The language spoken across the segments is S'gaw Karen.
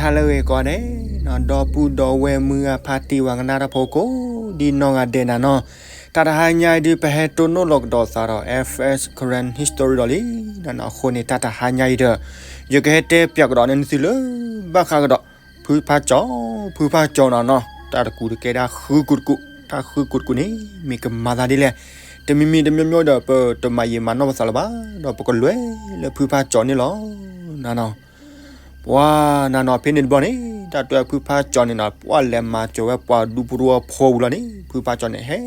ဟါလၢအဂ့ၤကိးဂၤဒဲး, ဒီပုၢ်ဒီဝဲၢ်မုၢ်ဂၢ်ဖါတံၢ်ဝဲကနၣ်တၢ်ဖိကိးဒ်နီၢ်ဂၤဒဲးနၤနီၤ, တၢ်တဟါညါအံၤဒုး ပဟဲတိၢ်နီၣ်လီၤကဒီးသးဒီး F S Karen History ဒီးလံနၤနီၤ. အဃိန့ၣ် တၢ်တဟါညါအံၤဒီး ယကဟဲတဲပၠးကဒီးန့ၢ်သုလၢ ဘၣ်ဃးကဒီး ဖုဖါကၠီ, ဖုဖါကၠီနၤနီၤ, တၢ်တကူးတကဲဒၣ်ဃုကူးတကူး, တၢ်ဃုကူးတကူးန့ၣ် မ့ၢ်ကမၤသးဒ်လဲၣ်, တမံၤမံၤတမံၤမံၤဒီး ပတမၤယံာ်မၤနီၢ်ပသးလၢၤဘၣ်, ဒီးပကလဲၤလၢဖုဖါကၠီန့ၣ်လီၤနၤနီၤ. ပှၤနၤနီၤ ဖဲန့ၣ်တဘျီန့ၣ် တၢ်တဲဖုဖါကၠီန့ၣ်နီၤ ပှၤလဲၤမၤစၢၤဝဲပှၤဒူဖိတဝီဖိဝံၤလီၤန့ၣ် ဖုဖါကၠီန့ၣ် ဟဲ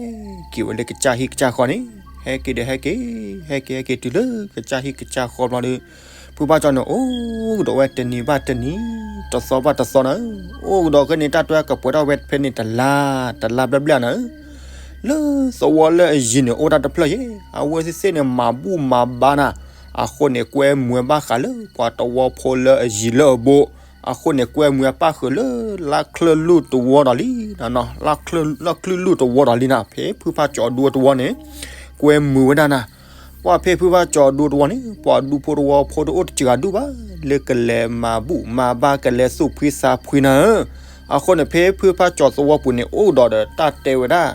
က့ၤဝဲလၢကစၢ်ဟံၣ်ကစၢ်ဃီန့ၣ်, ဟဲက့ၤဒီးဟဲက့ၤ, ဟဲက့ၤ ဟဲက့ၤတုၤလၢကစၢ်ဟံၣ်ကစၢ်ဃီဘျီဒီး ဖုဖါကၠီန့ၣ် အိၣ်ကဒီးဝဲတနံၤဘၣ်တနံၤ, တသီဘၣ်တသီနၤဧၢ, အိၣ်ကဒီးခဲန့ၣ် တၢ်တဲကပှဲၤထီၣ်ဝဲဖဲန့ၣ်တလါ, တလါဘျဲၣ်ဘျဲၣ်နၤဧၢ လၢသဝီလၢအယံၤန့ၣ် အိၣ်တၢ်တဖျၢၣ်ယဲၢ်, အဝဲသ့ၣ်သ့ၣ်န့ၣ် မၤဘူၣ်မၤဘါနၤ, အဃိန့ၣ် ကွဲမုာ်ဝဲဘၣ်ဃးလၢပှၤတဝီဖိလၢအယံၤလၢအဘူး, အဃိန့ၣ် ကွဲမုာ်ဝဲပၣ်ဃုာ်လၢလါချၢၣ်လူၢ်တဝီဒီးလံနၤနီၤ, လါချၢၣ်လူၢ်တဝီဒီးလံနၤ, ဖဲဖုဖါကၠီအဒူတဝီန့ၣ် ကွဲမုာ်ဝဲဒၣ်နၤ ပှၤဖဲဖုဖါကၠီအဒူတဝီန့ၣ် ပှၤဒူဖိတဝီဖိတအိၣ်တစှၤဒူၣ်ဘၣ်, လၢကလဲၤမၤဘူၣ်မၤဘါ ကလဲၤသူၣ်ဖှံသးဖှံနၤဧၢ, အဃိန့ၣ် ဖဲဖုဖါကၠီသဝီပူၤန့ၣ် အိၣ်ကဒီးဒီးတၢ်တဲဝဲဒၣ်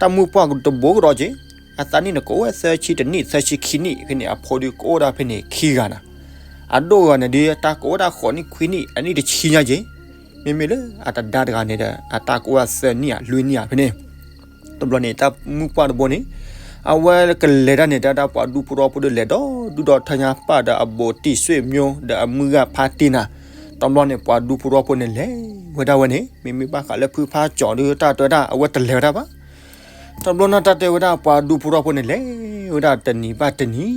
တၢ်မုၢ်ပှၢ်တဘိကဒီးက့ၤ, အသးနံၣ်န့ၣ် ကအိၣ်ဝဲသၢဆံတနံၣ် သၢဆံခံနံၣ်ဖဲန့ၣ် အဖိဒုးကအိၣ်ဒၣ်ဖဲန့ၣ်ခံဂၤနၤ, အဒိၣ်ဂၤန့ၣ်ဒုး တၢ်ကအိၣ်ဒၣ်ဃိးနံၣ်ခွံနံၣ် အနံၣ်တဆံညါက့ၤ, မ့မ့ၢ်လၢအတဒါတဂၤန့ၣ်ဒီး အတၢ်ကအိၣ်ဝဲသၢနံၣ်ဧါလွံၢ်နံၣ်ဧါဖဲန့ၣ် တဘျီန့ၣ် တၢ်မုၢ်ပှၢ်တဘိန့ၣ် အဝဲကလဲၤတၢ်န့ၣ် တၢ်ဒၣ်ပှၤဒူဖိတဝီဖိဒီးလဲၤဒီးဒူၣ်ဒီးထၢညါပၢ်ဒီးအဘူးတံၢ်ဆွေမျိုးဒီးအမုၢ်ဂၢ်ဖါတံၢ်နၤ, တဘျီန့ၣ် ပှၤဒူဖိတဝီဖိန့ၣ်လဲၤဝဲဒၣ်ဝဲန့ၣ် မ့မ့ၢ်ဘၣ်ဃးလၢဖုဖါကၠီဒီးတၢ်တဲဝဲဒၣ် အဝဲတလဲၤဝဲဒၣ်ဘၣ် တဘျီန့ၣ် တၢ်တဲဝဲဒၣ် ပှၤဒူဖိတဝီဖိန့ၣ် လဲၤဝဲဒၣ်တနံၤဘၣ်တနံ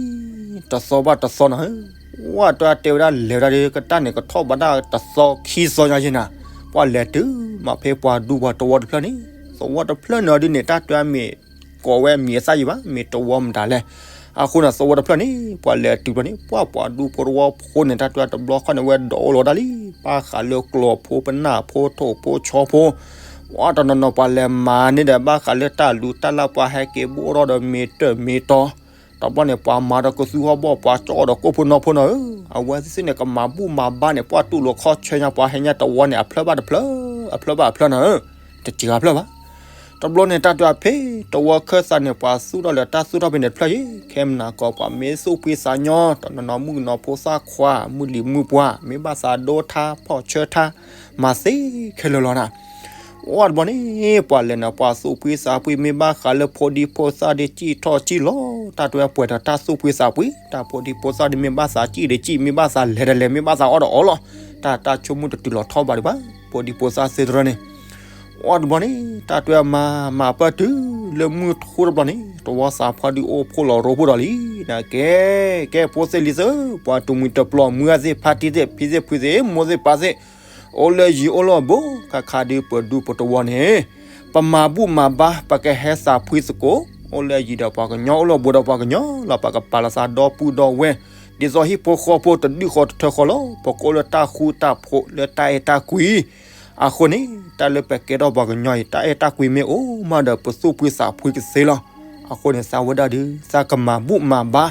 ၤ, တသီဘၣ်တသီနၤဧၢ, ဝဲတၢ်တဲဝဲဒၣ်လဲၤဝဲဒၣ်ဒီး ကတၢ်န့ၣ်ကထီၣ်ဘၣ်ဒၣ်တသီခံသီညါယဲၢ်နၤ, ပှၤလဲၤတုၤမးဖဲပှၤဒူပှၤတဝီတဖျၢၣ်န့ၣ်, သဝီတဖျၢၣ်န့ၣ်ဒုးန့ၣ် တၢ်တဲမ့ၢ်ကိးဝဲမံၤအသၣ်ယံၤဘၣ်, မ့ၢ်တဝီမတၤလဲၣ်, အဃိန့ၣ် သဝီတဖျၢၣ်န့ၣ် ပှၤလဲၤတုၤဘျီန့ၣ် ပှၤပှၤဒူဖိတဝီဖိန့ၣ် တၢ်တဲတဘျီဃီန့ၣ် ဝဲဒိးအိၣ်လီၤဒၣ်လံ, ဘၣ်ဃးလၢကျီၢ်ဖိပနၢ်ဖိထိၣ်ဖိဆီဖိ ပှၤတနီၤနီၤ ပှၤလဲၤမၤန့ၢ်ဒီးဘၣ်ဃးလၢတၢ်လူၤတၢ်လၢ် ပှၤဟဲက့ၤဘိၣ်ထီၣ်ဒီးမ့ၤတၢၢ်မ့ၤတီၤ, တဘျီန့ၣ် ပှၤမၤဒီးကသူဟီၣ်ဘီၣ် ပှၤကၠီဒီးကိၣ်ဖိနီၢ်ဖိနၤဧၢ, အဝဲသ့ၣ်န့ၣ် ကမၤဘူၣ်မၤဘါန့ၣ် ပှၤတူၢ်လိာ်ခီၣ်ဆၢညါ ပှၤဟဲညါတဝီန့ၣ် အဖျၢၣ်ဘၣ်တဖျၢၣ်, အဖျၢၣ်ဘၣ်အဖျၢၣ်နၤဧၢ, တစှၤဖျၢၣ်ဘၣ်. တဘျီန့ၣ် တၢ်တဲဖဲတဝီခၢၣ်သးန့ၣ် ပှၤသူၣ်ထီၣ်လၢတၢ်သူၣ်ထီၣ်ဖဲန့ၣ်တဖျၢၣ်ယဲၢ်, ခဲမနၤကီး ပှၤမ့ၢ်သူၣ်ဖှံသးညီ တနီၤနီၤ မုၣ်ကနီၤဖိသၣ်ခွါ မုၢ်လံၤမုၢ်ပှၢ် မ့ၢ်ဘၣ်သးဒိထါ ဖီၣ်ဆၢထါ မၤသ့ခဲလၢာ်လီၤနၤ. ဝဲတဘျီန့ၣ် ပှၤလဲၤနၤ ပှၤသူၣ်ဖှံသးဖှံ မ့ၢ်ဘၣ်ဃးလၢဖိဒံဖိသၣ်ဒီး စံၣ်ထီၣ်စံၣ်လီၤ, တၢ်တဲပှဲၤဒီးတၢ်သူၣ်ဖှံသးဖှံ, တၢ်ဖိဒံဖိသၣ်ဒီး မ့ၢ်ဘၣ်သးစံၣ်ဒီးစံၣ်, မ့ၢ်ဘၣ်သးလဲၤဒီးလဲၤ, မ့ၢ်ဘၣ်သးအီၣ်ဒီးအီလီၤ, တၢ်တၢ်ဆိကမိၣ်တတုၤလီၤထီဘးဒံးဘၣ်, ဖိဒံဖိသၣ်သ့တရၢန့ၣ် ဝဲတဘျီန့ၣ် တၢ်တဲမၤမၤပၢၢ်တုၤလၢမုၢ်ထူတဘျီန့ၣ် တဝီသးပှၢ်ဒုးအိၣ်ဖှိၣ်လီၤရိဖှိၣ်ဒီးလံ, နကဲ ကဲဖိသ့ၣ်လံၤသ့ၣ်, ပှၤတမှံၤတပျီၤ မုၢ်ဂၢ်သ့ၣ် ဖါတံၢ်သ့ၣ် ဖံသ့ၣ်ဖုသ့ၣ် မိၢ်သ့ၣ်ပၢ်သ့ၣ်, အိၣ်လၢယံၤအိၣ်လၢအဘူး, ခါခါဒုးပဒူပတဝီန့ၣ် ပမၤဘူၣ်မၤဘါ ပကဟဲသးဖှံသကိး, အိၣ်လၢအယံၤဒီးပှၤကညီ အိၣ်လၢအဘူးဒီးပှၤကညီလီၤ, ပကပာ်လီၤသးဒီပုၢ်ဒီဝဲၢ် ဒ်သိးဟံၣ်ဖိဃီဖိတဒုၣ်ဃီတထၢဃီလီၤ, ပကအိၣ်လၢတၢ်ဃူတၢ်ဖိးလၢတၢ်အဲၣ်တၢ်ကွံ အဃိန့ၣ် တၢ်လၢပကဲထီၣ်ပှၤကညီအံၤ တၢ်အဲၣ်တၢ်ကွံမ့ၢ်အိၣ်မးဒီး ပသူၣ်ဖှံသးဖှံကသ့လီၤ. အဃိန့ၣ် သးဝဲဒၣ်ဒုး သးကမၤဘူၣ်မၤဘါ,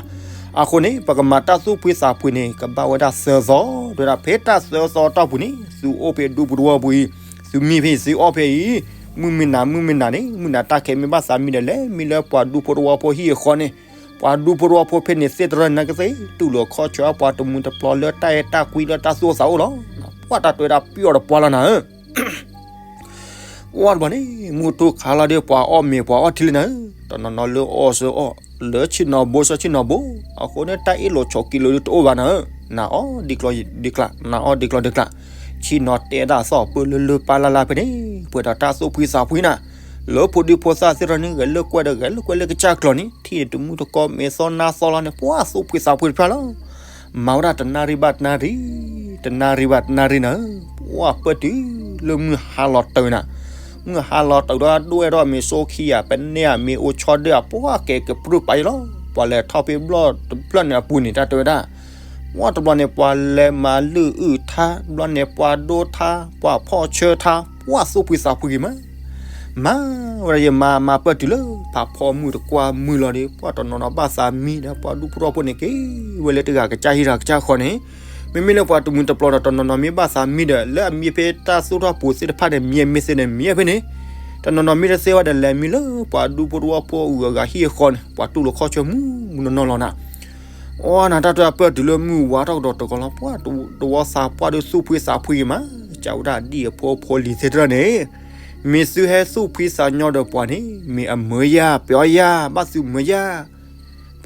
အဃိန့ၣ် ပကမၤတၢ်သူၣ်ဖှံသးဖှံန့ၣ် ကဘၣ်ဝဲဒၣ်သၢသီ, တဲဝဲဒၣ်ဖဲတၢ်သၢသီတီၢ်ပူၤန့ၣ် သုအိၣ်ဖဲဒူပူၤတဝီပူၤအံၤ, သုမံဖဲအံၤ သုအီၣ်ဖဲအံၤ, မုၢ်မ့ၢ်နၤ မုၢ်မ့ၢ်နၤန့ၣ် မုၢ်နၤတၢ်ခဲမ့ၢ်ဘၣ်သးမံဒီးလဲၤမံလၢပှၤဒူဖိတဝီဖိဟံၣ်အဃီန့ၣ်, ပှၤဒူဖိတဝီဖိဖဲန့ၣ်သ့ၣ်တရၢန့ၣ်ကသ့ တူၢ်လိာ်ခီၣ်ဆၢအပှၤတမှံၤတပျီၤလၢတၢ်အဲၣ်တၢ်ကွံလၢတၢ်သူၣ်အိၣ်သးအိၣ်လီၤ. ပှၤတၢ်တဲဝဲဒၣ်ပျီၢ်တပှၢ်လီၤနၤဧၢ ဝဲတဘျီန့ၣ် မုၢ်ထူခါလီၤဒီး ပှၤအီၣ်မ့ၤပှၤအီၣ်ထံလံနၤဧၢ, တနီၤနီၤလၢအီၣ်ဆၢအီၣ်, လၢဆ့ၣ်နီၤဘိဆၢဆ့ၣ်နီၤဘိ, အဃိန့ၣ် တၢ်အ့ၣ်လိာ်ဆိးက့လိာ်ဒုးတအိၣ်ဘၣ်နၤဧၢ, နၤအီၣ်ဒ်ကျီၢ်ဒ်ကျး, နၤအီၣ်ဒ်ကျီၢ်ဒ်ကျး, ဆ့ၣ်နီၤတဲဒၣ်သီၣ်ပၢၢ်လၢလၢပၢ်လၢ်လၢ်ဖဲန့ၣ်, ပှဲၤဒီးတၢ်သူၣ်ဖှံသးဖှံနၤ, လၢဖိဒံဖိသၣ်သ့ၣ်တဖၣ်န့ၣ် ဂဲၤလိာ်ကွဲဒီးဂဲၤလိာ်ကွဲလၢကစၢ်ကျီၢ်န့ၣ် ထံၣ်န့ၣ်တမုၢ်တကိးမ့ၢ်သီနါသီလီၤန့ၣ် ပှၤသူၣ်ဖှံသးဖှံတဖၣ်လီၤ. မၤဝဲဒၣ်တနၣ်ရံၣ်ဘၣ်တနၣ်ရံၣ်, တနၣ်ရံၣ်ဘၣ်တနၣ်ရံၣ်နၤဧၢ, ပှၤပၢၢ်တုၤလၢမုၢ်ဟါလီၤတၢ်နၤ, မုၢ်ဟါလီၤတၢ်ဒီးဒိၣ်အဲၣ်ဒိးမ့ၢ်စိခံဂၤ ပနဲၣ်ဧါ မ့ၢ်အိၣ်ဆီဒၢဧါ ပှၤကဲကပြုၢ်ပာ်ယလီၤ. ပှၤလဲၤထီၣ်ဖဲဘျီၣ်တဖျၢၣ်န့ၣ်အပူၤန့ၣ် တၢ်တဲဝဲဒၣ် ဝဲတဘျီန့ၣ် ပှၤလဲၤမၤလုၢ်အုၣ်ထါ, ဘျီန့ၣ် ပှၤဒိထါ, ပှၤဖီၣ်ဆၢထါ, ပှၤသူၣ်ဖှံသးဖှံဂ့ၤမး, မၤဝဲဒၣ်ယမၤမၤပၢၢ်တုၤလၢ ဖးဖီမုၢ်တကွၢ်မုၢ်လီၤဒီး ပှၤတနီၤနီၤဘၣ်သးမံဒီး ပှၤဒူဖိတဝီဖိန့ၣ် က့ၤဝဲလၢတဂၤကစၢ်ဟံၣ်တဂၤကစၢ်ဃီန့ၣ်, မ့မ့ၢ်လၢပှၤတမှံၤတပျီၤဒီး တနီၤနီၤမ့ၢ်ဘၣ်သးမံဒီး လၢအမံဖဲတၢ်သိၣ်ထီၣ်ပူၤသ့ၣ်တဖၣ်န့ၣ် မံအမ့ၢ်သ့န့ၣ် မံအဖဲန့ၣ်, တနီၤနီၤမ့ၢ်တသ့ဝဲဒီး လဲၤမံလၢပှၤဒူဖိတဝီဖိအဂၤဟံၣ်အဃီန့ၣ် ပှၤတူၢ်လိာ်ခီၣ်ဆၢမူးမူးနီၢ်နီၢ်လီၤနၤ. အီနၤ တၢ်တပၢၢ်တုၤလၢမုၢ်ဝါထီၣ်ကဒီးတဂီၤလီၤ ပှၤတဝီသးပှၢ်ဒီးသူၣ်ဖှံသးဖှံက့ၤမး, ကးဝဲဒၣ်ဒ်အဖိအဖိလံၤသ့ၣ်တဖၣ်န့ၣ်, မ့ၢ်သုဟဲသူၣ်ဖှံသးညီဒီးပှၤန့ၣ် မ့ၢ်အမၢယၤ ပျီယၤ ဘၣ်သုမၢယၤ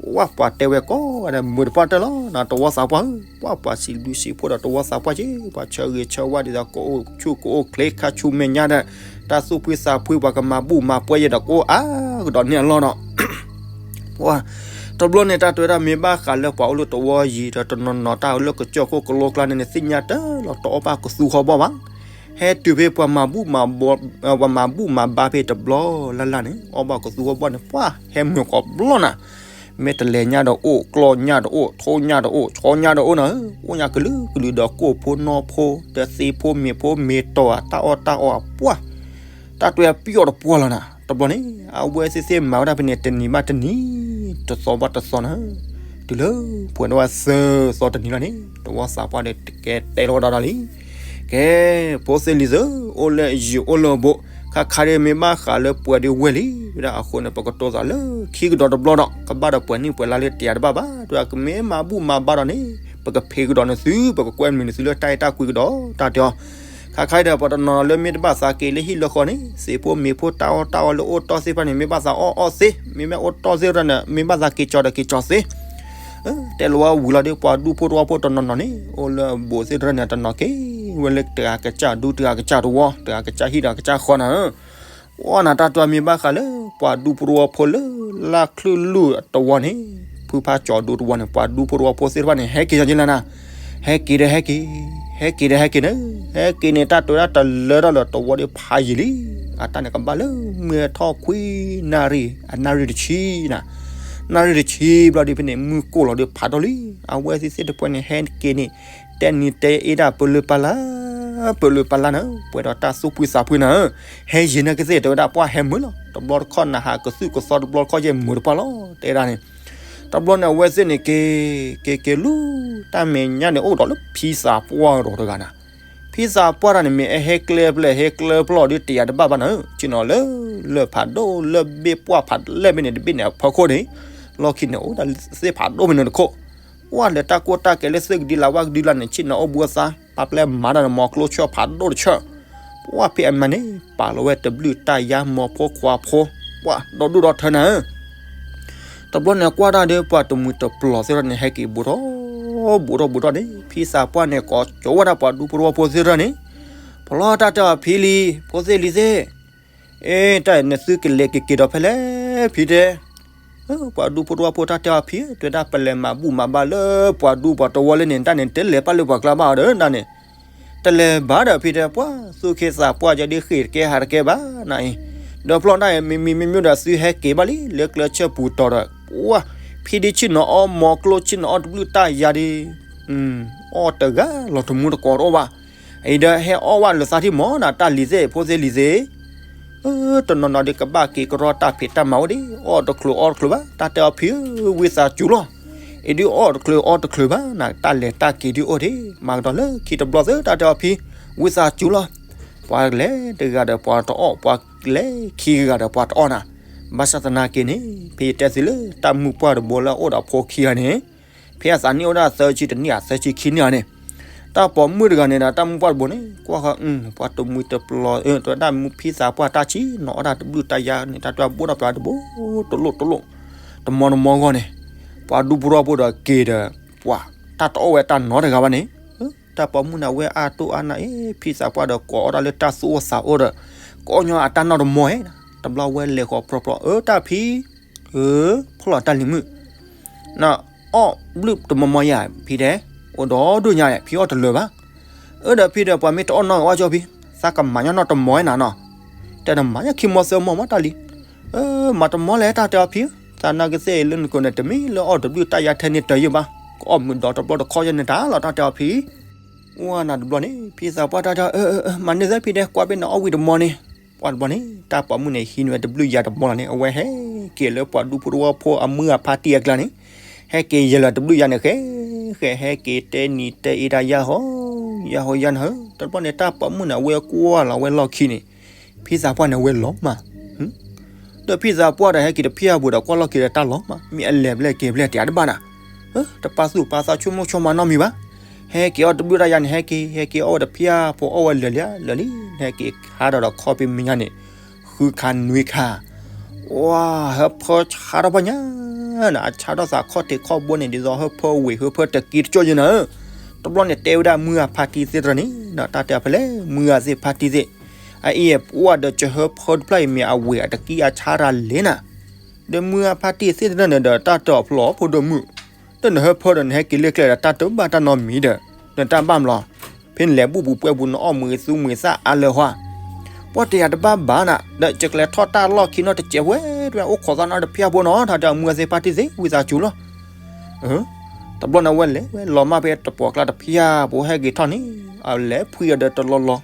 ပှၤပှၤတဲဝဲကိးဂၤဒဲး မုာ်တပှၢ်တၢၢ်လီၤနၤ တဝီသးပှၢ်ဧၢ, ပှၤပှၤစံးဘျုးစံးဖှိၣ်ဒီးတဝီသးပှၢ်က့ၤ, ပှၤဆၢဂ့ၤဆၢဝါဒ်သိး ကအိၣ်ဆူၣ်ကအိၣ်ချ့ ခါဆူမဲာ်ညါဒီး တၢ်သူၣ်ဖှံသးဖှံ ပှၤကမၤဘူၣ်မၤပှဲၤယဲဒီးကအိၣ်အါကဒီးန့ၣ်အလီၢ်ဒီး ပှၤ တဘျီန့ၣ် တၢ်တဲဝဲဒၣ်မ့ၢ်ဘၣ်ဃးလၢပှၤအိၣ်လၢတဝီယံၤဒီး တနီၤနီၤတၢ်အိၣ်လၢကစၢၢ်ခိၣ်ကလိကျါန့ၣ်န့ၣ် သ့ၣ်ညါတၢ်လီၤ တအီၣ်ဘၣ်ကသူဟီၣ်ဘီၣ်ဘၣ်, ဟဲတုၤဖဲပှၤမၤဘူၣ်မၤဘါ ပှၤမၤဘူၣ်မၤဘါဖဲတဘျီလၢ်လၢ်န့ၣ် အီၣ်ဘၣ်ကသူဟီၣ်ဘီၣ်န့ၣ် ပှၤဟဲမုာ်ကိးဘျီနၤ, မ့ၢ်တလဲၤညၣ်ဒီးအိၣ် ကျီၢ်ညၣ်ဒီးအိၣ် ထိၣ်ညၣ်ဒီးအိၣ် ဆီညၣ်ဒီးအိၣ်နၤဧၢ, အိၣ်ညါကလုာ်ကလုာ်ဒီးကိၣ်ဖိနီၢ်ဖိ ဒီးသ့ဖိမ့ၤဖိမ့ၤတီၤဧါ တၢ်အီၣ်တၢ်အီဧါ ပှၤ တၢ်တဲပျီၣ်တပှီၢ်လီၤနၤ, တဘျီန့ၣ် အဝဲသ့ၣ်သ့ၣ်မၤဝဲဒၣ်ဖဲန့ၣ် တနံၤဘၣ်တနံၤ တသီဘၣ်တသီနၤ, တုၤလၢပှဲၤဒိၣ်ဝဲသၢသီတနံၤလီၤန့ၣ် တဝီသးပှၢ်ဒီးတကဲတဲလီၤဝဲဒၣ်ဒီးလံ, ကဲ ဖိသ့ၣ်လံၤသ့ၣ် အိၣ်လၢယံၤအိၣ်လၢဘူး ခါခါဒ်မ့ၢ်ဘၣ်ဃးလၢပှဲၤဒ်ဝဲလံ, ဝဲဒၣ်အဃိန့ၣ် ပကတိၤသးလၢခံကဒီးတဘျီဒီး ကဘၣ်ဒီးပှဲၤနံၣ်ပှဲၤလါလၢတယၤတဘၣ်ဘၣ်, ဒီးကမ့ၢ်မၤဘူၣ်မၤဘါဒီးန့ၣ် ပကဖံးကဒီးနသု ပကကွဲမုာ်နသုလၢတၢ်အဲၣ်တၢ်ကွံကဒီး တၢ်တဲအီၤ, ခါခါဒ်ဒီး ပှၤတနီၤလၢမ့ၢ်တဘၣ်သးက့ၤလၢဟံၣ်လၢဃီန့ၣ် သ့ဖိမ့ၤဖိတၢ်အီၣ်တၢ်အီလၢအိၣ်တီၢ်သ့ၣ်တဖၣ်န့ၣ် မ့ၢ်ဘၣ်သးအီၣ်အီၣ်သ့, မ့မ့ၢ်အိၣ်တီၢ်သ့ၣ်တဖၣ်န့ၣ် မ့ၢ်ဘၣ်သးက့ၤကၠီဒီးက့ၤကၠီသ့ တဲလီၤဝဲဝံၤလီၤဒီး ပှၤဒူဖိတဝီဖိတနီၤနီၤန့ၣ် အိၣ်လၢအဘူးသ့ၣ်တဖၣ်န့ၣ် တနီၤက့ၤဝဲလၢတဂၤကစၢ်ဒူ တဂၤကစၢ်တဝီ တဂၤကစၢ်ဟံၣ် တဂၤကစၢ်ဃီနၤဧၢ, အီနၤ တၢ်တဲအီၤမ့ၢ်ဘၣ်ဃးလၢ ပှၤဒူဖိတဝီဖိလၢ လၢချုၣ်လူၢ်တဝီန့ၣ် ဖုဖါကၠီၤဒူတဝီန့ၣ် ပှၤဒူဖိတဝီဖိသ့ၣ်တဖၣ်န့ၣ် ဟဲက့ၤကၠီက့ၤလၢနၤ, ဟဲက့ၤဒီးဟဲက့ၤ ဟဲက့ၤဒီးဟဲက့ၤန့ၣ်, ဟဲက့ၤန့ၣ် တၢ်တဲဝဲဒၣ်တလၢတၢ်လၢတဝီဒီးဖးယံာ်လံ, အတၢ်န့ၣ်ကဘၣ်လၢမုၢ်ထီၣ်ခွံနၣ်ရံၣ် အနၣ်ရံၣ်တဆံနၤ, နၣ်ရံၣ်တဆံဘျီဒီးဖဲန့ၣ် မုၢ်ကိၢ်လီၤဒီးဖးဒိၣ်လံ, အဝဲသ့ၣ်သ့ၣ်တဖၣ်န့ၣ် ဟဲက့ၤန့ၣ် တဲနံၤတဲအ့ဒၣ်ပလၢပလၢ ပလၢပလၢနၤ, ပှဲၤဒီးတၢ်သူၣ်ဖှံသးဖှံနၤဧၢ, ဟဲယံၤန့ၣ်ကသ့ၣ် တဲဝဲဒၣ်ပှၢ်ဟဲမုာ်လီၤ, တဘျီတခီၣ်နဟးကသုၣ်ကသီ တဘျီတခီၣ်ယဲၢ်မုာ်တပှၢ်လီၤ တဲဒၣ်န့ၣ်, တဘျီန့ၣ် အဝဲသ့ၣ်န့ၣ်က့ၤ က့ၤက့ၤလူၤ တၢ်မဲာ်ညါန့ၣ် အိၣ်ဒီးလၢဖံသးပှၢ်ဒီးတဂၤနၤ, ဖံသးပှၢ်တဂၤန့ၣ် မ့ၢ်အဟဲကျဲဖျဲၣ် ဟဲကျဲဖျီၣ်ဒီးတယၤတဘၣ်ဘၣ်နၤ, ဆ့ၣ်နီၤလၢ လၢၢ်ဖးဒိၣ် လၢၢ်ဘ့ၣ်ပှၢ်ဖးလဲၢ်ဘ့ၣ်န့ၣ် တဘ့ၣ်န့ၣ်အဖီခိၣ်န့ၣ်, လီၢ်ခံန့ၣ် အိၣ်ဒၣ်သ့ၣ်ဖးဒိၣ်ဖဲန့ၣ်တခိၣ်, ပှၢ်လၢတၢ်ကိၢ်တၢ်ကဲလၢသ့ၣ်ကဒံလၢဝၣ်ကဒံလၢန့ၣ် ဆ့ၣ်နီၤအိၣ်ဘှံးအသး ပာ်ပျဲမၤတၢ်န့ၣ် မီၤကျိဆၢၣ်ဖးဒိၣ်တဆၢၣ်, ပှၢ်ဖံအမၤန့ၣ် ပာ်လီၤဝဲတဘျုးတၢ်ယါ မိၢ်ဖိခွါဖိ, ပှၢ်ဒီဒူၣ်ဒီထၢနၤဧၢ တဘျီန့ၣ် ကွၢ်တၢ်ဒီးပှၤတမှံၤတပျီၤသ့ၣ်တဖၣ်န့ၣ် ဟဲက့ၤဘူးထီၣ် ဘူးထီၣ်ဘူးထီၣ်န့ၣ် ဖံသးပှၢ်န့ၣ် ကိးကၠီဝဲဒၣ်ပှၤဒူဖိတဝီဖိသ့ၣ်တဖၣ်န့ၣ်, ဖီလီၤတၢ်တဲအီၤဖံလံ, ဖိသ့ၣ်လံၤသ့ၣ်, အ့ တၢ်နသုကလဲၤက့ၤက့ၤဒီးဖဲလဲၣ် ဖံတဲ, ပှၤဒူဖိတဝီဖိတၢ်တဲအီၤဖံ, တဲဒၣ်ပလဲၤမၤဘူၣ်မၤဘါလၢပှၤဒူပှၤတဝီလၢန့ၣ် တၢ်န့ၣ် တလဲၤပၢ်လၢပှၤကျါဘၣ်အီၤဒီး တၢ်န့ၣ် တလဲၤဘၣ်ဒီးဖံတဲ ပှၢ်သူၣ်က့သးပှၢ်ယဲ ဒ်ဃ့ၢ်တကဲဟးတကဲဘၣ်နၤအံၤ, ဒီးဖျီၣ်တၢ်အံၤ မ့မ့ၢ်မ့မ့ၢ်ဒီးသုဟဲက့ၤဘၣ်လံ လၢကျဲဆၢပူၤတီၤဒီး, ပှၢ်ဖံဒ်ဆ့ၣ်နီၤအီၣ်မီၤကျိဆ့ၣ်နီၤအီၣ်တဘျုးတၢ်ယါဒီး, အီၣ်တဂၤလီၤတမူတကိးတအိၣ်ဘၣ်, အံၤဒီးဟဲအီၣ်ဝဲလၢသးထံၣ်မီၤနၤ တၢ်လံၤသ့ၣ် ဖိသ့ၣ်လံၤသ့ၣ် တနီၤနီၤဒီးကဘၣ်က့ၤကရီတၢ်ဖံးတၢ်မၤအိၣ်ဒီး အီၣ်တချုးအီတချုးဘၣ် တၢ်တဲအီၤဖံဧၢ ဝံသးစူၤလီၤ, အံၤဒုးအီၣ်တချုးအီတချုးဘၣ်နၤ တၢ်လဲၤတၢ်က့ၤဒုးအိၣ်ဒံး မၤကဒီးလၢခံတဘျီသ့ၣ် တၢ်တဲအီၤဖံ ဝံသးစူၤလီၤ, ပှၤလဲၤတဂၤဒီးပှၤတအီၣ် ပှၤလဲၤခံဂၤဒီးပှၤတအီၣ်နၤ, ဘၣ်ဆၣ်သနာ်က့န့ၣ် ဖံတဲသုလၢတၢ်မုၢ်ပှၢ်တဘိလၢအအိၣ်ဒီးဖိခံဂၤန့ၣ် ဖံအသးနံၣ်အိၣ်ဒၣ်သၢဆံတနံၣ်ဧါ သၢဆံခံနံၣ်ဧါန့ၣ်, တၢ်ပိာ်မုၣ်တဂၤန့ၣ်ဒီး တၢ်မုၢ်ပှၢ်တဘိန့ၣ် ကွၢ်ဃီ ပှၤတမှံၤတပျီၤ တဲဝဲဒၣ်မုၢ်ဖံသးပှၢ်တၢ်ဆံနီၤအီၣ်တၢ်တဘျုးတၢ်ယါန့ၣ် တၢ်တဲအီၤဘိၣ်ထီၣ်ပှၤတဘိ တလိၣ်တလိၣ် တမီတမီဂီၢ်န့ၣ်, ပှၤဒူဖိတဝီဖိဒီးက့ၤဒီး ပှၤတၢ်တအီၣ်ဝဲတၢ်နီတဂၤဘၣ်န့ၣ်, တၢ်ပိာ်မုၣ်န့ၣ် အဝဲအါတိၢ်အါနးအ့ ဖံသးပှၢ်ဒီးကိးအီၣ်ဒၣ်လၢတၢ်သူၣ်အိၣ်သးအိၣ်ဒီး ကအီၣ်ညီအတၢ်နီၢ်တမီဧါ, တဘျီဝဲလဲၤဃီၤပြီပြီ အၢ တၢ်ဖံ ဧၢ ဖီၣ်လီၤတၢ်လံၤမုၣ် နအီၣ်ဘျုးတမီၤမီၤယၤ ဖံတဲ, အိၣ်ဒီဒူၣ်ညါ ဖံအီၣ်တလၢာ်ဘၣ်. အၢ ဒီးဖံဒီး ပှၤမ့ၢ်တအီၣ်နီၢ်ဂ့ၤအီၣ်ကၠီဖံ, သးကမၤညီနီၢ်တမီၤဝဲနၤနီၤ. တဲနမၤညီခံမီသၢမီမးတၢ်လံ. အၢ မၤတမီလဲၣ် တၢ်တဲအီၤဖံဧၢ, သးနာ်က့သ့ၣ်လၢနကိးန့ၣ် တမ့ၢ်လၢအီၣ်တဘျုးတၢ်ယါထဲန့ၣ်တယုၢ်ဘၣ်, ကအီၣ်မုာ်ဒီးတဘျီတခီၣ်ယဲန့ၣ်တၢ်လီၤ တၢ်တဲအီၤဖံ. ဝဲနၤတဘျီန့ၣ် ဖံသးပှၢ်တၢ်တဲအီၤ အၢ အၢ အၢ မၤန့ၢ်သ့ဖံတဲ ကွၢ်ဘ့ၣ်နအီၣ်ဝံၣ်တမီန့ၣ်. ပှၤတဘျီန့ၣ် တၢ်ပိာ်မုၣ်န့ၣ် ဟံးန့ၢ်ဝဲတဘျုးယါတမီလီၤန့ၣ် အဝဲဟဲက့ၤလၢပှၤဒူဖိတဝီဖိအမုၢ်အဖါတံၢ်အကျါန့ၣ်, ဟဲက့ၤယဲၢ်လၢတဘျုးယါန့ၣ်ဃဲ ဃဲၤဟဲက့ၤတဲနံၤတဲအ့ဒၣ်ယၢ်ဟီ, ယၢ်ဟီယၢ်နၤဧၢ, တဘျီန့ၣ်တၢ်ပိာ်မုၣ်န့ၣ် အဝဲကွၢ်လီၤဝဲလီၢ်ခံန့ၣ်, ဖံသးပှၢ်န့ၣ်ဝဲလီၤမး, ဒီးဖံသးပှၢ်ဒီးဟဲက့ၤတဖျၢၣ်ပူၤဒီးကွၢ်လီၢ်ခံဒီးတၢ်လီၤမး, မ့ၢ်အလဲၤဘျဲၣ်က့ၤဘျဲၣ်တၢ်တဘၣ်နၤ, တပာ်သူၣ်ပာ်သးဆိကမိၣ်ဆိကမးနီတမံၤဘၣ်, ဟဲက့ၤအီၣ်တဘျုးတၢ်ယၤန့ၣ် ဟဲက့ၤ ဟဲက့ၤအီၣ်ဝဲတဖျၢၣ်ဖိ အီၣ်ဝဲလၢာ်လံ လၢာ်လံ, ဟဲက့ၤခါဒီးဒီးခီၣ်ဖံးမဲာ်ညါန့ၣ် ဃုခါနွံခါ, ဝါ, ဟၢဖၢဆါထီၣ်ပှၢ်ညါ, အဆါထီၣ်သးခီၣ်ထံးခီၣ်ဘိန့ၣ် ဒ်သိးဟၢဖၢဝ့ၢ် ဟၢဖၢတကံတကၠီယဲနၤဧၢ, တဘျီန့ၣ်တဲဝဲဒၣ်မုၢ်ဂၤဖါတံၢ်သ့ၣ်တဖၣ်န့ၣ်, တၢ်တဲဖဲလဲၣ် မုၢ်ဂၤသ့ၣ်ဖါတံၢ်သ့ၣ်, အအံၤပှၢ်ဒီးကဟၢဖၢတဖျၢၣ်အံၤ မ့ၢ်အဝ့ၢ်အတကံအဆါတၢ်လဲၣ်နၤ, ဒီးမုၢ်ဂၤဖါတံၢ်သ့ၣ်တဖၣ်န့ၣ်ဒီး တၢ်တဲအီၤဖျီဖိဒိၣ်မုၣ်, ဒီးနဟၢဖၢဒီးနဟဲက့ၤလၢကျဲဒီးတၢ်တဘၣ်တၢ်နီတမံၤဒီး, နတၢ်ဘၣ်မးလီၤ, ဖဲနလဲၤဘူၣ်ပူၤပှဲၤပူၤ နအီၣ်မူၤသူမူၤသၣ်အါလၢၤဟီ, ပှၢ်တဲယၤတဘၣ်ဘၣ်နၤ, ဒီးကလဲၤထီၣ်တၢ်လီၢ်ခံနီတစဲးဝဲ တဝဲအိၣ်ခိးသးနီတဖျၢၣ်ဖိနီၤ တၢ်တဲအီၤမုၢ်ဂၤသ့ၣ်ဖါတံၢ်သ့ၣ် ဝံသးစူၤလီၤ တဘျီန့ၣ်ဝဲလဲၤဝဲလီၤမၢ်ဖဲတပှီၢ်ကျါတဖျၢၣ်ဖိဟဲက့ၤထီၣ်န့ၣ်, အလဲၤဖှံအီၤဒီးတလီၤလီၤ,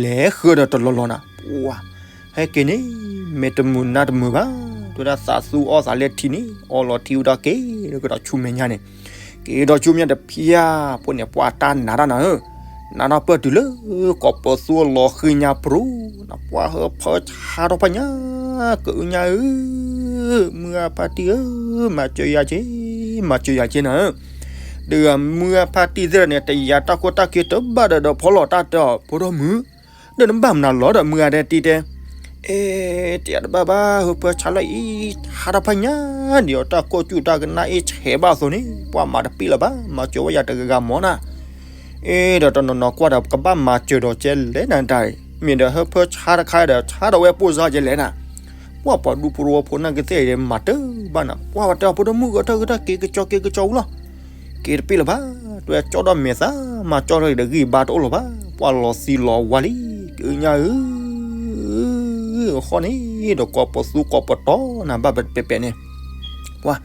လဲၤဃုာ်ဒီးတလီၤလီၤနၤ, ပှၢ်, ဟဲက့ၤန့ၣ်, မ့ၢ်တမုာ်နါတမုာ်ဘၣ်, တဲဝဲဒၣ်သးသူအီၣ်သးလၢထံန့ၣ် အီလီၤထံဝဲဒီးက့ၤကဒီးဆူမဲာ်ညါန့ၣ်, က့ၤဒီးဆူမဲာ်ညါတဖျၢၣ်ဖိန့ၣ် ပှၢ်တၢ်နးတၢ်နၤဧၢ, နးထီၣ်ပၢၢ်တုၤလၢ ကိးပသူအလီၤဃံညါပြူၤ, နပှၢ်ဟၢဖၢဆါထီၣ်ပှၢ်ညါ, ကအုညါဧၢ မုၢ်ဂၤဖါတံၢ်ဧၢ, မၤစၢၤယၤက့ၤ, မၤစၢၤယၤက့ၤနၤဧၢ, ဒီးမုၢ်ဂၤဖါတံၢ်သ့ၣ်တဖၣ်န့ၣ် တယာ်တၢ်ခိတၢ်ခံတဘၣ်ဒီး ဒီးဖီလီၤတၢ်တဲအီၤဖိဒိၣ်မုၣ်, ဒီးနဘၣ်မနုၤလီၤဒီးမုၢ်ဂၤဒဲးတံၢ်တဲ, အဲ, တယာ်တဘၣ်ဘၣ် ဟၢဖၢဆါလီၤအံၤ, ဆါထီၣ်ပှၢ်ညါ, ဒ်အီၤတၢ်ကိၢ်ကၠူၣ်တၢ်ကနၣ်အ့ၣ်ဆဲးဘၣ်အသိးန့ၣ် ပှၢ်မၤတပ့ၣ်လၢၤဘၣ်, မၤစၢၤဝဲယၤတဂၤဂၤမၢ်နၤ အ့ ဒီးတနီၤနီၤကွၢ်ဒီး ကဘၣ်မၤစၢၤဒီးကဲလဲၣ်နၤဒၣ်အံၤ, မ့ၢ်ဒီးဟၢဖၢဆါတခါဒီး ဆါဒီးဝဲပိၢ်စါကဲလဲၣ်နၤ, ပှၢ်ပှၤဒူဖိတဝီဖိန့ၣ်ကသ့ၣ်အံၤမၤတၢ်ဘၣ်နၤ, ပှၢ်ဝဲတဲအီၤဖိဒိၣ်မုၣ်ဂဲၤထၢၣ်ဂဲၤထၢၣ် က့ၤကစီၤက့ၤကစီၤဝံၤလီၤ, က့ၤတပ့ၣ်လၢၤဘၣ်, တွဲကၠီဒီးမဲာ်သၣ်, မၤကၠီဒီးတဂံၢ်ဘါတအိၣ်လၢၤဘၣ်, ပှၢ်လီၤသံလီၤဝါလံ, ကအုညါဧၢ ဃီန့ၣ် ဒီးကိးပသူကိးပတီၤနၤဘၣ်ပဲပဲန့ၣ်, ပှၢ်,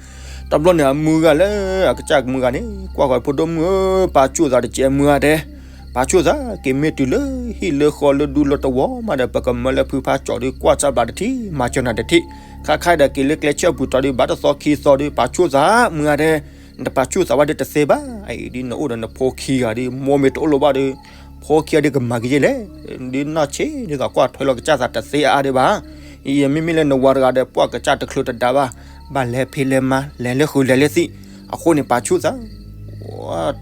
တဘျီန့ၣ်အမုၢ်ဂၤလၢအကစၢ်မုၢ်ဂၤန့ၣ် ကွၢ်ဃီၤဖိဒိၣ်မုၣ်ဧၢ, ပာ်ဆူၣ်သးတကဲးမုၢ်ဂၤတဲ, ပာ်ဆူၣ်သးက့ၤမ့ၢ်တုၤလၢဟံၣ်လၢဃီလၢဒူလၢတဝီမးဒီး ပကမၢလၢဖုဖးကၠီၤဒီး ကွၢ်စၢ်ဘျးတထံၣ် မၤစၢၤနၤတထံၣ်, ခါခါဒီးက့ၤလၢကျဲဆၢပူၤတီၤဒီး ဘၣ်တသီခံသီဒီး ပာ်ဆူၣ်သးမုၢ်ဂၤတဲ, နတပာ်ဆူၣ်သးဝဲဒၣ်တသ့ဘၣ်, အအံၤဒ်နအိၣ်ဒီးနဖိခံဂၤဒီး မိၢ်မ့ၢ်တအိၣ်လၢၤဘၣ်ဒီး ဖိခံဂၤဒီးကမၤက့ၤယဲလဲၣ်, ဒ်နီၢ်ဆံးဒ်သိးကွၢ်ထွဲလီၤကစၢ်သးတသ့အါအါဒံးဘၣ်, ယမ့မ့ၢ်လၢနဝၤတဂၤဒီး ပှၢ်ကစၢ်တချုးတဒါဘၣ်, ဘၣ်လဲၤဖံးလဲၤမၤ လဲၤလၢဃုာ်လဲၤလၢသံၣ်, အဃိန့ၣ် ပာ်ဆူၣ်သး,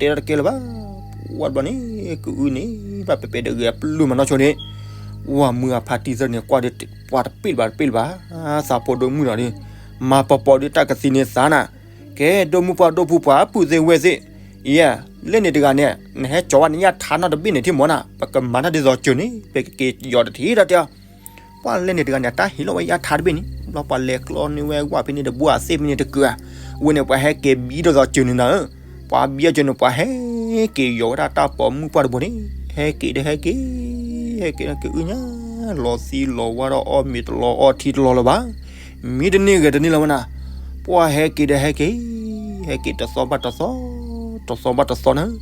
တဲဒၣ်တကဲလၢၤဘၣ်, ဝဲတဘျီန့ၣ် ကအုန့ၣ် ဘၣ်ပဲပဲဒီးဂဲၤပျုၢ်မၤနီၢ်ဆိန့ၣ်, ဝဲမုၢ်အဖါတံၢ်သ့ၣ်န့ၣ် ကွၢ်ဒီးပှၢ်တပ့ၣ်လၢၤဘၣ်တပ့ၣ်လၢၤဘၣ်, သးဖိဒိၣ်မုၣ်ဒီး မၤပီၤပီၤဒီးတၢ်ကသံၣ်န့ၣ်သးနၤ, ကဲ ဒိၣ်မုၢ်ပှၢ်ဒိၣ်ဖုပှၢ် ပုၢ်သ့ၣ်ဝဲၢ်သ့ၣ်, ယဲ, လၢန့ၣ်တဂၤန့ၣ် နဟဲကၠီၤဝဲနယၢ်ထါနီတဘ့ၣ်န့ၣ်ထံၣ်မၢ်နၤ, ပကမၤတၢ်ဒ်သိးစၢၤန့ၣ် ပကက့ၤယီၤတထံၣ်ဒီးတဲအီၤ, ပှၢ်လၢန့ၣ်တဂၤန့ၣ် အတၢ်ဟ့ၣ်လီၤဝဲယၢ်ထါတဘ့ၣ်န့ၣ် ဘျီပှၤလဲၤကျီန့ၢ်ဝဲဝၣ်ဖဲန့ၣ်တဘိအသ့ၣ်ဖဲန့ၣ်တကုာ်ဧါ, ဝဲန့ၣ်ပှၤဟဲက့ၤဘံဒ်သိးစၢၤန့ၣ်နၤဧၢ, ပှၤဘံအီၤစၢၤန့ၣ် ပှၤဟဲက့ၤယီၤဝဲဒၣ်တၢ်ပိာ်မုၣ်ပှၢ်တဘိန့ၣ်, ဟဲက့ၤဒီးဟဲက့ၤ, ဟဲက့ၤဒီးကအုညါ, လီၤသံလီၤဝါဒီးအီၣ်မ့ၤတလီၤအီထံတလီၤလၢၤဘၣ်, မံတန့ၢ်ဂဲၤတန့ၢ်လၢၤဝဲနၤ, ပှၢ်ဟဲက့ၤဒီးဟဲက့ၤ, ဟဲက့ၤတသီဘၣ်တသီ, တသီဘၣ်တသီန့ၣ်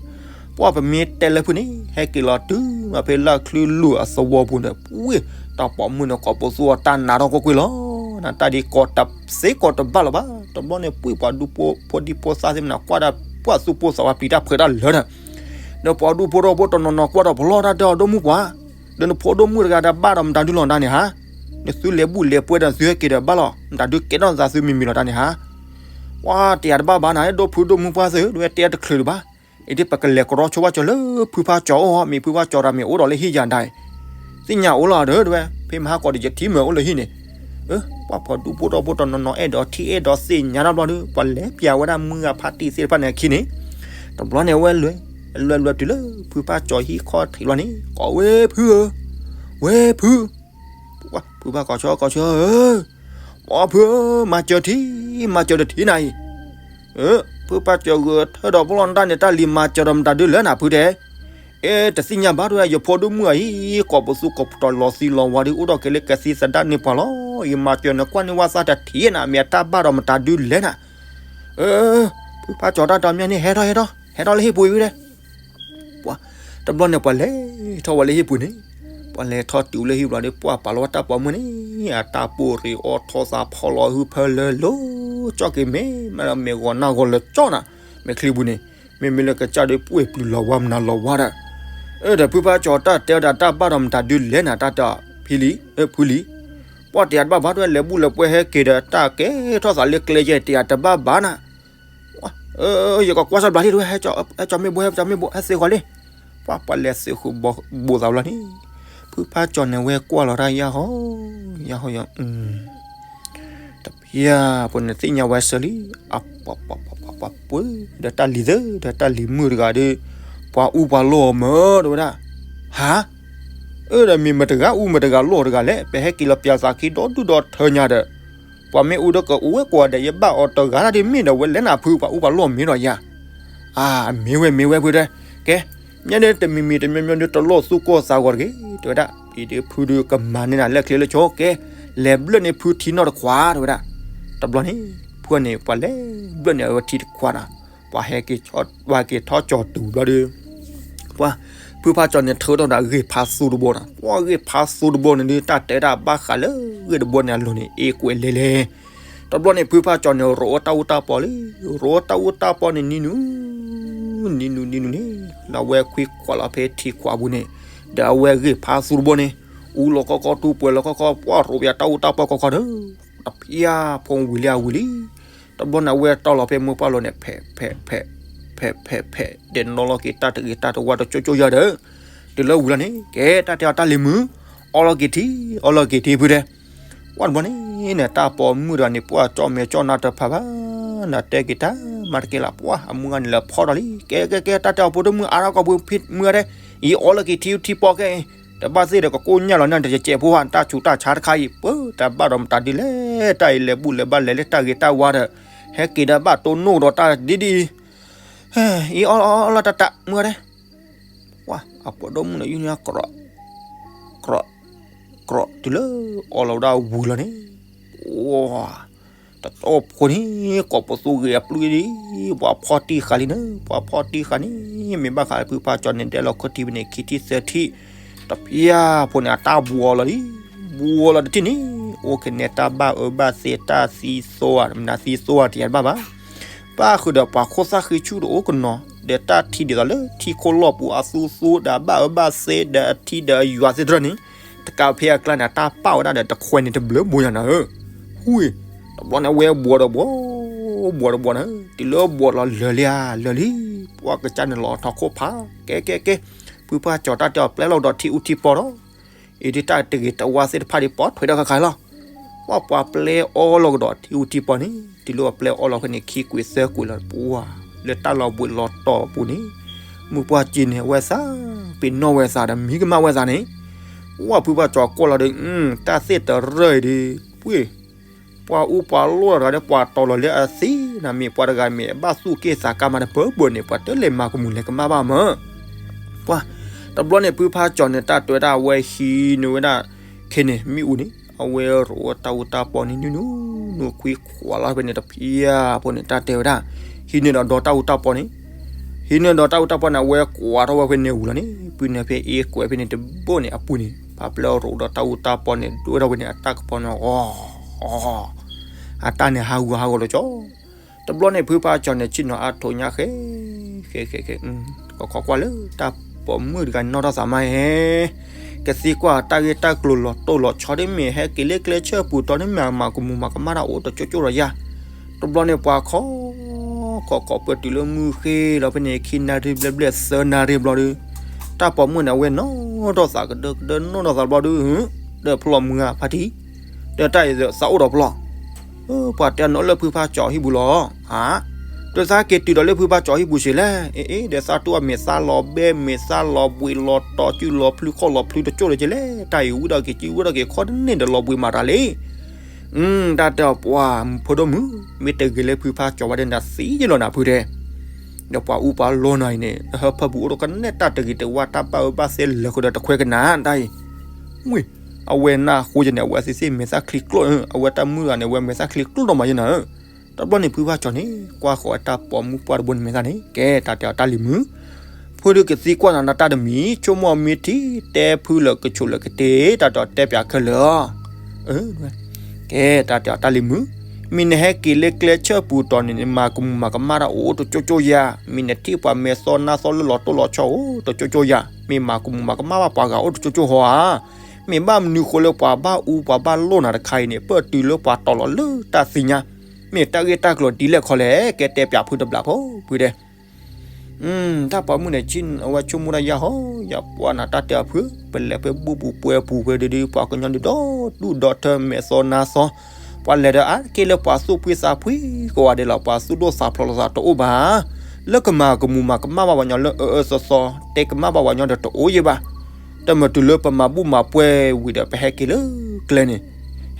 ပှၢ်ပမ့ၢ်တဲလၢဖုန့ၣ် ဟဲက့ၤလီၤတုၤမးဖဲလၢၢ်ချုးလူၢ်အသဝီပူၤန့ၣ် ပှၢ်, တၢ်ပိာ်မုၣ်န့ၣ် ကိးပသူအီၤတၢ်နးထီၣ်ကွ့ၢ်ကွ့ၢ်လီၤ. နတၢ်ဒ်ကိးတသ့ကိးတဘၣ်လၢၤဘၣ်. တဘျီန့ၣ် ပှၢ်ပှၤဒူဖိဒံဖိသၣ်သ့ၣ်မနၤ ကွၢ်ဒၣ်ပှၢ်သူၣ်ပိၢ်သးဝါပျံၤတၢ်ဖုးတၢ်လၢာ်ဒီး ဒီးပှၤဒူဖိထီဘိတနီၤနီၤကွၢ်ဒီးဖျီတၢ်ဒီး ဒိၣ်မုၢ်ပှၢ်, ဒီးနဖိဒိၣ်မုၣ်တဂၤဒီးဘၣ်ဒီးမတၤဒုလီၤတၢ်န့ၣ်ဟါ, နသုလဲၤဘူၣ်လဲၤပှဲၤဒီးသုဟဲက့ၤဒီးဘၣ်လီၤ, မတၤဒုကဲထီၣ်သးသုမံၤမံၤလီၤတၢ်န့ၣ်ဟါ. ပှၢ်တယၤတဘၣ်ဘၣ်နၤ ဒိၣ်ဖုဒိၣ်မုၢ်ပှၢ်သ့ၣ်ဧၢ, ဒ်ဝဲတဲတချုးလၢၤဘၣ်. အံၤဒ်ပကလဲၤကရီဆိဘၣ်ကၠီၤလၢဖုဖးကၠီၤအအိၣ်, မ့ၢ်ဖုဖးကၠီၤတၢ်မ့ၢ်အိၣ်ဒီးလၢဟံၣ်ယၤဒၣ်အံၤ, သ့ၣ်ညါအိၣ်လီၤဒီး ဒ်ဝဲ ဖဲမဟါကီးတယထံၣ်မ့ၢ်အိၣ်လၢဟံၣ်န့ၣ်, ပှၢ်ပှၤဒူဖိထီဘိတနီၤနီၤအဲၣ်ဒိးထံၣ်အဲၣ်ဒိးသ့ၣ်ညါတၢ်ဘျီဒီး ပှၤလဲၤပျးဝဲဒၣ်မုၢ်ဂၤဖါတံၢ်သ့ၣ်တဖၣ်န့ၣ်အခံန့ၣ်, တဘျီန့ၣ်အဝဲလဲၤ, လဲၤလဲၤတုၤလၢဖုဖးကၠီၤဟံၣ်ခီၣ်ထံးဘျီန့ၣ် ကိးဝဲဖုဧၢ, ဝဲဖု ဖုဖးကီးဆၢကီးဆၢဧၢ, ပှၢ်ဖုဧၢ, မၤစၢၤထံ, မၤစၢၤတထံနၤအံၤ, ဖုဖးကၠီၤဂဲၤထၢၣ်ဒီးဖျီနတၢ်န့ၣ် တၢ်လံၤမၤစၢၤဒီးမတၤဒုလဲၣ်နၤဖုတဲ, အဲ တသ့ၣ်ညါဘၣ်တဲဝဲ ယဖိဒိၣ်မုၣ်အံၤ ကိးပသူကိးပတီၤလီၤသံလီၤဝါဒီး အိၣ်ဒီးက့ၤလၢကသံသဒၣ်န့ၢ်ပှၤလီၤ. ယမၤစၢၤနကွၢ်န့ၢ်ဝဲသးတထံနၤ မ့ၢ်အတၢ်ဘၣ်ဒီးမတၤဒုလဲၣ်နၤ, ဖုဖးကၠီၤတၢ်တီမ့ၢ်န့ၣ် ဟဲထီၣ်ဟဲထီၣ် ဟဲထီၣ်လၢဟံၣ်ပူၤအံၤဝဲဒၣ် ပှၢ်, တဘျီန့ၣ်ပှၤလဲၤထီၣ်ဝဲလၢဟံၣ်ပူၤန့ၣ်, ပှၤလဲၤထီၣ်တုၤလၢဟံၣ်ပူၤဒီး ပှၢ်ပာ်လီၤဝဲတၢ်ပိာ်မုၣ်န့ၣ် အတၢ်ပိၢ်ရ့ၣ်အိၣ်ထီၣ်သးဖီလီၤဟုဖၢလၢလိၤကၠီၣ်က့ၤမ့ၢ်, မ့ၢ်ဒီးမ့ၢ်ဂီၤနၢ်ဂီၤလၢာ်ကၠီၣ်နၤ, မဲာ်ချံပူၤန့ၣ်, မ့မ့ၢ်လၢကစၢ်ဒုးပှ့ၤပျုၤလီၤဝါမနုၤလီၤဝါဒီး, အၢ ဒီးဖုဖါကၠီၤတၢ်တဲဝဲဒၣ်တၢ်ဘၣ်ဒီးမတၤဒုးလဲၣ်နၤ တၢ်တဲအီၤ ဖံလံ, ဖုလံ, ပှၤတဲအတဘၣ်ဘၣ် တဝဲလဲၤဘူၣ်လဲၤပှဲၤဟဲက့ၤဒီးတၢ်ကဲထီၣ်သးလၢကျဲယဲၢ် တဲအတဘၣ်ဘၣ်နၤ ယကကွၢ်စၢ်ဘျါလံ တဝဲ ဟဲကၠီမ့ၢ်ဘိ ဟဲကၠီမ့ၢ်ဘိ ဟဲသ့ဃီၤလံ, ပှၤပှၤလဲၤသ့ဃုာ်ဘိသးဘျီန့ၣ်, ဖုဖါကၠီၤန့ၣ်ဝဲကွၢ်လီၤတၢ်ယၢ်ဟီ, ယၢ်ဟီယီၤ တပျၢ်ဖိန့ၣ်သ့ၣ်ညါဝဲစၢၤလံ, အပှၤပှၤပှၤပှၤပှၤပှၤဒီးတၢ်လံၤသၢ ဒီးတၢ်လံၤမုၣ်တဂၤဒီး, ပှၤအူပှၤလီၢ်မၢ တဝဲဒၣ်, ဟါ, အၢ ဒီးမ့ၢ်မတဂၤအူမတဂၤလီၢ်တဂၤလဲၣ်, ပဟဲက့ၤလီၤပၠးသးခံဒီဒူၣ်ဒီထၢညါဒီး, ပှၤမ့ၢ်အူဒီးကအိၣ်ဝဲကိးဂၤဒဲး ယဘၣ်အီၤတဂၤတၢ်ဒ်မ့ၢ်ဒီး ဝဲလဲၤနၤဖု ပှၤအူပှၤလီၢ်မ့ၢ်ဒီးယၤ အၢ မ့ၢ်ဝဲမ့ၢ်ဝဲဖုတဲ, ကဲ, ညါန့ၣ်တမံၤမံၤတမံၤမံၤဒီး တလီၢ်သူၣ်ကိၢ်သးဂီၤတဂ့ၤ တဝဲဒၣ်, အံၤဒုးဖုဒုးကမၤန့ၢ်နၤလၢကျဲလၢဆိကဲ, လဲၤဘျၢၣ်န့ၢ်ဖုထံနီၢ်တခွး တဝဲဒၣ်, တဘျီန့ၣ်, ဖုန့ၣ် ပှၤလဲၤဘျၢၣ်န့ၢ်အဝဲထံတခွးဒီး, ပှၤဟဲက့ၤ, ပှၤက့ၤထီၣ်ကၠီၤတုၤဘျီဒီး ပှၤ, ဖုဖါကၠီၤန့ၣ်ထုးထီၣ်ဒီးဂ့ၢ်ဖးသူတဘိဒီး ပှၤဂ့ၢ်ဖးသူတဘိန့ၣ်ဒုး တၢ်တဲဒၣ်ဘၣ်ဃးလၢဂ့ၢ်တဘိန့ၣ်အလိၤန့ၣ် အ့ကွဲးလဲၤလဲၤ, တဘျီန့ၣ် ဖုဖါကၠီၤန့ၣ် ရိးအီၣ်တၢ်အူတၢ်ပီလံ, ရိးအီၣ်တၢ်အူတၢ်ပီန့ၣ်နံၤနုၤ, နံၤနုၤနံၤနုၤန့ၣ်, လၢအဝဲခွံခွးလီၤဖဲထံခွးပူၤန့ၣ်, ဒီးအဝဲဂ့ၢ်ဖးသူတဘိန့ၣ်, အူလီၤခီခီ တူၢ်ပှဲၤလီၤခီခီ ပှၤရိးပၠးတၢ်အူတၢ်ပီခီခီဒီး, တပျၢ်ဖိဝံၤလံအဝံၤလံ တဘျီန့ၣ် အဝဲတီၢ်လီၤဖဲမိၢ်ပှၢ်လိၤန့ၣ် ဖဲး, ဖဲး, ဖဲး, ဖဲး, ဖဲး, ဖဲး, ဒီးနီၣ်လီၤက့ၤတၢ်တဂ့ၤတၢ်တဝါတကၠိကၠိယၤဒီး, တုၤလၢဝံၤလီၤန့ၣ် ကဲတၢ်တဲအီၤတၢ်လံၤမုာ်, အီလီၤက့ၤထံ, အီလီၤက့ၤထံဖုတဲ, ပှၤတဘျီန့ၣ်န့ၣ် တၢ်ပိာ်မုၣ်တဂၤန့ၣ် ပှၤကၠီၣ်မဲာ်ကၠီၣ်နါတဖးဘၣ်, နတဲက့ၤတၢ်မၤတကဲလၢ် ပှၤအမုၢ်ဂၤန့ၣ်လၢဖီၣ်ဒီးလံ, ကဲကဲကဲ တၢ်တဲအီၤဖိဒိၣ်မုၣ်အါထီၣ်ကီၢ်ပူၤဖံမုၢ်ဂၤတဲ, အံၤအီလီၤက့ၤထံထံပီကဲအံၤ, တဘၣ်သ့ၣ်ဒီးကကိၣ်ညၣ်လီၤန့ၣ် တကဲးဖိဟါ တၢ်ဆူးတၢ်ဆါတခါအံၤ ပၢတၢ်ဘၣ်ဒီးမတၤဒ်လဲၣ် တၢ်အံၤလဲၤဘူၣ်လဲၤဘၣ်လဲၤလၢတၢ်ဂ့ၤတၢ်ဝါဒီး, ဟဲက့ၤဒီးဘၣ်တိၢ်နီၣ်ဒီးတၢ်ဒ်ဒ်အံၤ, အံၤအီလီၤတၢ်တၢ်မုၢ်ဂၤတဲ, ပှၤအပိာ်ဒိၣ်မုၣ်န့ၣ် ယူၢ်န့ၢ် ကြိး, ကြိး, ကြိး တုၤလၢအီလီၤဝဲဒၣ်ဝံၤလီၤန့ၣ်, ပှၤ, တတီၢ်ဖိန့ၣ် ကိးပသူဂ့ၤအပျုၢ်ဒ်, ပှၤဖီၣ်တံၢ်ဃာ်လံန့ၣ် ပှၤဖီၣ်တံၢ်ဃာ်န့ၣ်, မ့ၢ်ဘၣ်ဃးဖုဖါကၠီၤန့ၣ် ဒဲးလီၤခီၣ်ထံးဖဲန့ၣ် ခံထံၣ်သၢထံၣ်, တပျၢ်ဖိန့ၣ် အတၢ်ဘှီလီၤလံ, ဘှီလီၤတထံၣ်န့ၣ်, အိၣ်ကနဲတၢ်ဘၣ်အၢဘၣ်သီတၢ်သံသိဧါ မနုၤသံသိဧါ တယၤတဘၣ်ဘၣ် ပၣ်ဃုာ်ဒီးပှၤခိၣ်သၣ်ဃံဆူၣ် တအိၣ်ကနီၤ ဒီးတၢ်ထံၣ်ဒ်သိးလၢထံခိၣ်လီၢ်ပူၤအသူသူဒီးအဘၣ်အၢဘၣ်သီဒီးအထံဒီးအယွၤသ့ၣ်တဖၣ်န့ၣ်, တကးဖဲအကျါန့ၣ် တၢ်ပာ်ဝဲဒၣ်ဒီးတခွဲးန့ၣ်တဘျုးဘိယၤနၤဧၢ, ဝံၤ, တဘျီန့ၣ်အဝဲဘှီဒီးဘှီ, ဘှီဒီးဘှီန့ၣ် တုၤလၢဘှီလီၤလၢာ်လံဧါ လၢာ်လံ, ပှၤကစၢ်န့ၣ်လီၤထီၣ်ခိၣ်ဖး, ကဲကဲကဲ, ဖုဖါကၠီၤတၢ်တဲအီၤပျဲလီၤကဒီးထံအူထံပီဒီး အံၤဒ်တၢ်တဂ့ၤတဝါသ့ၣ်တဖၣ်ဒ်ပီၣ်ထွဲဒီးခါခါလီၤ, ပှၤပှၤပျဲအီလီၤကဒီးထံအူထံပီန့ၣ် တုၤလၢပှၤပျဲအီလီၤဖဲန့ၣ် ခံကွံာ်သၢကွံာ်လီၤ ပှၤလၢတၢ်လီၤဘှံးလီၤတီၤအပူၤန့ၣ်, မုၢ်ပှၢ်က့န့ၣ် အဝဲသး, ပ့ၤနီၣ်ဝဲသးဒီးမံကမၣ်ဝဲသးန့ၣ်, ပှၤဖုဖါကၠီၤကွၢ်လီၤဒီး, တၢ်သ့ၣ်တရၢၢ်အံၤဒီး, ပှ့ၢ် ပှၤအူပှၤလီၢ်တဂၤဒီး ပှၤတီၤလီၤလၢအသံ, နမ့ၢ်ပှၤတဂၤမ့ၢ်အဘၣ်သူၣ်က့ၣ်သးကါမးတပၢၢ်ဘၢၣ်န့ၣ် ပှၤတလဲၤမၤကမူၣ်လဲၤကမၣ်ဘၣ်မၢ်, ပှၤ, တဘျီန့ၣ် ဖုဖါကၠီၤန့ၣ် တၢ်တဲဝဲဒၣ်အဝဲဟံးန့ၢ်ဝဲဒၣ်, ခဲန့ၣ် မ့ၣ်အူန့ၣ် အဝဲရိးဝဲတၢ်အူတၢ်ပီန့ၣ် နုနုနုခွံခွးလီၤဖဲန့ၣ် တဖျၢၣ်ဖိန့ၣ် တၢ်တဲဝဲဒၣ်, ဟံးန့ၢ်ဒီးဒီတၢ်အူတၢ်ပီန့ၣ် ဟံးန့ၢ်ဒီးတၢ်အူတၢ်ပီန့ၣ် အဝဲကွၢ်ထီၣ်ဝဲဖဲန့ၣ်ဝံၤလီၤန့ၣ် ပုၢ်န့ၣ်ဖဲအ့ကွဲးဖဲန့ၣ်တဘိန့ၣ်အပူၤန့ၣ် ပှၤပျဲရိးဒီးတၢ်အူတၢ်ပီန့ၣ် ဒိၣ်ထီၣ်ဝဲန့ၣ် အတၢ်ကပီၤန့ၣ် ဂီၤ, အတၢ်န့ၣ်ဟးဂူာ်ဟးဂီၤလီၤကၠီ, တဘျီန့ၣ် ဖုဖါကၠီၤန့ၣ် ဆ့ၣ်နီၤအါထိးညါဃဲ, ဃဲဃဲဃဲ, ကခီကွၢ်လၢတၢ်ပိာ်မုၣ်တဂၤနီၣ်ထီၣ်သးမးဟဲ ကသံကွၢ်တၢ်ဂ့ၢ်တၢ်ကျိၤလီၤတိၢ်လီၤဆီ ဒ်မ့ၢ်ဟဲက့ၤလၢကျဲဆၢပူၤတီၤ ဒ်မ့ၢ်အမၤကမူၣ်မၤကမၣ်တၢ်အိၣ်တကၠိကၠိဒီးယၤ, တဘျီန့ၣ် ပှၤခီ, ခီခီ ပတုၤလၢမုၢ်ဃ့လီၤဖဲန့ၣ် ခံနၣ်ရံၣ်ဘျဲၣ်ဘျဲၣ်သၢနၣ်ရံၣ်ဘျီဒီး, တၢ်ပိာ်မုၣ်န့ၣ် အဝဲနီၣ်ထီၣ်သးကဒၢကဒၢနီၣ်ထီၣ်သးဘျီဒီး, ဒီးဖျီၣ်မုၢ်ဂၤဖါတံၢ်, ဒီးတၢ်အံၤသးအိၣ်ဒီးဖျီၣ် ပှၤတဲနီၣ်လၢဖုဖါကၠီၤဟံၣ်ပူၤလီၤ, အါ, ဒီးသးက့ၤတုၤဒီးလၢဖုဖါကၠီၤဟံၣ်ပူၤစ့ၢ်လဲၣ်, အ့အ့ ဒီးသးတူၢ်အမ့ၢ်သးလီၤဘဲ မ့ၢ်သးလီၤဘှံးလီၤတီၤ စုလီၤဖျုးခီၣ်လီၤဖျုးတကၠိၢ်လၢကလဲၣ်, တၢ်အံၤဝံၤဒီးက့ၤစုဝံၤဒီးက့ၤခီတန့ၢ်ဒီးလီၤဘှံးမၤတၢ်လံ, တၢ်တဲအီၤပှၤ ဖိဒိၣ်မုၣ် မ့ၢ်တဂ့ၤလၢဖုဖါကၠီၤဝဲဒၣ်နၤသံယလီၤနၤဖုတဲ ဒီးပှၤအူပှၤလီၢ်နၤအံၤန့ၣ် ဟၢဖၢပူၤအိၣ်ဒီးကနဲၣ်တၢ်တဂ့ၤတဝါတၢ်ဘၣ်အၢဘၣ်သီလၢာ်ဃုာ်ဒီးတခွဲးကနၤတၢ်အံၤ, ဝံၤ, အဝဲနၢ်ဟူယန့ၣ် အဝဲသ့ၣ်သ့ၣ်မဲာ်သၣ်ချံကျိၣ်, အဝဲတၢ်မုၣ်တဂၤန့ၣ် အဝဲမဲာ်သၣ်ချံကျိၣ်ဒီးမးယနၤဧၢ, တဘျီန့ၣ်ဖုဖါကၠီၤန့ၣ် ကွၢ်ဃီၤဝဲတၢ်ပိာ်မုၣ်ပှၢ်တဘိန့ၣ်မဲာ်သၣ်န့ၣ် ကဲတၢ်တဲအီၤတၢ်လံၤမုာ် ဖိဒုးကသံကွၢ်နၤနတၢ်တမံၤ ဆိကမိၣ်မ့ၢ်ထံၣ် တဲဖုလၢာ်ကဆိးလၢာ်ကတ့ၢ် တၢ်တဲအီၤတဲပၠးခဲလၢာ်, ကဲတၢ်တဲအီၤတၢ်လံၤမုာ်, မ့ၢ်နဟဲက့ၤလၢကျဲဆၢပူၤတီၢ်န့ၣ် နမၤကမူၤမၤကမၣ်တၢ်အိၣ်တကၠိကၠိယၤ, မ့ၢ်နထံၣ်ပှၤမဲာ်သီနါသီလၢလီၤတိၢ်လီၤဆီအိၣ်တကၠိကၠိယၤ, မ့ၢ်မၤကမူၤမၤကမၣ်ဘၣ်ပှၤဂၤအိၣ်တကၠိကၠိဟီဧါ. မ့ၢ်ဘၣ်မနုၤဃိလၢပှၤဘၣ်အူပှၤဘၣ်လိၣ်နၤတခါအံၤန့ၣ် ပၢၢ်တုၤလၢပှၤတီၤလီၤလၢတၢ်သ့ၣ်ညါ, မ့ၢ်တၢ်ဂ့ၢ်တၢ်ကျိၤဒ်လဲၣ်ခီလဲၣ် ကဲတဲပၠးဖုတဘျီဖိဖုတဲ တၢ်ပိာ်မုၣ်န့ၣ် အဝဲဆိကမိၣ်တၢ်ယၤဟီ, ယပှၢ်နၤတၢ်တဲအီၤဖု, ပလဲၤဖဲဘူၣ်ပူၤပှဲၤပူၤဖဲဒုဒု ပှၤကညီဒုဒီဒူၣ်ဒီထၢမဲာ်သီနါသီ, ပှၤလဲၤဒီးအါတက့ၢ်လၢပှၤသူၣ်ဖှံသးဖှံကိးဂၤဒဲးလီၤ, ပှၤသူၣ်ဒိၣ်သးဖျိးလိာ်သးတအိၣ်ဘၣ်, လၢကမၤကမူၤမၤကမၣ်ဘၣ်ပှၤကညီလၢအအၢအၢသီသီ, တဲကမၣ်ဘၣ်ပှၤကညီဒီးတအိၣ်ယဲဘၣ်. တမ့ၢ်တုၤလၢပမၤဘူၣ်မၤပှဲၤဝံၤဒီး ပဟဲက့ၤလၢကျဲန့ၣ်,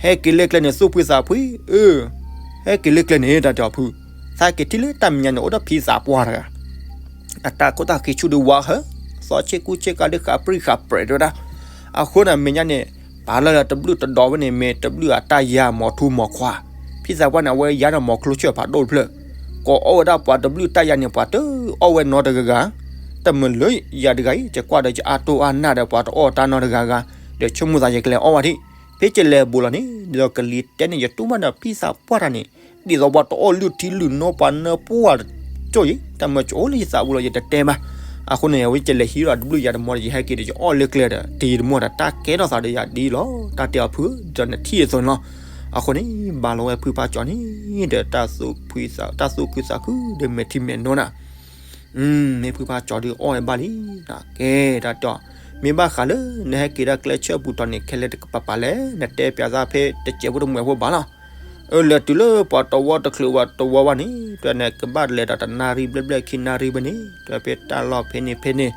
ဟဲက့ၤလၢကျဲန့ၣ် သူၣ်ဖှံသးဖှံ, အၢ ဟဲက့ၤလၢကျဲန့ၣ် တၢ်တဲအီၤဖု, သးက့ၤထံၣ်လၢတၢ်မဲာ်ညါန့ၣ် အိၣ်ဒီးဖံသးပှၢ်တဂၤ, အတၢ်ခိၣ်တၢ်ဃံဆူၣ်ဒုးဝါဟၢ, သီဆ့ကူဆ့ကၤဒုးဃးပြံဃးပြဲးတဲဝဲဒၣ်, အဃိန့ၣ်မဲာ်ညါန့ၣ် ပာ်လီၤလၢတဘျုးတဒီးဝဲန့ၣ် မ့ၢ်တဘျုးအတၢ်ယၤမီၤထူမီၤခွါ, ဖံသးပှၢ်န့ၣ် အဝဲယၤန့ၣ်မီၤချိၣ်ဆၢၣ်ဖးဒိၣ်တဖျၢၣ်, ကိးအီၣ်ဝဲဒၣ်ပှၤတဘျုးတၢ်ယၤန့ၣ် ပှၤတအီၣ်ဝဲနီတဂၤဂၤ, တမ့ၢ်လၢယၤတဂၤအံၤ ယကွၢ်ဒီးယအါတိၢ်အါနၢ်ဒီးပှၤတအီၣ်တၢ်နီတဂၤဂၤ, ဒီးဆိကမိၣ်သးယကလဲၤအီၣ်ဝဲဒၣ်, ဖဲယလဲၤဘူးလီၤန့ၣ် ဒီးကလံၤတဲန့ၣ် ယတူၢ်ဘၣ်ဒီးဖံသးပှၢ်တၢ်န့ၣ် ဒ်သိးပှၤတအီၣ်လုၢ်ထံလုၢ်နိပှၤနၢပှၢ်တကၠိၢ်အံၤ, တမ့ၢ်ကအိၣ်လၢယသးပူၤလီၤ ယတတဲဘၣ်. အဃိန့ၣ် အဝဲယလဲၤဟံးဒီးတဘျုးယၤတမီၤဒီး ယဟဲက့ၤဒီးယအီၣ်လၢကျဲဒီး တယံာ်တမီၢ်ဒီးတၢ်ကဲထီၣ်သးဒီးယၤဒ်လီၤ, တၢ်တဲအီၤဖု, ဒီးနထံၣ်အသိးန့ၣ်လီၤ. အဃိန့ၣ် ဘၣ်လီၤဝဲဖုဖါကၠီၤန့ၣ် ဒီးတၢ်သူၣ်ဖှံသးခုဒီးမဲာ်ထံမဲာ်နိနၤ မ့ၢ်ဖုဖါကၠီၤဒုးအီၣ်ဝဲဘၣ်လံ, ကဲတၢ်တဲအီၤ, မ့ၢ်ဘၣ်ဃးလၢ နဟဲက့ၤဒၣ်ကျဲဆၢပူၤတီၢ်န့ၣ် ခဲလၢာ်တကပၤပၤလဲၣ်, နတဲပၠးသးဖဲတစဲးဖိတမှဲးဖိဘၣ်လီၤ. အၢ လဲၤတုၤလၢပှၤတဝီတချုးဝဲတဝီဘၣ်န့ၣ် တဲနကဘၣ်လဲၤဒီးတနၣ်ရံၣ်ဘျဲၣ်ဘျဲၣ်ခံနၣ်ရံၣ်ဘၣ်န့ၣ် တဲဖဲတၢ်လီၢ်ဖဲန့ၣ်ဖဲန့ၣ်,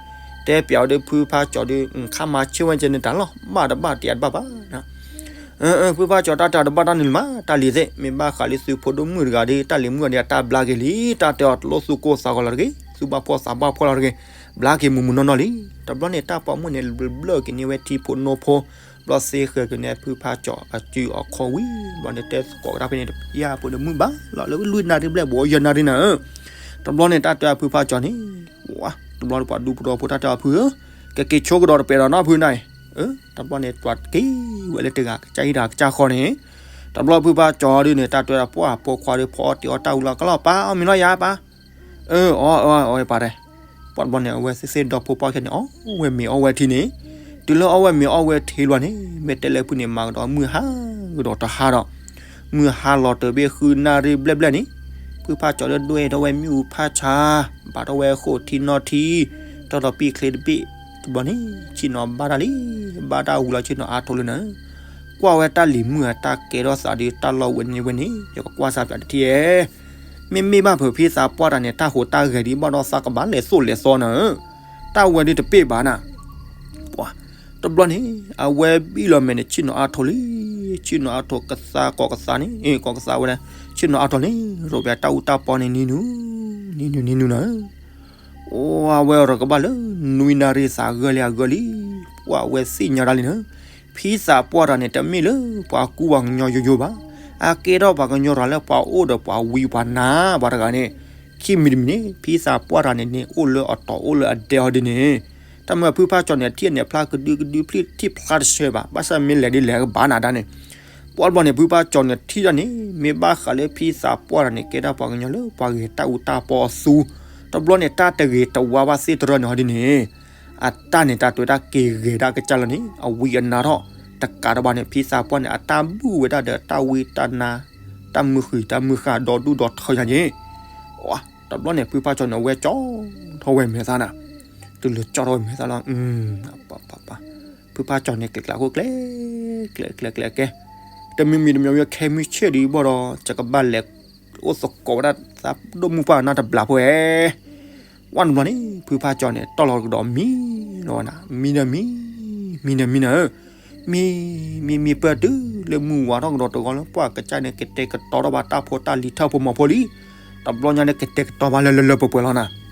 တဲပၠးအီၤဒီးဖုဖါကၠီၤဒုး ခါမၤဆ့ၣ်ဝဲကဲန့ၣ်တၢ်လီၤ, ဘၣ်တဘၣ်တယၤတဘၣ်ဘၣ် ဖုဖါကၠီၤ တၢ်တဲအီၤတဘၣ်တၢ်န့ၣ်လၢၤမး, တၢ်လံၤသ့ၣ် မ့ၢ်ဘၣ်ဃးလံသုးဖိဒိၣ်မုၣ်တဂၤဒီး တၢ်လံၤမုၣ်အီၤဒီးအတၢ်ဘျါက့ၤလံ, တၢ်တဲအီၤတလိၣ်သူၣ်ကိၢ်သးဂီၤလီၤတဂ့ၤ, သူၣ်ဘၣ်ဖှီၣ်သးဘၣ်ဖှီၣ်လီၤတဂ့ၤ, ဘျါက့ၤမုၢ်မုၢ်နီၢ်နီၢ်လံ. တဘျီန့ၣ် တၢ်ပိာ်မုၣ်န့ၣ် ဘျၢက့ၤန့ၢ်ဝဲထံဖိနိဖိ, ဘျီသ့ဃဲၤက့ၤန့ၢ်ဖုဖါကၠီၤအစုအခီၣ်ဝံၤ, ဘျီန့ၣ်တဲသကိးကဒါဖဲန့ၣ် တပျၢ်ဖိဒီးမုၢ်ဘၣ်လီၤလၢလွံၢ်နၣ်ရံၣ်ဘျဲၣ် ဘိးယဲၢ်နၣ်ရံၣ်နၤဧၢ. တဘျီန့ၣ်တၢ်တဲအီၤဖုဖါကၠီၤန့ၣ်, ဝါ, တဘျီပှၤဒူဖိထီဖိတၢ်တဲအီၤဖုဧၢ, ကက့ၤဆိကဒီးတပဲာ်ဒီးနီၢ်ဖုနၤအံၤ, တဘျီန့ၣ် ပှၤက့ၤဝဲလၢတဂၤကစၢ်ဟံၣ်တဂၤကစၢ်ဃီန့ၣ်, တဘျီဖုဖါကၠီၤဒုးန့ၣ် တၢ်တဲအီၤဖိခွါဒီးဖီအီၣ်တ့ၢ်အီၣ်တၢ်ဝံၤလီၤ ကလီၤ ပၢ်အီၣ်မ့ၤနီၢ်ယၤပၢ်, အၢ အီၣ်အီၣ်အီၣ်ပၢ်တဲ, ပှၤတဘျီန့ၣ် အဝဲသ့ၣ်သ့ၣ်ဒီဖိပှၢ်ခဲန့ၣ် အီၣ်ဝဲမ့ၤအီၣ်ဝဲထံန့ၣ်, တုၤလၢအီၣ်ဝဲမ့ၤအီၣ်ဝဲထံလီၤန့ၣ် မ့ၢ်တဲလၢဖုန့ၣ် မၤကဒီးမုၢ်ဟါကဒီးတဟါဒီး မုၢ်ဟါလီၤတၢၤဘ့ၣ်ဃုနၣ်ရံၣ်ဘျဲၣ်ဘျဲၣ်န့ၣ်, ဖုဖါကၠီၤဒုးဒွဲၣ်ထီၣ်ဝဲမ့ၣ်အူဖးဆါ, ဘၣ်ထီၣ်ဝဲဃိာ်ထံနီၢ်ထံ, တီၢ်ဒီးပံာ်ချ့တဘ့ၣ်, တဘျီန့ၣ် ဆ့ၣ်နီၤဘၣ်တၢ်လံ, ဘၣ်တၢ်ဝံၤလီၤဆ့ၣ်နီၤအါထီၣ်လၢနၤ, ကွၢ်ဝဲတၢ်လံၤမုၢ်အတၢ်ကဲထီၣ်သးဒီး တၢ်လီၢ်ဝဲန့ၣ်ဝဲန့ၣ် ယကကွၢ်စၢ်ပၠးတထံၣ်ဧဲ မ့မ့ၢ်ဘၣ်ဖုးဖံသးပှၢ်တၢ်န့ၣ် တၢ်ဟူးတၢ်ဂဲၤဒံးဘၣ်ဒီးသးကဘၣ်လဲၤသိၣ်လဲၤသီနၤဧၢ, တၢ်ဝဲဒုးတပ့ၢ်ဘၣ်နၤ, တဘျီန့ၣ် အဝဲဘံၣ်လီၤမဲာ်န့ၣ် ဆ့ၣ်နီၤအါထီၣ်လံ, ဆ့ၣ်နီၤအါထီၣ်ကသးကိးကသးန့ၣ်, အ့ ကိးကသးဝဲဒၣ်, ဆ့ၣ်နီၤအါထီၣ်န့ၣ် ရိးပၠးတၢ်အူတၢ်ပီန့ၣ် နံၤနူၤ, နံၤနူၤ နံၤနူၤနၤဧၢ, အိၣ်အဝဲအီၤဒီးကဘၣ်လၢ နွံနၣ်ရံၣ်သးဂၢၢ်လံအဂၢၢ်လံ, ပှၢ်ဝဲသ့ၣ်ညါတၢ်လံနၤ, ဖံသးပှၢ်တၢ်န့ၣ် တမ့ၢ်လၢပှၤကူပှၤကညီယိယိဘၣ်, အကဲထီၣ်ပှၤကညီတဂၤလၢပှၤအိၣ်ဒီးပှၤဝံပှၤနါပှၤတဂၤန့ၣ်, ခံမံၤတမံၤန့ၣ် ဖံသးပှၢ်တၢ်န့ၣ်န့ၣ် အိၣ်လၢအတီၤအိၣ်လၢအဒဲအီၤဒ်န့ၣ်, တၢ်မ့ၢ်ဖုဖါကၠီၤန့ၣ် ထံၣ်န့ၣ်ဖျါကဒုကဒုဖျံၣ်ထံၣ်ဖျါတဆၢဘၣ်, ဘၣ်ဆၣ်မ့ၢ်လဲၤဒ်လဲၣ်ကဘၣ်နၤဒၣ်န့ၣ် ပှၢ်တဘျီန့ၣ် ဖုဖါကၠီၤန့ၣ်ထံၣ်တၢ်န့ၣ် မ့ၢ်ဘၣ်ဃးလၢဖံသးပှၢ်တၢ်န့ၣ် ကဲဒၣ်ပှၤကညီလၢပှၤဂဲၤတၢ်အူတၢ်ပီအသူ, တဘျီန့ၣ် တၢ်တဂ့ၤတဝါဘၣ်သ့ၣ်တရၢန့ၣ်ဟီဒ်န့ၣ်, အတၢ်န့ၣ် တၢ်တဲတၢ်က့ၤဂဲၤဒၣ်ကစၢ်လီၤန့ၣ် အဝံအနါထီၣ်, တကးတဘၣ်န့ၣ် ဖံသးပှၢ်န့ၣ် အတၢ်ဘူၣ်ဝဲဒၣ်ဒီးတၢ်ဝံတၢ်နါ, တၢ်မုၢ်ဃံၤတၢ်မုၢ်ဃၢ်ဒီဒူၣ်ဒီထၢညါန့ၣ်, တဘျီန့ၣ် ဖုဖါကၠီၤန့ၣ် အဝဲကၠီထီၣ်ဝဲမဲာ်သၣ်နၤ, တုၤလၢကၠီထီၣ်ဝဲမဲာ်သၣ်လီၤ, ဖုဖါကၠီၤန့ၣ် ကျဲၤကျဲၤခိၣ်ကျဲၤ, ကျဲၤကျဲၤကျဲၤကဲ, တမံၤမံၤတမံၤဝဲခဲမုၢ်ဆ့ၣ်ဒံးဘၣ်ဒီး ယကဘၣ်လဲၤအိၣ်သကိးဝဲဒၣ်သးဒိၣ်မုၢ်ပှၢ်နၢ်တဘျီဖိဧဲ ဝဲတဘျီန့ၣ် ဖုဖါကၠီၤန့ၣ် တီၢ်လီၤကဒီးမံလီၤဝဲနၤ, မံဒီးမံ, မံဒီးမံနၤဧၢ, မံ, မံမံပၢၢ်တုၤလၢမုၢ်ဝါထီၣ်ကဒီးတဂီၤလၢပှၢ်ကစၢ်န့ၣ် ကတဲာ်ကတီၤထီၣ်ဘၣ်တၢ်ဖိတၢ်လံၤထၢၣ်ဖိမီၤဖိလံ, တဘျီညါန့ၣ် ကတဲာ်ကတီၤဘၣ်လၢလၢလၢပှဲၤပှဲၤလီၤနၤ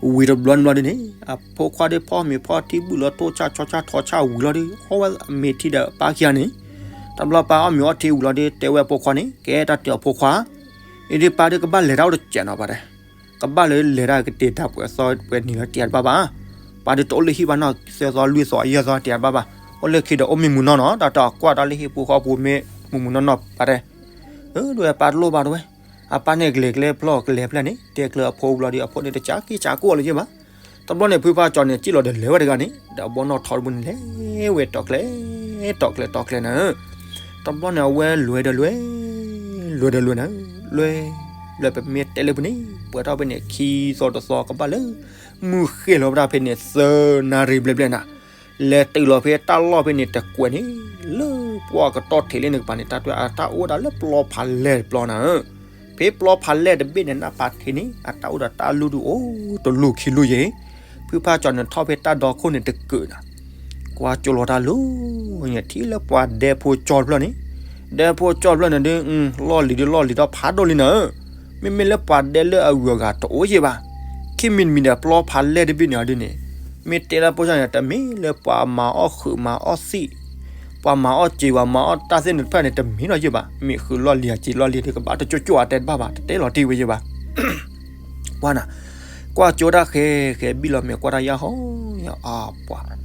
ဝံၤတဘျီတဘျီဒ်န့ၣ် အဖိခွါဒီးဖီမ့ၤဖီထံဘူၣ်လီၤ ထိၣ်ဆၣ်ဆီဆၣ်ထီဆၣ်ဝံၤလီၤဒီး အီၣ်ဝဲမ့ၤထံဒီးပၢ်ခံဂၤန့ၣ်, တဘျီပၢ်အီၣ်မ့ၤအီထံဝံၤလီၤဒီး တဲဝဲအဖိခွါန့ၣ် ကဲတၢ်တဲအီၤဖိခွါ, အံၤဒ်ပၢ်ဒီးကဘၣ်လဲၤတၢ်အိၣ်တစဲးနီၤပၢ်တဲ, ကဘၣ်လၢလဲၤတၢ်ကတဲာ်တၢ်ပှဲၤသီပှဲၤနံၤလီၤတယၤတဘၣ်ဘၣ်, ပၢ်ဒီးတအိၣ်လၢဟံၣ်ဘၣ်နီၤ သၢသီလွံၢ်သီယဲၢ်သီတယၤတဘၣ်ဘၣ်, အိၣ်လၢခံဒီးအိၣ်မ့ၢ်မုၢ်နီၢ်နီၤ တၢ်တဲအီၤကွၢ်တၢ်လၢဟံၣ်ပူၤဃီပူၤမ့ၢ်မုၢ်မုၢ်နီၢ်နီၤပၢ်တဲ တဝဲပၢ်တလိၣ်ဘၣ်တဝဲ, အပၢ်န့ၣ်ကလဲၤကျဲဖျီကလဲၤဖျဲၣ်န့ၣ် တဲကျၢၤအဖိဘျီဒီး အဖိန့ၣ်တကးက့ၤကးကိၢ်လၢၤယဲၢ်ဘၣ်. တဘျီန့ၣ် ဖုဖါကၠီန့ၣ် စံၣ်လီၤဒီးလဲၤဝဲတဂၤန့ၣ် ဒီးအဘီနီၣ်ထီတဘိန့ၣ် လဲၤဝဲတီၤကျဲ, တီၤကျဲတီၤကျဲနၤဧၢ. တဘျီန့ၣ် အဝဲလဲၤဒီးလဲၤ, လဲၤဒီးလဲၤနၤဧၢ, လဲၤ, လဲၤပမ့ၢ်တဲလၢပူၤန့ၣ် ပှဲၤထီၣ်ဖဲန့ၣ် ခံသီတသီကဘၣ်လၢ မုၢ်ဃ့ၢ်လီၤဝဲဒၣ်ဖဲန့ၣ် သၢနၣ်ရံၣ်ဘျဲၣ်ဘျဲၣ်နၤ လဲၤတုၤလီၤဖဲတၢ်လီၢ်ဖဲန့ၣ်တကွဲးန့ၣ် လၢပှၢ်ကတီၢ်ထံးလၢန့ၣ်ကပၤန့ၣ် တၢ်တဝဲအတၢ်အိၣ်ဒၣ်လၢပျီဖးလဲၢ်တပျီနၤဧၢ. ဖဲပျီဖးလဲၢ်တဘ့ၣ်န့ၣ် နၢ်ပၤထံးန့ၣ် အတၢ်အိၣ်ဒီးတၢ်လူၢ်ဒုအိၣ်တလူၢ်ခံလူၢ်ယဲၢ်. ဖုဖါကၠီန့ၣ်ထီၣ်ဖဲတၢ်ဒီခိၣ်န့ၣ်တကုးနၤ ကွၢ်ကၠိလီၤတၢ်လူၤ ထံၣ်လၢပှၤဒဲဖိကၠီတဖျၢၣ်န့ၣ်, ဒဲဖိကၠီတဖျၢၣ်န့ၣ်ဒုး လီၢ်လံၤဒုးလီၢ်လံၤထီၣ်ဖးဒိၣ်လံနၤဧၢ. မ့မ့ၢ်လၢပှၤဒဲလၢအဂုၤအဂၤတအိၣ်ယဲၢ်ဘၣ်. ခံမံၤတမံၤဒီးပျီဖးလဲၢ်တဘ့ၣ်န့ၣ်အီၤဒုးန့ၣ်, မ့ၢ်တဲလၢဖိကၠီန့ၣ် တမ့ၢ်လၢပှၤမၤအီၣ်ဃုာ်မၤအီၣ်သံၣ်, ပှၤမၤအီၣ်စ့ဝဲမၤအီၣ်တၢ်သ့ၣ်န့ၣ်တဖၣ်န့ၣ် တမ့ၢ်လီၤယဲၢ်ဘၣ်. မ့ၢ်ဃုာ်လီၢ်လံၤအစ့လီၢ်လံၤဒုးကဘၣ်တကၠိကၠိအတဲတဘၣ်ဘၣ် တတဲလီၤတံၢ်ဝဲယဲၢ်ဘၣ်. ပှၢ်နၤ, ကွၢ်ကၠိဒၣ်ဃဲဃဲဘံၣ်လီၤမဲာ်ကွၢ်တၢ်ယၢ်ဟီ, ယၢ်အါပှၢ်,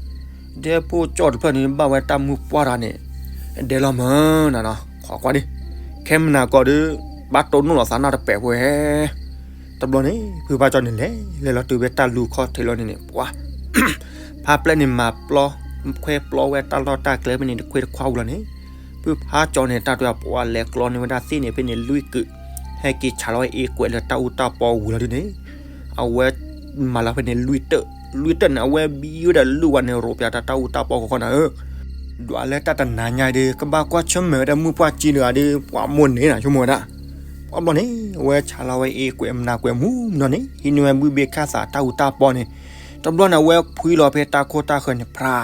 ဒဲဖိကၠီတဖျၢၣ်န့ၣ် ဘၣ်ဝဲတၢ်မုၢ်ပှၢ်တၢ်န့ၣ်, ဒဲလီၤမၢ်နၤနီၤ ခိးကွၢ်ဒံး, ခဲမနၤကီးဒုး, ဘၣ်တိၢ်နီၣ်လီၤသးနၢ်တပဲာ်ဖိဧဲ. တဘျီန့ၣ် ဖုဖါကၠီန့ၣ် လဲၤလဲၤလီၤတုၤဖဲတၢ်လူၤခီၣ်ထံးလီၤန့ၣ်န့ၣ် ပှၢ် ဖါပျဲၢ်န့ၣ်မၤပျီ, ခွဲပျီဝဲတၢ်လီၢ်တၢ်ကျဲဖဲန့ၣ် တခွ့တခွါဝံၤလီၤန့ၣ်, ဖုဖါကၠီန့ၣ် တၢ်တဝဲပှၢ်လဲၤကျီန့ၢ်ဝဲဒၣ်သ့ၣ်န့ၣ် ဖဲန့ၣ်လွံၢ်ကုာ်, ဟဲက့ၤဆးလီၤဝဲအ့ကွဲးလၢတၢ်အူတၢ်ပီဝံၤလီၤဒုးန့ၣ်, အဝဲမၤလီၤဖဲန့ၣ်လွံၢ်တၢၢ်, လွံၢ်တၢၢ်န့ၣ် အဝဲဘံဝဲဒၣ်လူၢ်ဝဲန့ၣ် ရိးပၠးတၢ်တၢ်အူတၢ်ပီဃီဃီနၤဧၢ ဒွးလၢတၢ်တနၤညါဒီး ကဘၣ်ကွၢ်ဆၢၣ်မဲာ်ဝဲဒၣ်မုၢ်ပှၢ်ကၠံတဂၤဒီး ပှၢ်မိၢ်န့ၣ်နၤဆိကမိၣ်ဝဲဒၣ်. ပှၢ်ဘျီန့ၣ် အဝဲဆးလီၤဝဲအ့ကွဲးမနၤကွဲးမူမနီၤန့ၣ် ဟံးန့ၢ်ဝဲဘုဘ့ၣ်ခၣ်သးတၢ်အူတၢ်ပီန့ၣ်, တဘျီန့ၣ် အဝဲဖှံလီၤဖဲတၢ်ခိၣ်တၢ်ဃၢၤန့ၣ် ဖြး,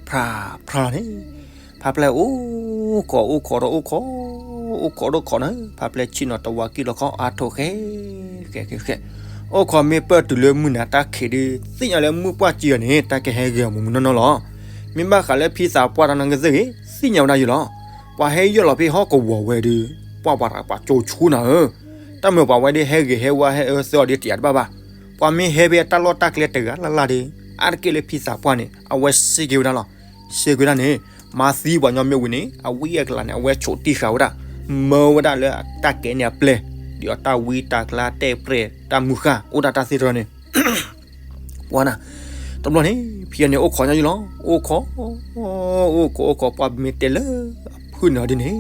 ဖြး, ဖြးန့ၣ်, ဖါပျဲၢ်အိၣ်ခိးအိၣ်ခိးဒီးအိၣ်ခိး, အိၣ်ခိးဒီးခိးန့ၣ် ဖါပျဲၢ်ဆ့ၣ်နီၤတဝါကံၢ်လီၤခီအါထိးဃဲ, ဃဲ, ဃဲ, ဃဲ, အိၣ်ခိးမ့ၢ်ပၢၢ်တုၤလၢမုၢ်နၤတၢ်ခံးဒုး သ့ၣ်ညါလၢမုၢ်ပှၢ်ကၠံအီၤန့ၣ် တၢ်ကဟဲဂ့ၤအီၤမူးမူးနီၢ်နီၢ်လီၤ. မ့ၢ်ဘၣ်ဃးလၢဖံသးပှၢ်တၢ်နီၢ်ကစၢ်ဂ့ၤ သ့ၣ်ညါဝဲဒၣ်ယံၤလီၤ. ပှၤဟဲယီၢ်လီၤဖဲဟီၣ်ကဝီၤဝဲဒုး ပှၢ်ပှၤတၢ်ပှၤကၠိဆူနၤဧၢ, တၢ်မုာ်ပှၤဝဲဒုးဟဲဂ့ၤဟဲဝါဟဲအၢသၢအီၤဒုးတယာ်တဘၣ်ဘၣ်. ပှၤမ့ၢ်ဟဲဖဲတၢ်လီၢ်တၢ်ကျဲတဂၤလၢ်လၢ်ဒီး အါတက့ၢ်လၢဖံသးပှၢ်န့ၣ် အဝဲစ့ၢ်ကီးဝဲဒၣ်လီၤ. စ့ၢ်ကီးဝဲဒၣ်န့ၣ် မၤသံပှၤညီမ့ၢ်ဝံၤန့ၣ် အဝံအကလၤန့ၣ် အဝဲဆိးတံၢ်ဃာ်ဝဲဒၣ်, မၢဝဲဒၣ်လၢတၢ်ကဲန့ၣ်အပျဲၢ်, ဒ်အီၤတၢ်ဝံတၢ်ကျါတဲပြဲၢ်တၢ်မုၢ်ဃၢ် အိၣ်ဒၣ်တၢ်သ့တရီန့ၣ် ပှၢ်နၤ, တဘျီန့ၣ် ဖံန့ၣ်အိၣ်ခိးညီယံၤလီၤ. အိၣ်ခိး, အိၣ်ခိး အိၣ်ခိး ပှၢ်မ့ၢ်တဲလၢအဖုၣ်န့ၣ်အီၤဒ်န့ၣ်,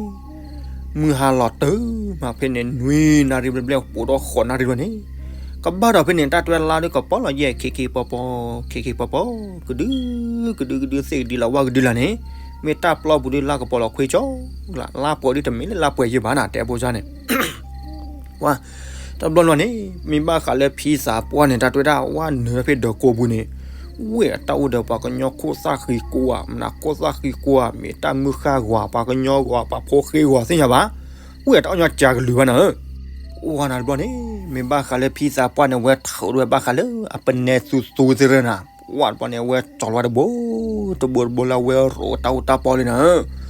မုၢ်ဟါလီၤတုၤမးဖဲန့ၣ် နွံနၣ်ရံၣ်ဘျဲၣ်ဘျဲၣ် ပိာ်ဒီးဃိးနၣ်ရံၣ်ဘျဲၣ်န့ၣ်, ကဘၣ်ဒီးဖဲန့ၣ် တၢ်တွဲလါဒုးကပီၤလီၤယဲၢ် ခ့ခ့ပီပီ, ခ့ခ့ပီပီ, ကဒု, ကဒုကဒု သ့ၣ်ကဒုလၢဝၣ်ကဒုလၢန့ၣ်, မ့ၢ်တၢ်ပျီပူၤဒုးလါကပီၤလီၤခွ့ကၠီ, လါပှဲၤဒုးတမ့ၢ်လၢလါပှဲၤယံၤဘၣ်နၤ တဲဖိကၠီန့ၣ် ပှၢ်, တဘျီလီၤန့ၣ် မ့ၢ်ဘၣ်ဃးလၢဖံသးပှၢ်န့ၣ် တၢ်တွဲဒၣ်ဝဲနုာ်ဖဲဒၢးကိးပူၤန့ၣ်, ဝ့ၢ်အတၢ်အိၣ်ဒီးပှၤကညီခိၣ်သၣ်ဃံကိးဧါ, မနုၤခိၣ်သၣ်ဃံကိးဧါ, မ့ၢ်တၢ်မုၢ်ဃၢ်ဂီၤ ပှၤကညီဂီၤ ပှၤဖိဃ့ဂီၤသ့ၣ်ညါဘၣ်, ဝ့ၢ်အတၢ်အိၣ်ညီကၢကလုာ်ဘၣ်နၤဧၢ. အိၣ်ဝဲနၤတဘျီန့ၣ် မ့ၢ်ဘၣ်ဃးလၢဖံသးပှၢ်န့ၣ် ဝဲထုးဒိၣ်ဝဲဘၣ်ဃးလၢအပနဲသူသူသ့ၣ်ရၢနၤ ပှၢ်တဘျီန့ၣ် အဝဲကၠီလီၤဝဲတဘိ, တဘိတဘိလၢအဝဲရိးတၢ်အိၣ်တၢ်ပီလံနၤဧၢ.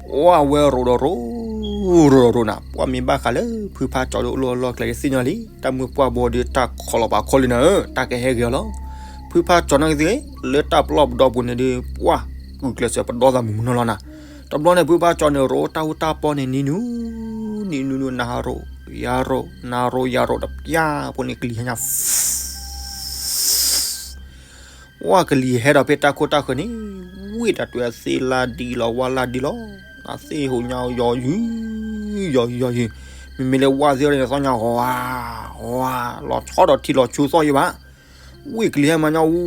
ပှၢ်ဝဲရိးဒီးရိး, ရိးဒီးရိးနၤ, ပှၢ်မ့ၢ်ဘၣ်ဃးလၢ ဖုဖါကၠီဒီးအိၣ်လီၤလီၢ်ကျဲဒုးသ့ၣ်ညါလံ, တၢ်မုၢ်ပှၢ်ဘီဒုးတၢ်ခီလီၤပာ်ခီလံနၤဧၢ, တၢ်ကဟဲဂ့ၤအီၤလီၤ. ဖုဖါကၠီနီၢ်ကစၢ်ဂ့ၤ လၢတၢ်ပျီပူၤဒီပူၤန့ၣ်ဒုး ပှၢ်ကုၢ်ကျဲးစၢးပဒီသးမုၢ်မုၢ်နီၢ်နီၢ်နၤ. တဘျီန့ၣ် ဖုဖါကၠီန့ၣ် ရိးတၢ်အိၣ်တၢ်ပီန့ၣ် နံၤနူၤ, နံၤနူၤနူၤ နၤရိး, ယၤရိး, နၤရိးယၤရိးတပျၢ်ဖိန့ၣ် ကလံၤဟဲညါ ဝါကလံၤဟဲဒီးဖဲတၢ်ခိၣ်တၢ်ဃၢၤန့ၣ်, ဝ့ၢ်တၢ်တွဲသ့ၣ်လၢဒံလီၤ ဝါလၢဒံလီၤ, အသ့ၣ်ဟူးညါယီၤယုၢ်, ယီၤယုၢ်ယီၤယုၢ်, မ့မ့ၢ်လၢဝါသ့ၣ်န့ၣ် သီၣ်ညါဝါ, ဝါ, လီၤဆီဒီးထံလီၤဆူသီၣ်ယံၤဘၣ်. ဝ့ၢ်ကလံၤဟဲမၤညါ အူ,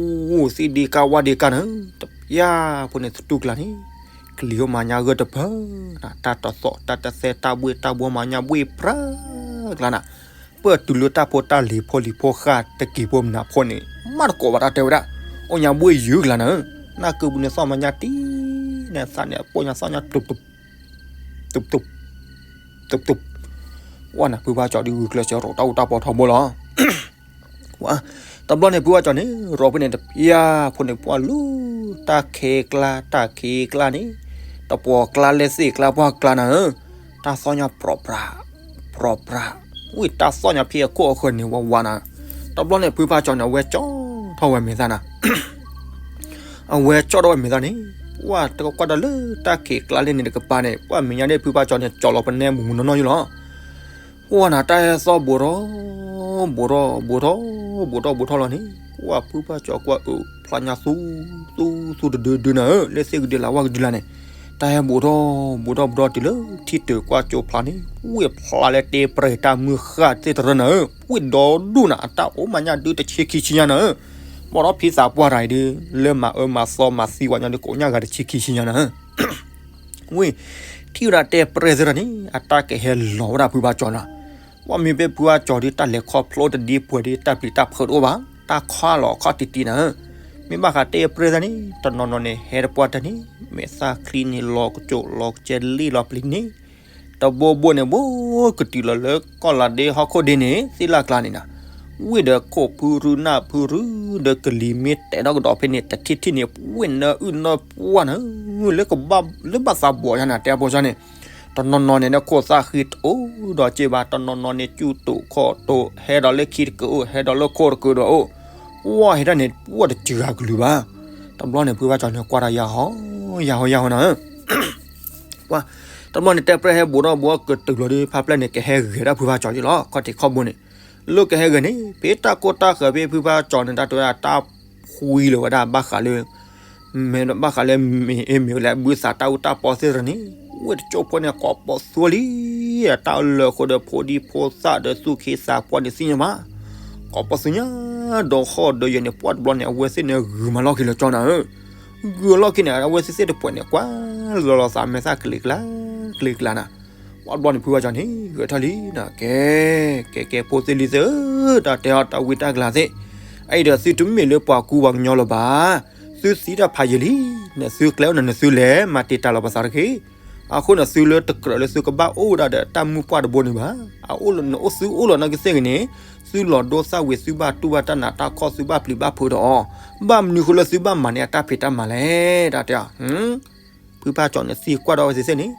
သ့ၣ်ဒ့ကၢ်ဝါဒ့ကၢ်န့ၣ်, တပျၢ်ဖိန့ၣ် သတူၢ်ကျါန့ၣ်, ကလံၤဟဲမၤညါဂၢၢ်တပၢၢ်နၤ, တၢ်တသီၣ်တၢ်တသဲတၢ်ဘှ့ၣ်တၢ်ဘှီမၤညါဘှ့ၣ်ပြၢကျါနၤ, ပၢၢ်တုၤလၢတၢ်ဖိတၢ်လံၤဖိလံၤဖိဃၢ်တက့ၤဖိမနၤဖိန့ၣ်, မးတကိးဘၣ်တၢ်တဲဝဲဒၣ်, အိၣ်ညါဘှ့ၣ်ယုၢ်ကျါနၤ, နၢ်ကုပူၤန့ၣ်သီၣ်မၤညါတံၢ်, နသးန့ၣ် အပိၢ်ညါသီၣ်ညါ တုးတုး, တုးတုး, တုးတုး, ဝါနၤ ဖုဖါကၠီဒုးဂုာ်ကျဲးစၢးရိးတၢ်အိၣ်တၢ်ပီထီဘိလီၤ. တဘျီန့ၣ် ဖုဖါကၠီန့ၣ် ရိးဖဲန့ၣ်တပျၢ်ဖိန့ၣ် ပှၢ်လူၤတၢ်ခဲကျါ တၢ်ခံးကျါန့ၣ်, တပှီၤကျါလဲသ့ၣ်ကျါပှၢ်ကျါနၤဧၢ, တၢ်သီၣ်ညါပြီၣ်ပြး, ပြီၣ်ပြး, ဝံၣ်တၢ်သီၣ်ညါဖဲအခိၣ်အဃၢၤန့ၣ် ဝးဝးနၤ. တဘျီန့ၣ် ဖုဖါကၠီန့ၣ် အဝဲကၠီထီၣ်ဝဲမဲာ်သၣ်နၤ အဝဲကၠီထီၣ်ဝဲမဲာ်သၣ်န့ၣ်, ပှၢ်တကကွၢ်ဒီးလၢတၢ်ခံးကျါလဲန့ၣ်တကပၤန့ၣ် ပှၢ်မဲာ်ညါဒ်ဖုဖါကၠီန့ၣ် ကၠီလီၤပနဲမုၢ်မုၢ်နီၢ်နီၢ်ယုၢ်လီၤ. ကွၢ်နၤတၢ်ဟဲသီၣ်ဘူးထီၣ် ဘူးထီၣ် ဘူးထီၣ် ဘူးထီၣ် ဘူးထီၣ်လီၤန့ၣ်, ကွၢ်ဖုဖးကၠီကွၢ်အုးဖျါညါသူ သူ သူတဒုဒုနၤဧၢ, လၢသ့ၣ်ကဒုလၢဝၣ်ကဒုလၢန့ၣ်, တၢ်ဟဲဘူးထီၣ် ဘူးထီၣ် ဘူးထီၣ်တုၤလၢထံတၢၤကွၢ်ကၠိဖျါန့ၣ်, ဝ့ၢ်ဖျါလၢတဲပြဲၤတၢ်မုၢ်ဃၢ်သ့ၣ်တရၢနၤဧၢ, ဝ့ၢ်ဒီဒူၣ်နၤ အတၢ်အိၣ်မးညၣ်ဒုတဆံခံဆံညါနၤဧၢ, ဘၣ်ဒီးဖံသးပှၢ်တၢ်အံၤဒု လၢမၤအၢမၤသီမၤသံဝဲညါဒုကိးညၣ်ဂၤတဆံခံဆံညါနၤဧၢ ဝ့ၢ် ထံၣ်ဝဲဒၣ်တဲပြဲၢ်သ့ၣ်တဖၣ်န့ၣ် အတၢ်ကဟဲလီၤဝဲဒၣ်ဖုဖးကၠီနၤ, ပှၤမ့ၢ်ဘၣ်ဖုဖးကၠီဒု တၢ်လဲၤခီဖျိတဒ်ပှဲၤဒု တၢ်ပျံၤတၢ်ဖုးတအိၣ်ဘၣ်, တၢ်ခီလီၤခီၣ်တံၢ်တံၢ်နၤဧၢ, မ့ၢ်ဘၣ်ဃးတဲပြဲၢ်သ့ၣ်န့ၣ် တနီၤနီၤန့ၣ် ဟဲတပှၢ်တၢ်န့ၣ် မဲာ်သၣ်ချံန့ၣ် လီၤကစိးလီၤကစဲလံၣ်လီၤပျံၤန့ၣ် တဘိဘိန့ၣ် ဘိကတုၤလီၤလၢကီၢ်လၤဒ့ဟီၣ်ခိၣ်ဒ့န့ၣ် သ့ၣ်လၣ်ကျါန့ၣ်နၤ, ဝ့ၢ်ဒီးခိၣ်ဖုရူနၢ်ဖုရူ ဒီးကလံၤမ့ၢ်တဲထီၣ်ကဒီးဖဲန့ၣ် တထံၣ်ထံၣ်န့ၣ် ဝ့ၢ်နၢအုၣ်နၢပှၢ်နၤဧၢ, လၢကဘၣ် လၢဘၣ်သးဘီၣ်ယါနၤ တဲအဖိကၠီန့ၣ်, တနီၤနီၤန့ၣ် နခိၣ်သၣ်ဃံတအိၣ်ဒီးက့ဘၣ်, တနီၤနီၤန့ၣ် ကၠူၣ်တိာ်ခီၣ်တိာ် ဟဲဒီးလၢခံတကုးအိၣ် ဟဲဒီးလၢခိၣ်တကုးဒီးအိၣ်, ဝ့ၢ်ဟဲဒၣ်န့ၣ် ပှၢ်တစှၤကလုာ်ဘၣ်. တဘျီန့ၣ် ဖုဖးကၠီန့ၣ် ကွၢ်တၢ်ယၤဟီ ယၤဟီ ယၤဟီနၤဧၢ ပှၤ တဘျီန့ၣ် တဲပြဲၢ်ဟဲဘူးထီၣ်ဘူးထီၣ်ကတုၤလီၤဒု ဖါပျဲၢ်န့ၣ် ကဟဲဂဲၤဒၣ်ဖုဖးကၠီက့ၤလီၤ ခီၣ်ထံးခီၣ်ဘိန့ၣ်, လၢကဟဲဂဲၤန့ၣ် ဖဲတၢ်ကိၢ်တၢ်ဃၢၤဖဲဖုဖးကၠီန့ၣ် တၢ်တဲဝဲဒၣ်တၢ်ဖှံလီၤဝဲဒၣ် ဘၣ်ဃးလၢ မ့ၢ်ဘၣ်ဃးလၢမ့ၢ်အ့မ့ၢ်ဝဲလၢ ဘုသးတၢ်အူတၢ်ပီသ့ၣ်တဖၣ်န့ၣ် ဝ့ၢ်တကၠိၢ်ဖိန့ၣ် ကိးပသူလံ, တၢ်လၢာ်ဃိဒီးဖိဒံဖိသၣ်ဒီးသူၣ်က့သးပှၢ်န့ၣ်သ့ၣ်ညါဘၣ်, ကိးပသူညါ ဒီးဃီၣ်ဒီးယဲၢ်န့ၣ် ပှၢ်တဘျီန့ၣ် အဝဲသ့ၣ်န့ၣ်ဂုာ်မၤလီၢ်ခံလၢကၠီနၤဧၢ, ဂုာ်လီၢ်ခံန့ၣ် အဝဲသ့ၣ်သ့ၣ်တဖၣ်န့ၣ် ကွၢ်လီၤလီၤသးမဲာ်သၣ်ကလံၤကျါ ကလံၤကျါနၤ, ပှၢ်တဘျီန့ၣ် ဖုဖးကၠီန့ၣ် ဂဲၤထီၣ်လံနၤ ကဲ ကဲ ကဲ ဖိသ့ၣ်လံၤသ့ၣ်ဧၢ, တၢ်တဲအီၤတၢ်ဝံတၢ်ကလၤသ့ၣ်, အအံၤဒီးသုတမ့ၢ်လၢပှၤကူပှၤကညီလၢၤဘၣ်, သုသံတၢ်ဖးယံာ်လံ, နသုကျဲအိၣ်နၤ နသုလဲၤမၤတံာ်တာ်လီၤပသးတဂ့ၤ, အဃိန့ၣ် သုလၢတကြၢးလၢသုကဘၣ်အိၣ်ဝဲဒၣ်ဒီးတၢ်မုၢ်ပှၢ်တဘိန့ၣ်ဘၣ်, အအိၣ်လၢနအိၣ်သုအိၣ်လီၤနာ်က့သ့ၣ်ဂ့ၤန့ၣ်, သုလီၤဒိသၣ်ဝံၤ သုဘၣ်တူၢ်ဘၣ်တၢ်နးတၢ်ဖှီၣ် သုဘၣ်ပျံၤဘၣ်ဖုးဒီးအီၤ, ဘၣ်မနုၤဃိလၢသုဘၣ်မၤန့ၢ်အတၢ်ဖံးတၢ်မၤလဲၣ် တၢ်တဲအီၤ ဖုဖးကၠီန့ၣ် သံကွၢ်ဒီးဝဲသ့ၣ်သ့ၣ်န့ၣ်,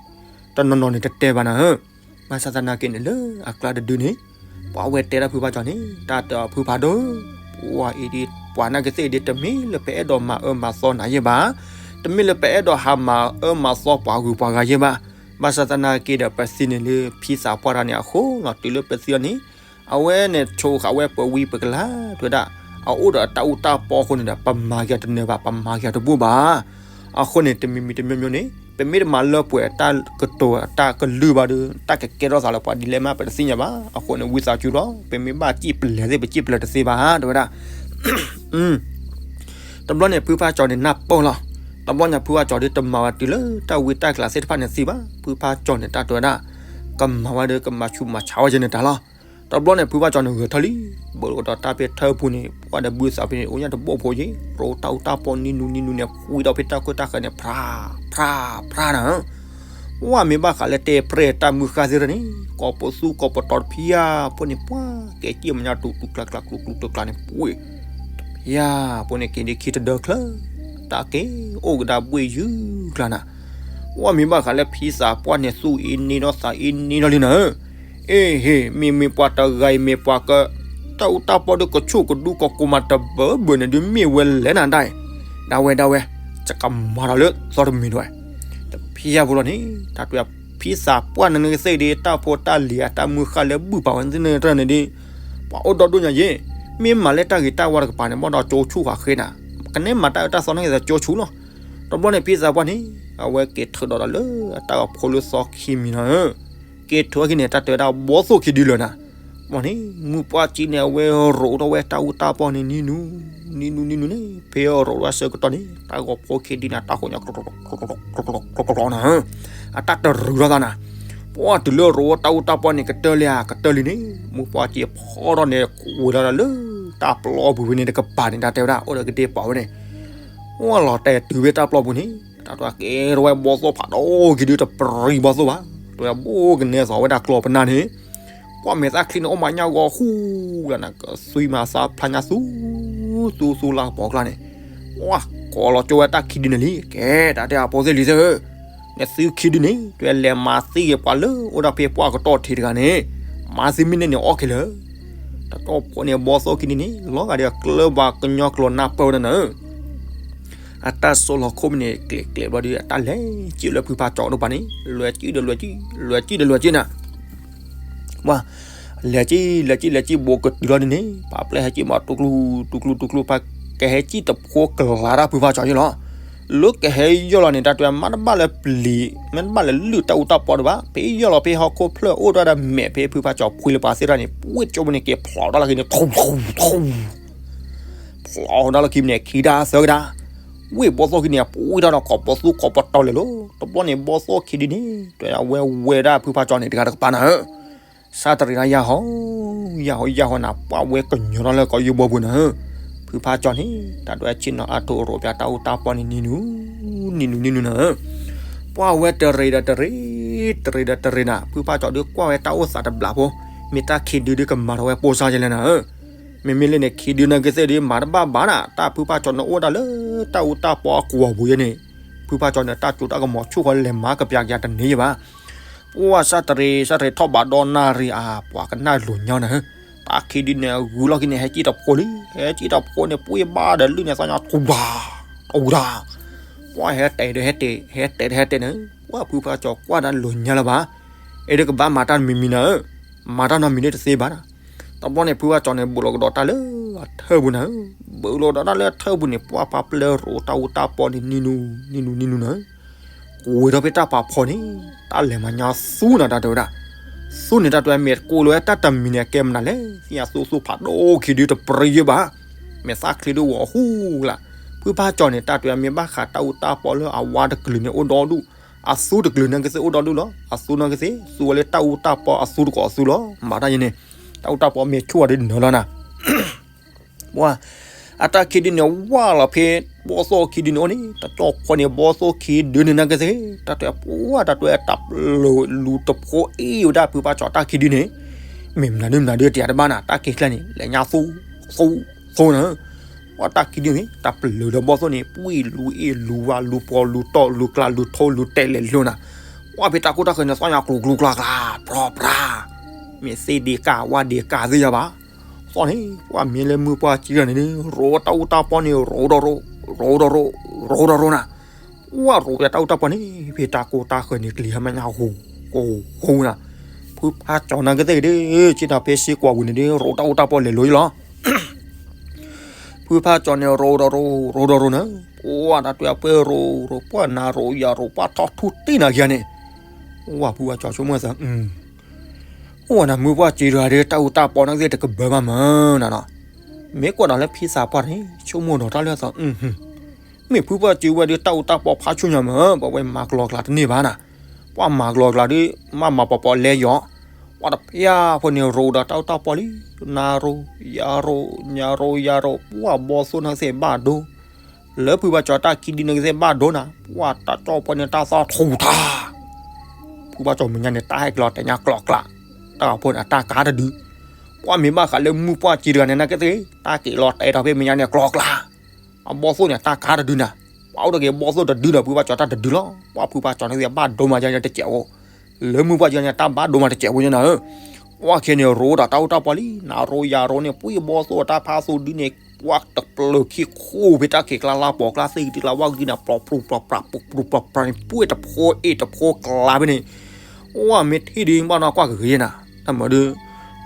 တနီၤနီၤန့ၣ် တတဲဘၣ်နၤဧၢ, ဘၣ်ဆၣ်သနာ်က့န့ၣ် လၢအကျါတဒုန့ၣ်, ပှၤဝဲတဲဒၣ်ဖုဖးကၠီန့ၣ် တၢ်တဲအီၤ ဖုဖးဒိၣ်, ပှၤအံၤဒ် ပှၤနာ်က့သ့ၣ်အံၤဒ် တမ့ၢ်လၢပအဲၣ်ဒိးမၤအၢမၤသီနၤယဲၢ်ဘၣ်, တမ့ၢ်လၢပအဲၣ်ဒိးဟးမၤအၢမၤသီပှၤဂုၤပှၤဂၤယဲၢ်ဘၣ်, ဘၣ်ဆၣ်သနာ်က့ဒီး ပသံန့ၣ်လၢ ဖံသးပှၢ်တၢ်န့ၣ်အဃိလီၤ တုၤလၢပသံအီၤန့ၣ် အဝဲန့ၣ်ဆိဃာ်ဝဲပဝံပကလၤ တဲဝဲဒၣ်, အအိၣ်ဒီးတၢ်အူတၢ်ပီအဃိန့ၣ်ဒီး ပမၤက့ၤတနၢၤဘၣ် ပမၤက့ၤတဘူၣ်ဘၣ်, အဃိန့ၣ် တမံၤမံၤတမံၤမံၤန့ၣ် ပမ့ၢ်တမၤလၢပှဲၤတၢ်ကတိၤတၢ်ကလုၢ်ဘၣ်ဒီး တၢ်ကကဲထီၣ်သးလၢပှၤဒ်လဲၣ်မး ပတသ့ၣ်ညါဘၣ်, အဃိန့ၣ် ဝံသးစူၤလီၤ ပမ့ၢ်ဘၣ်စံၣ်ပလဲၤသ့ၣ် ပစံၣ်ပလဲၤတသ့ဘၣ် တဲဝဲဒၣ် တဘျီန့ၣ် ဖုဖးကၠီန့ၣ် နၢ်ပၢၢ်လီၤ, တဘျီညါ ဖုဖးကၠီဒီး တမၤဝဲတုၤလၢတၢ်ဝံတၢ်ကလၤသ့ၣ်တဖၣ်န့ၣ်သံဘၣ်, ဖုဖးကၠီန့ၣ် တၢ်တဲဝဲဒၣ်, ကမၤဝဲဒီး ကမၤဆူးမၤဆါဝဲက့ၤန့ၣ်တၢ်လီၤ, တဘျီန့ၣ် ဖုဖးကၠီန့ၣ် ဂဲၤထီၣ်လံ, ဘၣ်ဒီးတၢ်ဖဲထၢပူၤန့ၣ် ပှၢ်ဒီးဘုသးဖဲန့ၣ် အိၣ်ညါတဘိဖိယ့ၣ်, ရိတၢ်အူတၢ်ပီနံၤနူနံၤနူန့ၣ် ဃုဒီးဖဲတၢ်ခိၣ်တၢ်ဃၢၤန့ၣ် ဖြါ ဖြါ ဖြါနၤ ဝဲမ့ၢ်ဘၣ်ဃးလၢတဲပြဲၢ်တၢ်မုၢ်ဃၢ်သ့ၣ်တဖၣ်န့ၣ် ကိးပသူကိးပတီၤတဖံးဧါ, ဖိန့ၣ် ပှၤကဲကံၣ်မညါတူၤတူၤကျါကျါကျူၤကျူၤတကျါန့ၣ် ပှ့ၤ တဖံးဧါ, ဖိန့ၣ်က့ၤဒ်ခံတဒၢချၢ, တၢ်က့ၤအိၣ်ကဒါဘှ့ၣ်ယုၢ်ကျါနၤ, ဝဲမ့ၢ်ဘၣ်ဃးလၢဖံသးပှၢ်န့ၣ် သူၣ်အ့န့ဒီးသးအ့န့ဒီးလံနၤဧၢ, အ့ဟ့ၣ် မ့မ့ၢ်ပှၤတဂၤအံၤမ့ၢ်ပှၤက တၢ်အူတၢ်ပီဒီးကဆိၣ်ကဒူကကိးမးတဘၢဘၢန့ၣ်ဒုး မ့ၢ်ဝဲလဲၣ်နၤဒၣ်အံၤ, ဒၣ်ဝဲဒၣ်ဝဲ, ယကမၤဒီးလၢသီတမံၤဒၣ်ဝဲ, တဖံးဧါဖိလီၤန့ၣ် တၢ်တဲဖံသးပှၢ်န့ၣ်ကသ့ၣ်ဒ် တၢ်ဖိတၢ်လံၤအတၢ်မုၢ်ဃၢ်လၢဘုၣ်ပာ်ဝဲသ့ၣ်န့ၣ်တဖၣ်န့ၣ်ဒ်, ပှၤအိၣ်ဒီဒူၣ်ညါယ့ၣ်, မ့ၢ်မၤလၢတၢ်ဂ့ၤတၢ်ဝါတကပၤန့ၣ် ဘၣ်ဒီးကၠိဆူၣ်ဃာ်ဃ့နၤ, ကနဲမၤတၢ်အၢတၢ်သီန့ၣ်က့ၤသးကၠိဆူၣ်လီၤ, တဘျီန့ၣ် ဖံသးပှၢ်န့ၣ် အဝဲက့ၤထုးဒီးဒီးလၢအတၢ်ဂီၤဖိလၢသီခံမံၤလီၤ က့ၤထုးအခံန့ၣ် တၢ်တဲဝဲဒၣ်ဘီသိၣ်ခံဒုလၢၤနၤ, မ့ၢ်န့ၣ် မုၢ်ပှၢ်ကံန့ၣ် အဝဲရိးထီၣ်ဝဲတၢ်အူတၢ်ပီန့ၣ် နံၤနူ နံၤနူ နံၤနူန့ၣ် ဖဲအရိးထီၣ်ဆၢကတီၢ်န့ၣ် တၢ်ဂီၤဖိခံဒုန့ၣ် တၢ်ဃိးညါ ကျီကျီကျီကျီနၤ, အတၢ်တရူးထီၣ်သးနၤ, ပှၢ်တုၤလၢရိးဝဲတၢ်အူတၢ်ပီန့ၣ် ကတၢၢ်လံဧါ ကတၢၢ်လံန့ၣ် မုၢ်ပှၢ်ကံဖီထီၣ်န့ၣ် ကွံာ်လီၤလၢ တၢ်ပျီပူၤဖဲန့ၣ်တကပၤန့ၣ် တၢ်တဲဝဲဒၣ် အိၣ်ဒီးကဒ့ပာ်ဝဲန့ၣ် ဝဲလီၤတဲာ်တုၤဖဲတၢ်ပျီပူၤန့ၣ် တၢ်တဲဝဲကဲထီၣ်ဝဲဘီသိၣ်ဖးဒိၣ်ခံဒု တပြံဘီသိၣ်ဘၣ်, တဲဝဲဘိကနဲစီၤဝဲဒၣ်ကျီပနၢ်န့ၣ်, ကွၢ်မဲာ်သၣ်ချံန့ၣ် အိၣ်မးညၣ်ဂီၤဃူလၢနၤ ကသွံမၤသးဖျါညါသူ သူသူလၢကပီၤကျါန့ၣ်, ဝဲကိးလီၤကၠိဝဲတၢ်ခံဒုန့ၣ်လံ, ကဲ တၢ်တဲအဖိသ့ၣ်လံၤသ့ၣ်ဧၢ, နသုခံဒုန့ၣ် တဲဝဲလဲၤမၤသံက့ၤပှၤလၢအိၣ်ဒၣ်ဖဲပှၢ်ကတီၢ်ထံးတဂၤန့ၣ်, မၤသံမ့ၢ်န့ၢ်န့ၣ်အီၣ်က့ၤလၢ တၢ်တီၢ်ဖိန့ၣ် ဘီသိၣ်ခံဒုန့ၣ် လီၤဂာ်ဒီးကျၢၢ်ဘၣ်ကညီကျိာ်နၢ်ပၢၢ်ဝဲဒၣ်နၤဧၢ, အတၢ်စိၣ်လီၤခိၣ်မ့ၢ်န့ၣ် ကျဲၤကျဲၤဘျီဒီး အတၢ်လဲၤစံၣ်လၢဖုဖးကၠီတဖၣ်န့ၣ် လွဲၤစံၣ်ဒီးလွဲၤစံၣ် လွဲၤစံၣ်ဒီးလွဲၤစံၣ်နၤ, ဝဲ လဲၤကံၣ် လဲၤကံၣ် လဲၤကံၣ် ဘိးကတုၤလီၤဒ်န့ၣ် ပှၤပျဲဟဲကံၣ်မး တူၢ်ကျူတူၢ်ကျူတူၢ်ကျူ ပှၤကဟဲကံၣ်တဖိကလၤတၢ်ဖုဖါကၠီၤယ့ၣ်လီၤ. လၢကဟဲယီၢ်လီၤန့ၣ် တၢ်တဲမ့ၢ်တဘၣ်လၢပျံၤ မ့ၢ်တဘၣ်လၢလုၢ်တၢ်အူတၢ်ပီဒံးဘၣ်. ဖဲယီၢ်လီၤဖဲဟီၣ်ခိၣ်ဖျၢၣ်အိၣ်တၢ်ဒီးမဲာ်ဖဲဖုဖါကၠီၤဖှံလၢပှၤသ့ၣ်တဖၣ်န့ၣ် ပှ့ၢ်ကၠိမ့ၢ်န့ၣ် က့ၤဖျိးတၢ်လီၢ်ခံန့ၣ် ထူထူထူ ဖျိးတၢ်လီၢ်ခံန့ၣ် ခံဒၣ်သၢကဒါ ဝ့ၢ်ဘီသိၣ်ခံန့ၣ် ပှ့ၢ်တၢ်ဒီးကိးပသူကိးပတီၤလဲၤလိၤ. တဘျီန့ၣ် ဘီသိၣ်ခံဒုန့ၣ် တဲဝဲဝဲဒၣ်ဖုဖါကၠီၤန့ၣ် တဂၤတကပၤနၤဧၢ, စးတရံးနၤယၤဟီ ယၤဟီ ယၤဟီနၤ ပှၤဝဲကညီထီၣ်လၢကီၢ်ယိၤဘီပူၤနၤဧၢ, ဖုဖါကၠီၤန့ၣ် တၢ်ဒွဲဆ့ၣ်နီၤအါထီၣ်ရိးပၠးတၢ်အူတၢ်ပီန့ၣ် နံၤနူၤ နံၤနူၤ နံၤနူၤနၤဧၢ, ပှၤဝဲတရံးဒီးတရံး တရံးဒီးတရံးနၤ ဖုဖါကၠီၤဒုးကွၢ်ဝဲတၢ်အိၣ်သးတဘျးဖိ, မ့ၢ်တၢ်ခံဒုဒုးကမၤထီၣ်ဝဲပိၢ်စၢ်ယဲလဲၣ်နၤဧၢ မ့မ့ၢ်လၢန့ၣ် ခံဒုန့ၣ်ကသ့ၣ်ဒုး မၤတဘၣ်ဘၣ်နၤ, တၢ်ဖုဖါကၠီၤန့ၣ်အိၣ်ဝဲဒၣ်လၢတၢ်အူတၢ်ပီအကွီၢ်ပူၤယဲန့ၣ်, ဖုဖါကၠီၤန့ၣ် တၢ်စိတၢ်ကမီၤဆူၣ်ဃီလဲၤမၤကပျးကယၤတန့ၢ်ယဲဘၣ်. ပှၤစးတရံး စးတရံးထီၣ်ဘးဒီနၣ်ရံၣ်အါ ပှၤကနၣ်လိၤညါနၤဧၢ, တၢ်ခံဒုန့ၣ် ဂုၤလီၢ်ခံန့ၣ် ဟဲကံၣ်တဖိလံ, ဟဲကံၣ်တဖိန့ၣ် ပှ့ၢ်ဘၣ်ဒီးလုၢ်န့ၣ် သီညါထူတၢ် ထူတၢ် ပှၤဟဲတဲာ်ဒီးဟဲတဲာ် ဟဲတဲာ်ဒီးဟဲတဲာ်န့ၣ်, ပှၤဖုဖါကၠီၤကွၢ်တၢ်လိၤညါလၢၤဘၣ်, အဲၣ်ဒိးကဘၣ်မၤတၢ်တမံၤမံၤနၤဧၢ, မၤတၢ်နီတမံၤဒုးတသ့ဘၣ်နၤ. တဘျီန့ၣ် ဖုဖါကၠီၤန့ၣ် ဘူးလီၤကဒီးတၢ်လၢအထၢၣ်ပူၤနၤဧၢ, ဘူးလီၤကဒီးတၢ်လၢအထၢၣ်ပူၤန့ၣ် ပှၤဖါပျဲရိးတၢ်အူတၢ်ပီန့ၣ် နံၤနူၤ နံၤနူၤနံၤနူၤနၤဧၢ, ကွံာ်ဒီးဖဲတၢ်ဖးဖီန့ၣ် တၢ်လဲၤမၤညါသူနၤတၢ်တဲဝဲဒၣ်, သူန့ၣ်တၢ်တဲမ့ၢ်ကိးလီၤဝဲတၢ်တမံၤန့ၣ် အကဲမနုၤလဲၣ်, သ့ၣ်ညါသူသူဖးဒိၣ်ခံဒုတပြံယဲဘၣ်, မဲာ်သၣ်ချံဒုဝီၤဟူလၢ်, ဖုဖါကၠီၤန့ၣ် တၢ်တဲမ့ၢ်ဘၣ်ဃးတၢ်အူတၢ်ပီလၢအဝါတကလုာ်န့ၣ်အိၣ်ဒီဒူၣ်, အသူတကလုာ်န့ၣ်ကသ့ၣ်အိၣ်ဒီဒူၣ်လီၤ, အသူန့ၣ်ကသ့ၣ် သူဝဲလၢတၢ်အူတၢ်ပီအသူတကိးအသူလီၤ, မၤတၢ်ယဲန့ၣ်, တၢ်အူတၢ်ပီမ့ၢ်ဆူၣ်အီၤဒုးနၢၤလီၤနၤ ပှၤ အတၢ်ခံဒုန့ၣ် ဝၢ်လီၤဖဲ ဘီသိၣ်ခံဒုန့ၣ်အိၣ်န့ၣ် တကၠီၣ်ဖီန့ၣ် ဘီသိၣ်ခံဒုန့ၣ်နကသ့ၣ် တၢ်တဲပှၤ တၢ်တဲတၢ်ပျၢၤလူၤတဖိအ့ၣ်ဝဲဒၣ်ဖုဖါကၠီၤတၢ်ခံဒုန့ၣ်, မ့ၢ်မနုၤဒုမနုၤဒုတယၤတဘၣ်နၤ တၢ်ခံကျါန့ၣ် လဲၤညါသူ သူ သူနၤ, ပှၤတၢ်ခံဒုန့ၣ် တၢ်ပျၢၤဒီးဘီသိၣ်န့ၣ် ပှ့ၢ်လူၤအ့ၣ်လူၤဝါလူၤပီၤလူၤတီၢ်လူၤကျါလူၤထိ လူၤတဲာ်လဲၤလိၤနၤ, ပှၤဖဲတၢ်ကိၢ်တၢ်ဃၢၤန့ၣ် သီၣ်ညါကျူၤကျူၤကျါကျါ ပြီပြါ, မ့ၢ်သ့ၣ်ဒ့ကၣ်ဝၣ်ဒ့ကၣ်သ့ၣ်ညါဘၣ် သီၣ်န့ၣ် ပှၤမ့ၢ်လၢမုၢ်ပှၢ်စံးတဂၤန့ၣ် ရိးတၢ်အူတၢ်ပီန့ၣ် ရိးဒီးရိး ရိးဒီးရိး ရိးဒီးရိးနၤ, ပှၤရိးဝဲတၢ်အူတၢ်ပီန့ၣ် ဖဲတၢ်ကိၢ်တၢ်ဃၢၤန့ၣ် ကျံၤဟဲမ့ၢ်ညါဟူ ကိၢ်ဟူနၤ, ဖုဖါကၠီၤနၤကသ့ၣ်ဒု ဆ့ၣ်နီၤဖဲစ့ကွီၤပူၤန့ၣ်ဒု ရိးတၢ်အူတၢ်ပီလဲၤလိၤယလီၤ ဖုဖါကၠီၤန့ၣ် ရိးဒီးရိး ရိးဒီးရိးနၤ, ပှၤတၢ်တဲပှဲၤရိး ရိးပှၤနၤရိးယၤရိး ပှၤထီၣ်ထူတ့ၢ်နၤခံဂၤန့ၣ်, ဝဲဖုဖါကၠီၤဆိကမိၣ်သး အိၣ်ဝဲနၤမုၢ်ပှၢ်စံးတဂၤဒီး တၢ်အူတၢ်ပီနကသ့ၣ်တကဘၢဘၣ်မးနၤနီၤ, မ့ၢ်ကွၢ်ဒီးလၢဖံသးပှၢ်န့ၣ် ဆိကမိၣ်ဒီးတၢ်လၢအသး မ့ၢ်ဖုပှၢ်စံးဝဲဒီး တၢ်အူတၢ်ပီဖးဆူညါမး ပဝဲမၤကလီၤကျါတန့ၢ်ဘၣ်နၤ, ပှၤမၤကလီၤကျါဒီး မၤမၤပီၤပီၤလဲယီၤ, ပှၤတဖျါဖိန့ၣ်ရိးဒီးတၢ်အူတၢ်ပီလံ, နၤရိး ယၤရိး ညါရိးယၤရိး ပှၤဘီသိၣ်နကသ့ၣ်ဘၣ်ဒိ လၢဖုဖါကၠီၤတၢ်ခံဒုန့ၣ်ကသ့ၣ်ဘၣ်ဒိနၤ, ပှၤတၢ်ကၠီၣ်ဖိန့ၣ်တၢ်သီၣ်ထူတၢ်, ဖုဖါကၠီၤမဲာ်ညါန့ၣ် တၢ်ဟဲက့ၤလီၤတဲာ်ညါကျီၤကျါ, တၢ်ဂၤဖိန့ၣ်အတၢ်ကါတဒု, ပှၤမ့ၢ်ဘၣ်ဃးလၢမုၢ်ပှၢ်စံးတဂၤန့ၣ် နကသ့ၣ် တၢ်က့ၤလီၤတဲာ်ထီၣ်ဖဲမဲာ်ညါန့ၣ်ကျီၤကျါ, အဘီသိၣ်န့ၣ် တၢ်ကါတဒုနၤ, ပှၤအိၣ်တက့ၤဘီသိၣ်တဒုဒီး ဖုဖါကၠီၤတၢ်တဒုလီၤ, ပှၤဖုဖါကၠီၤန့ၣ်သ့ၣ်ဘၣ်ဒိမးယါန့ၣ်တစဲးဖိ, လၢမုၢ်ပှၢ်စံးန့ၣ် တၢ်ဘၣ်ဒိမးတစဲးဖိညါနၤဧၢ, ပှၤခဲန့ၣ်ရိးဒီးတၢ်အူတၢ်ပီလံ, နၤရိးယၤရိးန့ၣ် ပှၤဘီသိၣ်တၢ်ဖးသိၣ်ဒုန့ၣ် ပှၤတပျၢၤခံခိၣ်ဖဲတၢ်ခံးကျါလါပိာ်ကျါသ့ၣ်ကတံၢ်ကျါဝါကတံၢ်န့ၣ် ပျီပျူပျီပြး ပျီပျူပျီပြးန့ၣ် ပှဲၤတဖိအ့ၣ်တဖိကျါဖဲန့ၣ်, ပှၤမ့ၢ်ထံၣ်ဒုးဘၣ်နီၢ်ကွၢ်ကဂ့ၤနၤ, တၢ်မၤဒုး,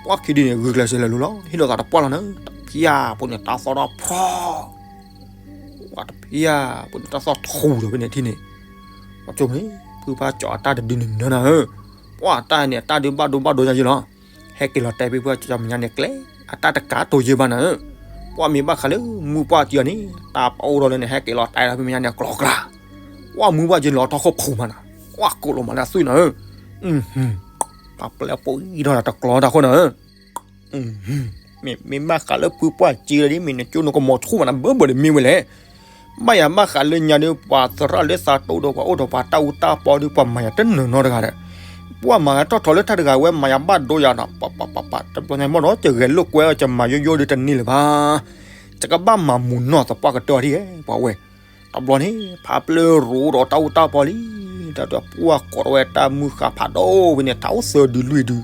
ပှၤခံဒုန့ၣ် ဂုာ်ကျဲးစၢးလဲၤလိၤလီၤ, ဟ့ၣ်လီၤသးတပှၢ်လီၤနၤ, တဖျါဖိန့ၣ် တၢ်သီၣ်ထီၣ်ဖျီ ပှၤတဖျါဖိန့ၣ် တၢ်သီၣ်ထူဒီးဖဲန့ၣ်ထံၣ်န့ၣ်, ပှၤကၠိမ့ၢ် ဖုဖါကၠီၤအတၢ်တဒုန့ၣ်နၤနၤဧၢ, ပှၤတၢ်န့ၣ် အတၢ်ဒုးဘၣ်ဒိဘၣ်ဒိညါယံလီၤ, ဟဲက့ၤလီၤတဲာ်ဖဲဖုဖါကၠီၤမဲာ်ညါန့ၣ်ကျဲ, အတၢ်တကးတိၤယဲဘၣ်နၤဧၢ, ပှၤမ့ၢ်ဘၣ်ဃးလၢမုၢ်ပှၢ်စံးအီၤန့ၣ် တၢ်ပအိၣ်ဒီးလၢန့ၣ် ဟဲက့ၤလီၤတဲာ်ဒီးဖဲမဲာ်ညါန့ၣ်ကျီၤကျါ, ပှၤမုၢ်ပှၢ်စံးလီၤထီၣ်ခိၣ်ဖူးမးနၤ, ပှၤကိးလီၤမးလၢအသွံၣ်နၤဧၢ, ပှၤပျဲၢ်ပိာ်အံၤထီၣ်တကျီတၢ်ခိၣ်နၤဧၢ မ့ၢ်မ့ၢ်ဘၣ်ဃးလၢဖုပှၢ်စံးဒီး မ့ၢ်နကၠိနကမီၤဆူၣ်မးနၤ ဘၢဘၢဒီးမ့ၢ်ဝဲလဲၣ်, ဘၣ်ယၤဘၣ်ဃးလၢညါဒီး ပှၤသရၣ်လၢသးတိဒီး ပှၤအိၣ်ဒီးပှၤတၢ်အူတၢ်ပီဒီး ပှၤမၤယၤတနီၤနီတဂၤဒီး, ပှၤမၤယၤထီၣ်ထီၣ်လၢတၢ်တဂၤဝဲ မၤယၤဘၣ်ဒိယၤနီၤ ပပပပ တဘျီညါမ့ၢ်ဒီး ယဂဲၤလိာ်ကွဲအီၤ ယမၤယိယိဒီးတန့ၢ်လၢၤဘၣ်, ယကဘၣ်မၤမူၤနီၢ်သပှၢ်ကတၢၢ်ဒ်အံၤ ပှၤဝဲ တဘျီန့ၣ် ဖါပျဲၢ်ရိးဒီးတၢ်အူတၢ်ပီလံ, တၢ်ဒီးပှၤကိးထီၣ်ဝဲတၢ်မုၢ်ဃၢ်ဖးဒိၣ်ဝဲန့ၣ် ထးအိၣ်သၢဒုလွံၢ်ဒု,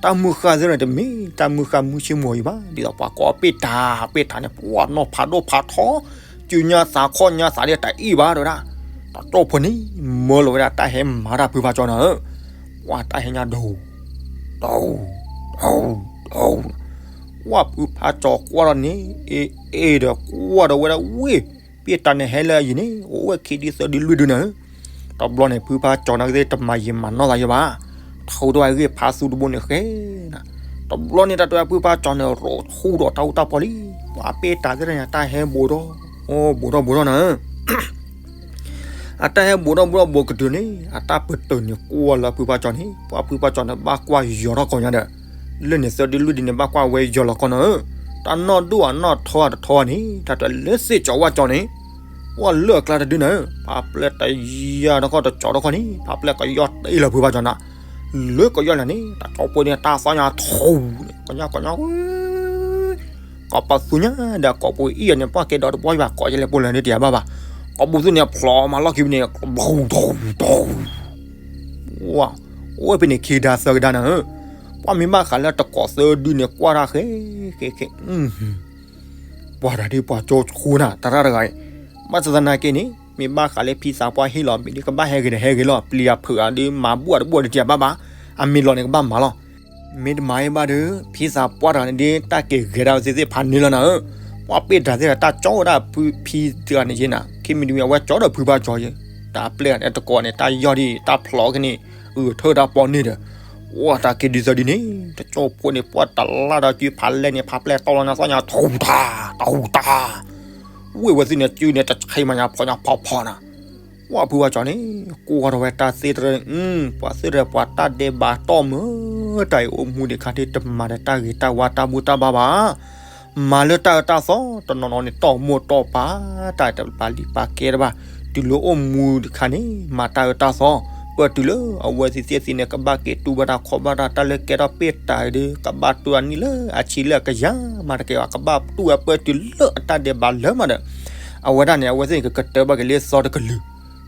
တၢ်မုၢ်ဃၢ်သ့ၣ်န့ၣ် တမ့ၢ်တၢ်မုၢ်ဃၢ်မုၢ်ဆ့ၣ်မူၤအံၤဘၣ်, ဒ်သိးပှၤကိးပ့ၢ်တၢ် ပ့ၢ်တၢ်န့ၣ် ပှၤနီၢ်ဖးဒိၣ်ဖးထီ, စုညါသးခီၣ်ညါသးဒ်တၢ်အံၣ်ဘၣ်တဝဲဒၣ်, တၢ်တိၢ်ဖိန့ၣ် မၢလီၤဝဲဒၣ်တၢ်ဟဲမၤတၢ်ဖုဖါကၠီၤနၤဧၢ, ပှၤတၢ်ဟဲညါဒိၣ်, ဒိၣ်, ဒိၣ် ဝဲဖုဖါကၠီကွၢ်ဒီးန့ၣ် အ့ၣ်ဒီးကွၢ်ဒီးဝဲဒၣ်ဝ့ၢ် ပ့ၢ်တၢ်န့ၣ်ဟဲလၢအယံၤန့ၣ် အိၣ်ဝဲခံဒုသၢဒုလွံၢ်ဒုနၤဧၢ. တဘျီန့ၣ် ဖုဖါကၠီန့ၣ်ကသ့ၣ်တမၤယံာ်မၤနီၢ်သးယံာ်ဘၣ်, ထူးဒီးအဂ့ၢ်ဖးသူတဘိန့ၣ်ဃဲနၤ. တဘျီန့ၣ် တၢ်တဲဖုဖါကၠီန့ၣ် ရိးထူဒီးတၢ်အူတၢ်ပီလံ, ပှၤပ့ၢ်တၢ်သ့ၣ်တဖၣ်န့ၣ် အတၢ်ဟဲဘူးထီၣ် အိၣ်ဘူးထီၣ်ဘူးထီၣ်နၤဧၢ အတၢ်ဟဲဘူးထီၣ်ဘူးထီၣ်ဘူးကတုၤန့ၣ် အတၢ်ပတုာ်န့ၣ်ကွၢ်လၢဖုဖါကၠီန့ၣ် ပှၤဖုဖါကၠီန့ၣ် ဘၣ်ကွၢ်ယီၤထီၣ်ကိးညါဒီး လၢန့ၣ်သၢဒုလွံၢ်ဒုန့ၣ် ဘၣ်ကွၢ်ဝဲယီၤလီၤကီနၤဧၢ. တၢ်နီၢ်ဒိၣ်အနီၢ်ထီအတထီန့ၣ် တၢ်တဲလၢစ့ၣ်ကၠီဝၣ်ကၠီန့ၣ် ကွၢ်လၢအကျါတဒုနၤဧၢ, ဖးပျဲၢ်တယၢ်တခီတကၠီတခီန့ၣ် ဖးပျဲၢ်ကယီၢ်တ့ၢ်လၢဖုဖါကၠီနၤ, လၢကယီၢ်လၢန့ၣ် တၢ်ကၠီပှ့ၤန့ၣ် တၢ်သီညါထူန့ၣ် ကညီကညီ ကိးပသူညါဒီးကိးပှ့ၤအံၤန့ၣ် ပှၢ်ကဲဒီး တဘီယဘၣ်ကိးယလဲၣ်ပိၢ်လၢန့ၣ်တယၤဘၣ်ဘၣ်, ကိးပသူန့ၣ်ဖျိးမၤလီၢ်ခံန့ၣ် ဘီထူထူ ဝဲဖဲန့ၣ်ခံကဒါသၢကဒါနၤဧၢ, ပှၢ်မ့ၢ်ဘၣ်ဃးလၢတကိးသၢဒုန့ၣ် ကွၢ်တၢ်ဃဲဃဲဃဲ ပှၤတၢ်ဒ်ပှၤကၠီဃိနၤ တၢ်တဂၤအံၤ, ဘၣ်ဆၣ်သနာ်က့န့ၣ် မ့ၢ်ဘၣ်ဃးလၢဖံသးပှၢ်ဟ့ၣ်လီၤ မ့ၢ်ဒ်ကဘၣ်ဟဲဂ့ၤဒီးဟဲဂ့ၤလီၤ ပျံၤအဖုးအီၤဒ်မၤဘူၣ်အီၤတဘူၣ်ဒ်တယၤဘၣ်ဘၣ်, အမ့ၢ်လီၤန့ၣ်ကဘၣ်မၤလီၤ, မ့ၢ်တမၤအံၤဘၣ်ဒီး ဖံသးပှၢ်တဂၤန့ၣ်ဒ်တၢ်က့ၤဂဲၤဒၣ်ဝဲသ့ၣ်သ့ၣ်ဖးန့ၢ်လီၤနၤဧၢ, ပှၢ်ပ့ၢ်တၢ်သ့ၣ်တဖၣ်တၢ်ကၠီဝဲဒၣ်ဖံသးပှၢ်တဂၤန့ၣ်ယဲနၤ, ခံမံၤတမံၤအဝဲကၠီဒီးဖုဖါကၠီယဲ, တၢ်ပျဲၢ်တကိးန့ၣ် တၢ်ယီၢ်ဒ်တၢ်ဖျိးကန့ၣ် အုးထၢတၢ်ပီန့ၣ်ဒီး အိၣ်တၢ်က့ၤဒ်သိးဒ်န့ၣ် တကၠီဖိန့ၣ် ပှၢ်တလၢ်ဒီးကုဖးလဲၢ်န့ၣ် ဖးပျဲၢ်တီၢ်လီၤနၤသီညါ ထူတၢ် ထူတၢ်, ဝ့ၢ်ဝဲသ့ၣ်န့ၣ် ကုန့ၣ် တဆံးမၤညါဖီညါဖီဖီနၤ, ပှၢ်ဖုဖါကၠီန့ၣ် ကိးထီၣ်ဝဲတၢ်သ့ၣ်တဖၣ် ပှၤသ့ၣ်တဖၣ်ပှၤတၢ်ဒဲးဘးတီၢ်မုာ် တၢ်အံၤအိၣ်မူဒံးခါဒ်တမၤဒီးတၢ်ဂ့ၤတၢ်ဝါတၢ်ဘူၣ်တၢ်ဘါဘၣ် မၤလၢတၢ်အၢတၢ်သီ တနီၤနီၤန့ၣ် တီၢ်မိၢ်တီၢ်ပၢ် တၢ်တပာ်လံာ်ပာ်ကဲတဘၣ်, တုၤလၢအိၣ်မူတခါန့ၣ် မၤတၢ်အၢတၢ်သီ, ပၢၢ်တုၤလၢအဝဲသ့ၣ်သ့ၣ်န့ၣ် ကဘၣ်က့ၤတူၢ်ဘၣ်တၢ်ခီၣ်ဘၣ်တၢ် တၢ်လၢကဲထီၣ်ပ့ၢ်တၢ်ဒီး ကဘၣ်တူၢ်အနံၣ်လၢအဆံလၢအကယၤမးတကဲဘၣ်, ကဘၣ်တူၢ်ဝဲပၢၢ်တုၤလၢအတၢ်ဒဲးဘးလၢမးဒီး အဝဲဒၣ်န့ၣ် အဝဲသ့ၣ်န့ၣ် ကကတၢၢ်ဘၣ်က့ၤလၢသီတကလုာ်,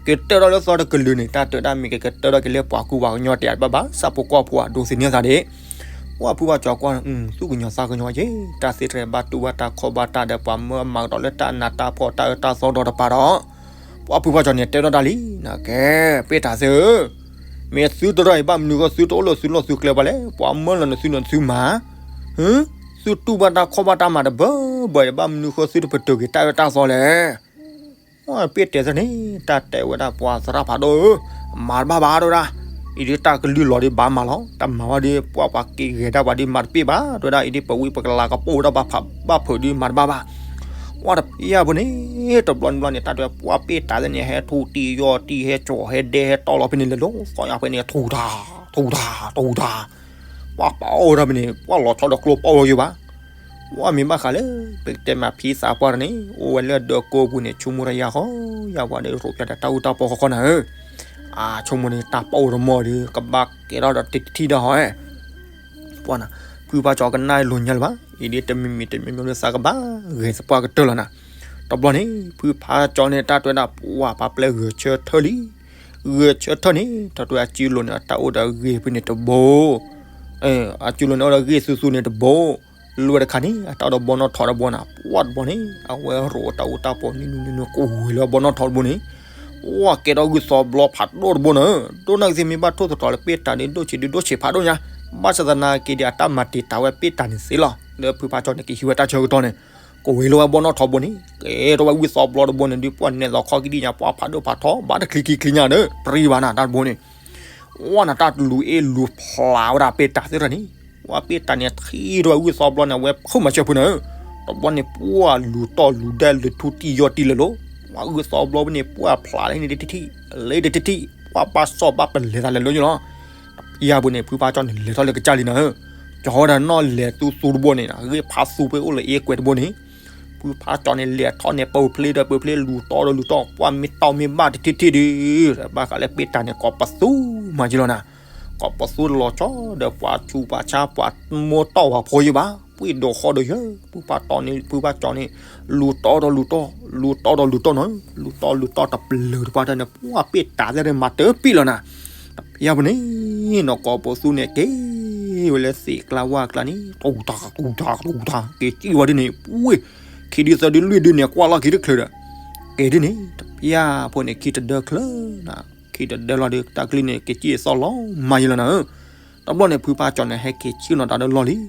ကတၢၢ်ထီၣ်လၢသီတကလုာ်န့ၣ် တၢ်တဲဒၣ်မ့ၢ်ကကတၢၢ်ထီၣ်က့ၤလၢပှၤကူပှၤကညီတယၤဘၣ်ဘၣ်, ဆၣ်ဖိကီၢ်ဖိအဒိးသန့ၤသးဒၣ် ပှၢ်ဖုဖါကၠီကွၢ် သူၣ်ကညီၤသးကညီၤက့ၤ တၢ်သ့ၣ်တဖၣ်ဘၣ်တူၢ်ဘၣ်တၢ်ခီၣ်ဘၣ်တၢ်ဒီး ပှၤမၢမၤကဒီးလၢတၢ်နးတၢ်ဖှီၣ်တၢ်အၢတၢ်သီဒီးတပၤဒီး ပှၢ်ဖုဖါကၠီန့ၣ်တဲထီၣ်တၢ်လံ, နကဲ ပ့ၢ်တၢ်သ့ၣ်ဧၢ, မ့ၢ်သုတရီၢ်အံၤဘၣ်မနုၤဃိသုတအိၣ်လၢသုလီၢ်သုကျဲဘၣ်လဲၣ်, ပှၤမၢလီၤနသုနသုမၤ, သုတူၢ်ဘၣ်တၢ်ခီၣ်ဘၣ်တၢ်မၤတဘၢဘၢအံၤ ဘၣ်မနုၤဃိသုတပတုာ်က့ၤတၢ်အၢတၢ်သီလဲၣ် ပ့ၢ်တဲသ့ၣ်န့ၣ် တၢ်တဲဝဲဒၣ်ပှၤသရၣ်ဖးဒိၣ်ဧၢ, မၤတဘၣ်ဘၣ်တဲဝဲဒၣ်, အံၤဒ်တၢ်ကလုၢ်လီၤဒ်ဘၣ်မၤလီၤ, တမၤဘၣ်ဒ်ပှၢ်ပှၤက့ၤဂဲၤဒၣ်ပှၤဒ်မၤတပ့ၢ်ဘၣ်တဲဝဲဒၣ်, အံၤဒ်ပဝံပကလၤကပိၢ်ဝဲဒၣ်ဘၣ်ဖးဘၣ်ဖုးဒ်မၤတဘၣ်ဘၣ်, ပှၢ်တဖံးယၤဖိန့ၣ် တဘျီန့ၣ်ဘျီန့ၣ် တၢ်တဲပှၢ်ပ့ၢ်တၢ်သ့ၣ်န့ၣ် ဟဲထူတံၢ်ယီၢ်တံၢ် ဟဲကၠီၤဟဲဒဲဟဲတီၢ်လီၤဖဲန့ၣ်လဲၤလိၤသီညါဖဲန့ၣ် ထူတၢ် ထူတၢ် ထူတၢ် ပှၢ်ပာ်အိၣ်ဝဲဒၣ်ဖဲန့ၣ် ပှၢ်လီၤဆီဒီးကျိပာ်အိၣ်လီၤယိာ်ဘၣ်, ပှၢ်မ့ၢ်ဘၣ်ဃးလၢ ပကတဲမးဖံသးပှၢ်တဂၤန့ၣ် အိၣ်ဝဲလၢဒၢးကိးပူၤန့ၣ် ဆိကမိၣ်တၢ်ယၤဃီ ယၤပှၤဒီးရိးဖျါဒီးတၢ်အူတၢ်ပီဃီဃီနၤဧၢ, အဆိကမိၣ်န့ၣ် တၢ်ပာ်အိၣ်တမီၢ်ဒီး ကဘၣ်ကဲထီၣ်ဒီးတထံၣ်ဒီးဟီဧဲ ပှၢ်နၤ ဖုဖါကၠီကနၣ်လိာ်ညါလၢၤဘၣ်, အံၤဒ်တမံၤမံၤတမံၤမံၤလၢသးကဘၣ်ဂဲၤသပှၢ်ကတၢၢ်လီၤနၤ, တဘျီန့ၣ် ဖုဖါကၠီန့ၣ် တၢ်တဲဝဲဒၣ် ပှၢ်ပာ်ပျဲၢ်ဂဲၤဆၢထၢၣ်လံ, ဂဲၤဆၢထၢၣ်န့ၣ် တၢ်တဲဝဲအစုလိၤန့ၣ် အတၢ်အိၣ်ဒီးဂ့ၢ်ဖဲန့ၣ်တဘိ အစုလိၤန့ၣ်အိၣ်ဒီးဂ့ၢ်သူသူန့ၣ်တဘိ, လွဲၢ်တခါန့ၣ် အတၢ်အိၣ်ဒီးဘီနီၣ်ထီၣ်တဘိနၤ, ပှၢ်တဘီန့ၣ် အဝဲရိးတၢ်အူတၢ်ပီနံၤနံၤနံၤနံၤ ကဝံၤလၢဘီနီၣ်ထီၣ်တဘိန့ၣ်, ပှၢ်ကဲထီၣ်ဂုၢ်သီဘျီဖးဒိၣ်တဘိနၤဧၢ, ဒိၣ်နၢ်ကသ့မ့ၢ်ဘၣ်ထိၣ်သတြီၤလၢပ့ၢ်တၢ်န့ၣ် ဒိၣ်ဆံးဒုးဒိၣ်ဆံးဖးဒိၣ်ညါ, ဘၣ်ဆၣ်သနာ်က့ဒီး အတၢ်မၤတံာ်တာ်ဝဲပ့ၢ်တၢ်န့ၣ်သ့လီၤ, လၢဖုဖါကၠီန့ၣ် ကဟံးဝဲတၢ်ဆၢကတီၢ်န့ၣ်, ကဝံၤလၢဝဲဘီနီၣ်ထီၣ်တဘိန့ၣ် ကဲထီၣ်ဝဲဂုၢ်သီဘျီတဘိန့ၣ် ဒုးပှၢ်နဲၣ်လီၤခီကဒံၣ်ညါ ပှၢ်ဖးဒိၣ်ဖးထီ ဘၣ်တချံခံချံညါဒီး ပြံဘၣ်နၤတၢ်တဘိန့ၣ် ဝဲနၤတၢ်တလူၤအ့ၣ်လူၤဖျးဝဲဒၣ်ပ့ၢ်တၢ်သ့ၣ်တဖၣ်န့ၣ်, ဝဲပ့ၢ်တၢ်န့ၣ်ထံၣ်ထီၣ်ဝဲဂုၢ်သီဘျီန့ၣ် အဝဲဖုၣ်မၤစၢၤဖုနၤဧၢ, တဘျီန့ၣ် ပှၢ်လူၤတီၢ်လူၤဒဲလူၤထူတံၢ်ယီၢ်တံၢ်လၢာ်လီၤ, ဝဲဂုၢ်သီဘျီဖဲန့ၣ် ပှၢ်ဖျးလၢန့ၣ်တထံၣ်, လၢတထံၣ်, ပှၢ်ဘၣ်စီၣ်ဘၣ်ပလဲၤသးလဲၤလၢညါလီၤ, ယၤပူၤန့ၣ် ဖုဖါကၠီန့ၣ် လဲၤထီၣ်လၢကစၢ်လံနၤဧၢ, ကၠီဝဲဒၣ်နီၣ်လဲၤသူသူတဘိန့ၣ် ဂ့ၢ်ဖးသူဖဲအိၣ်လၢအ့ကွဲးတဘိန့ၣ် ဖုဖါကၠီန့ၣ် လဲၤထီၣ်န့ၣ် ပၢၤဖျ့ဒီးပၢၤဖျ့ လူၤတီၢ်ဒီးလူၤတီၢ် ပှၢ်မ့ၢ်တီၢ်မ့ၢ်ဘၣ်တထံၣ်ထံၣ်ဒီး ဘၣ်ဃးလၢပ့ၢ်တၢ်န့ၣ် ကိးပသူမၤက့ၤလီၤနၤ, ကိးပသူလီၤဆီဒီးပှၤဆူးပှၤဆါ ပှၤမိၢ်တီၢ်ဝၤဖိယဲၢ်ဘၣ်, ပှ့ၤဒိးဃီဒီးယဲၢ် ဖုဖါကၠီန့ၣ် ဖုဖါကၠီန့ၣ် လူၤတီၢ်ဒီးလူၤတီၢ် လူၤတီၢ်ဒီးလူၤတီၢ်နီၤ, လူၤတီၢ်လူၤတီၢ်တပျၢၤတပှၢ်တၢ်န့ၣ် ပှၢ်ပ့ၢ်တၢ်သ့ၣ်တဖၣ်မၤတပ့ၢ်လီၤနၤ, တပျၢၤပူၤန့ၣ် နီၢ်ကိးပသူန့ၣ် က့ၤဝဲလၢသ့ၣ်ကျါဝၢ်ကျါန့ၣ် တူၢ်တၢ်တူၢ်တၢ်တူၢ်တၢ် က့ၤစံၣ်ဝဲဒ်န့ၣ် ပှ့ၤ ခံဒုသၢဒုလွံၢ်ဒုန့ၣ် ကွၢ်လီၢ်ခံတချုးဒီး က့ၤဒ်န့ၣ် တပျၢၤဖိန့ၣ် ခံတဒၢချၢနၤ, ခံတဒၢလီၤဒီး တၢ်ကလုၢ်န့ၣ် က့ၤစံၣ်အသီလီၤမၢ်ယဲၢ်လီၤနၤဧၢ, တဘျီန့ၣ် ဖုဖါကၠီန့ၣ် ဟဲက့ၤဆ့ၣ်နီၤတၢ်ဒီးလီၢ်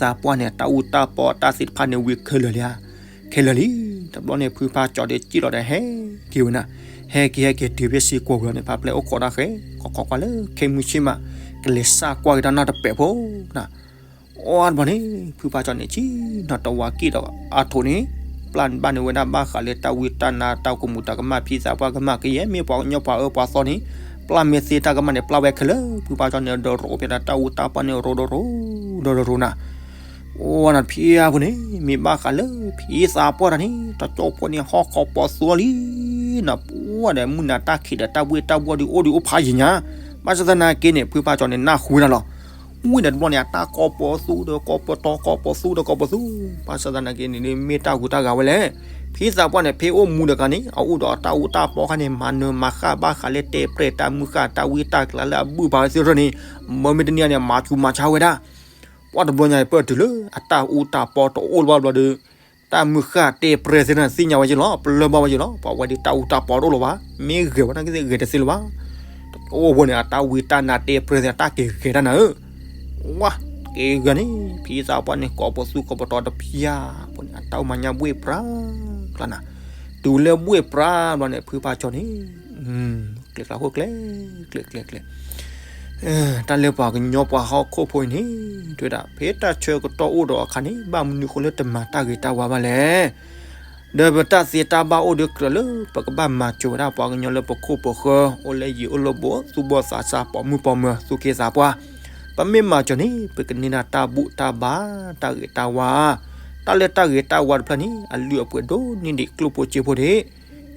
ဖံသးပှၢ်န့ၣ် တၢ်အူတၢ်ပီတၢ်သ့ၣ်တဖၣ်န့ၣ် ဝံၤခဲလၢာ်လံဧါ, ခဲလၢာ်လံ. တဘျီန့ၣ် ဖုဖါကၠီဒီးစံၣ်လီၤဒီးဟဲက့ၤဝဲနၤ, ဟဲက့ၤဟဲက့ၤတုၤဖဲစ့ၢ်ကီးဝံၤလီၤန့ၣ် ဖါပျဲအိၣ်ခိးတၢ်ဃဲ ခိးခိးကွၢ်လၢခ့မုၢ်ဆ့ၣ်မး, ကလဲၤစၢ်ကွၢ်က့ၤတၢ်နီတပဲာ်ဖိနၤ. အီတဘျီန့ၣ် ဖုဖါကၠီန့ၣ် ဆ့ၣ်နီၤတဝၤက့ၣ်ဒီးအါထိးန့ၣ် ပျၢ်ဘၣ်န့ၢ်ဝဲဒၣ်ဘၣ်ဃးလၢတၢ်ဝံတၢ်နါတၢ်ကမူၤတၢ်ကမၣ် ဖံသးပှၢ်ကမၣ်ကယဲၢ် မ့ၢ်ပှၤကညီပှၤအၢပှၤသီန့ၣ် ပျၢ်မ့ၢ်သ့တၢ်ကမၣ်န့ၣ် ပျၢ်ဝဲခဲလၢာ် ဖုဖါကၠီန့ၣ် ဒီးရိးဖဲဒၣ်တၢ်အူတၢ်ပီန့ၣ် ရိးဒီးရိး ဒီးရိးနၤ အိၣ်နၤဖံဧါဖိန့ၣ် မ့ၢ်ဘၣ်ဃးလၢ ဖံသးပှၢ်တၢ်န့ၣ် တကၠီဖိန့ၣ် ဟီၣ်ကိးပီၤသူလံနၤ, ပှၢ်ဒီးမုၢ်နၤတၢ်ခံးဒီးတၢ်ဝ့ၢ်တၢ်ဘီၣ်ဒုး အိၣ်ဒုးအိၣ်ဖးယံၤညါ, ဘၣ်ဆၣ်သနာ်က့န့ၣ် ဖုဖါကၠီန့ၣ် နၢ်ဟူဝဲဒၣ်လီၤ. ဝံၤဒီးတဘျီန့ၣ် အတၢ်ကိးပီၤသူဒီးကိးပီၤတီၤ ကိးပီၤသူဒီးကိးပီၤသူ, ဘၣ်ဆၣ်သနာ်က့န့ၣ် မ့ၢ်တၢ်ဂူၤတၢ်ဂၤဝဲလဲၣ်. ဖံသးပှၢ်န့ၣ် ဖဲအိၣ်မူတဂၤန့ၣ် အအိၣ်ဒီးအတၢ်အူတၢ်ပီခါန့ၣ် မၤနၢၤမၤဃၣ်ဘၣ်ဃးလၢတဲပြဲၢ်တၢ်မုၢ်ဃၢ်တၢ်ဝံတၢ်ကျါလၢအဘုၣ်ဖးဝဲသ့ၣ်ရၢၢ်န့ၣ် မၢမ့ၢ်တနံၤန့ၣ် မၤဆူးမၤဆါဝဲဒၣ် ပှၢ်တဘျီညါ ပၢၢ်တုၤလၢအတၢ်အူတၢ်ပီတအိၣ်လၢၤဘၣ်ဘျီဒီး တၢ်မုၢ်ဃၢ်တဲပြဲၢ်သ့ၣ်န့ၣ် သ့ၣ်ညါဝဲက့လီၤ, ပလၢၢ်ဘၣ်ဝဲက့လီၤ, ပှၤဝဲဒၣ်တၢ်အူတၢ်ပီတအိၣ်လၢၤဘၣ်, မ့ၢ်ဂဲၤဝဲနာ်က့သ့ၣ်ဂဲၤတသ့လၢၤဘၣ်. တအိၣ်ဝဲန့ၣ် အတၢ်ဝံတၢ်နါတဲပြဲၢ်သ့ၣ် တၢ်က့ၤဂဲၤတၢ်နၤဧၢ, ဝါ, က့ၤဂၤန့ၣ် ဖံသးပှၢ်န့ၣ် ကိးပီၤသူကိးပီၤတီၤတဖၠါ, အဃိန့ၣ် အတၢ်အိၣ်မၤညါဘှ့ၣ်ပြးကျါနၤ, တုၤလၢဘှ့ၣ်ပြါဘျီန့ၣ် ဖုဖါကၠီန့ၣ် ကျဲးကျါခိၣ်ကျဲ ကျဲးကျဲးကျဲး တၢ်လၢပှၤကညီပှၤဟီၣ်ခိၣ်ဖိအံၤန့ၣ် တဲဝဲဒၣ် ဖဲတၢ်ဆၢကတီၢ်အိၣ်ဒီးအခါန့ၣ် ဘၣ်မနုၤဃိလၢတမၤတၢ်ဂ့ၤတၢ်ဝါဘၣ်လဲၣ်. ဒီးပတၢ်သ့တၢ်ဘၣ်အိၣ်ဒီးကြၢးလၢ ပကဘၣ်မၤစၢၤဝဲဒၣ်ပှၤကညီလၢပခိၣ်ပဃၢၤ အိၣ်လၢယံၤအိၣ်လၢဘူး သူၣ်ဘီၣ်သးစၢ် ပိာ်မုၣ်ပိာ်မၢၤ သူၣ်က့သးပှၢ်, ပမ့ၢ်မၤစၢၤန့ၣ် ပကန့ၢ်ဒၣ်တၢ်ဘူၣ်တၢ်ဘါ တၢ်ဂ့ၤတၢ်ဝါ တၢ်လၢတၢ်ဂ့ၤတၢ်ဝါတဖျၢၣ်န့ၣ် အလုၢ်အပှ့ၤဒိၣ်န့ၢ်ဒံးကျိၣ်ဖိစ့ဖိဒံး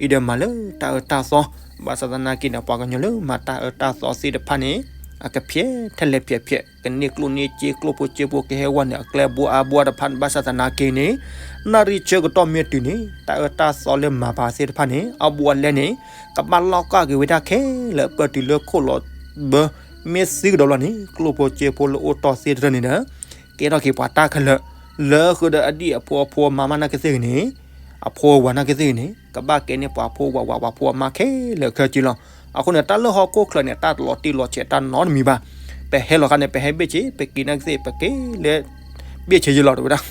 အံၤဒီးမၤလၢတၢ်အၢတၢ်သီ ဘၣ်ဆၣ်သနာ်က့န့ၣ် ပှၤကညီလၢမၤတၢ်အၢတၢ်သီသ့ၣ်တဖၣ်န့ၣ် အကဖျဲးထဲလဲၣ်ဖျဲးဖျဲး ကန့ၢ်ကျိၣ်န့ၢ်စ့ ကျိၣ်ဖိစ့ဖိကဟဲဝဲန့ၣ် အကျဲဘိအါဘိတဖၣ် ဘၣ်ဆၣ်သနာ်က့န့ၣ် နၣ်ရံၣ်ဆၢကတီၢ်မ့ၢ်တုၤန့ၣ် တၢ်အၢတၢ်သီလၢမၤပာ်သ့ၣ်တဖၣ်န့ၣ် အဘူးအလဲန့ၣ် ကဘၣ်လီၢ်ကၢ်က့ၤဝဲဒၣ်ခဲလၢာ် ပၢၢ်တုၤလၢခိၣ်လီၤဘၢ မ့ၢ်သံကဒီးလီၤန့ၣ် ကျိၣ်ဖိစ့ဖိလၢအိၣ်တီၢ်သ့ၣ်တဖၣ်န့ၣ်ဒီး ကဲထီၣ်က့ၤပှၤတၢ်ခဲလၢာ် လၢဃုာ်ဒီးအဒံၣ်အဖိအဖိအမါမးနာ်က့သ့ၣ်ဂ့ၤန့ၣ် အဖိအဝၤနာ်က့သ့ၣ်ဂ့ၤန့ၣ် ကဘၣ်ကဲန့ၢ်ပှၤဖိဝၤဝၤပှၤဖိအမါခဲလၢာ်ခဲဆ့လီၤ. အဃိန့ၣ် တၢ်လၢဟီၣ်ခိၣ်ချၢန့ၣ် တၢ်တလီၤတံၢ်လီၤဆဲးတၢ်နီတမံၤဘၣ်. ပဟဲလီၤခါန့ၣ် ပဟဲဘ့ၣ်ဆ့ ပက့ၤနာ်က့သ့ၣ် ပက့ၤလၢ ဘ့ၣ်ဆ့ယလီၤ တဲဝဲဒၣ်.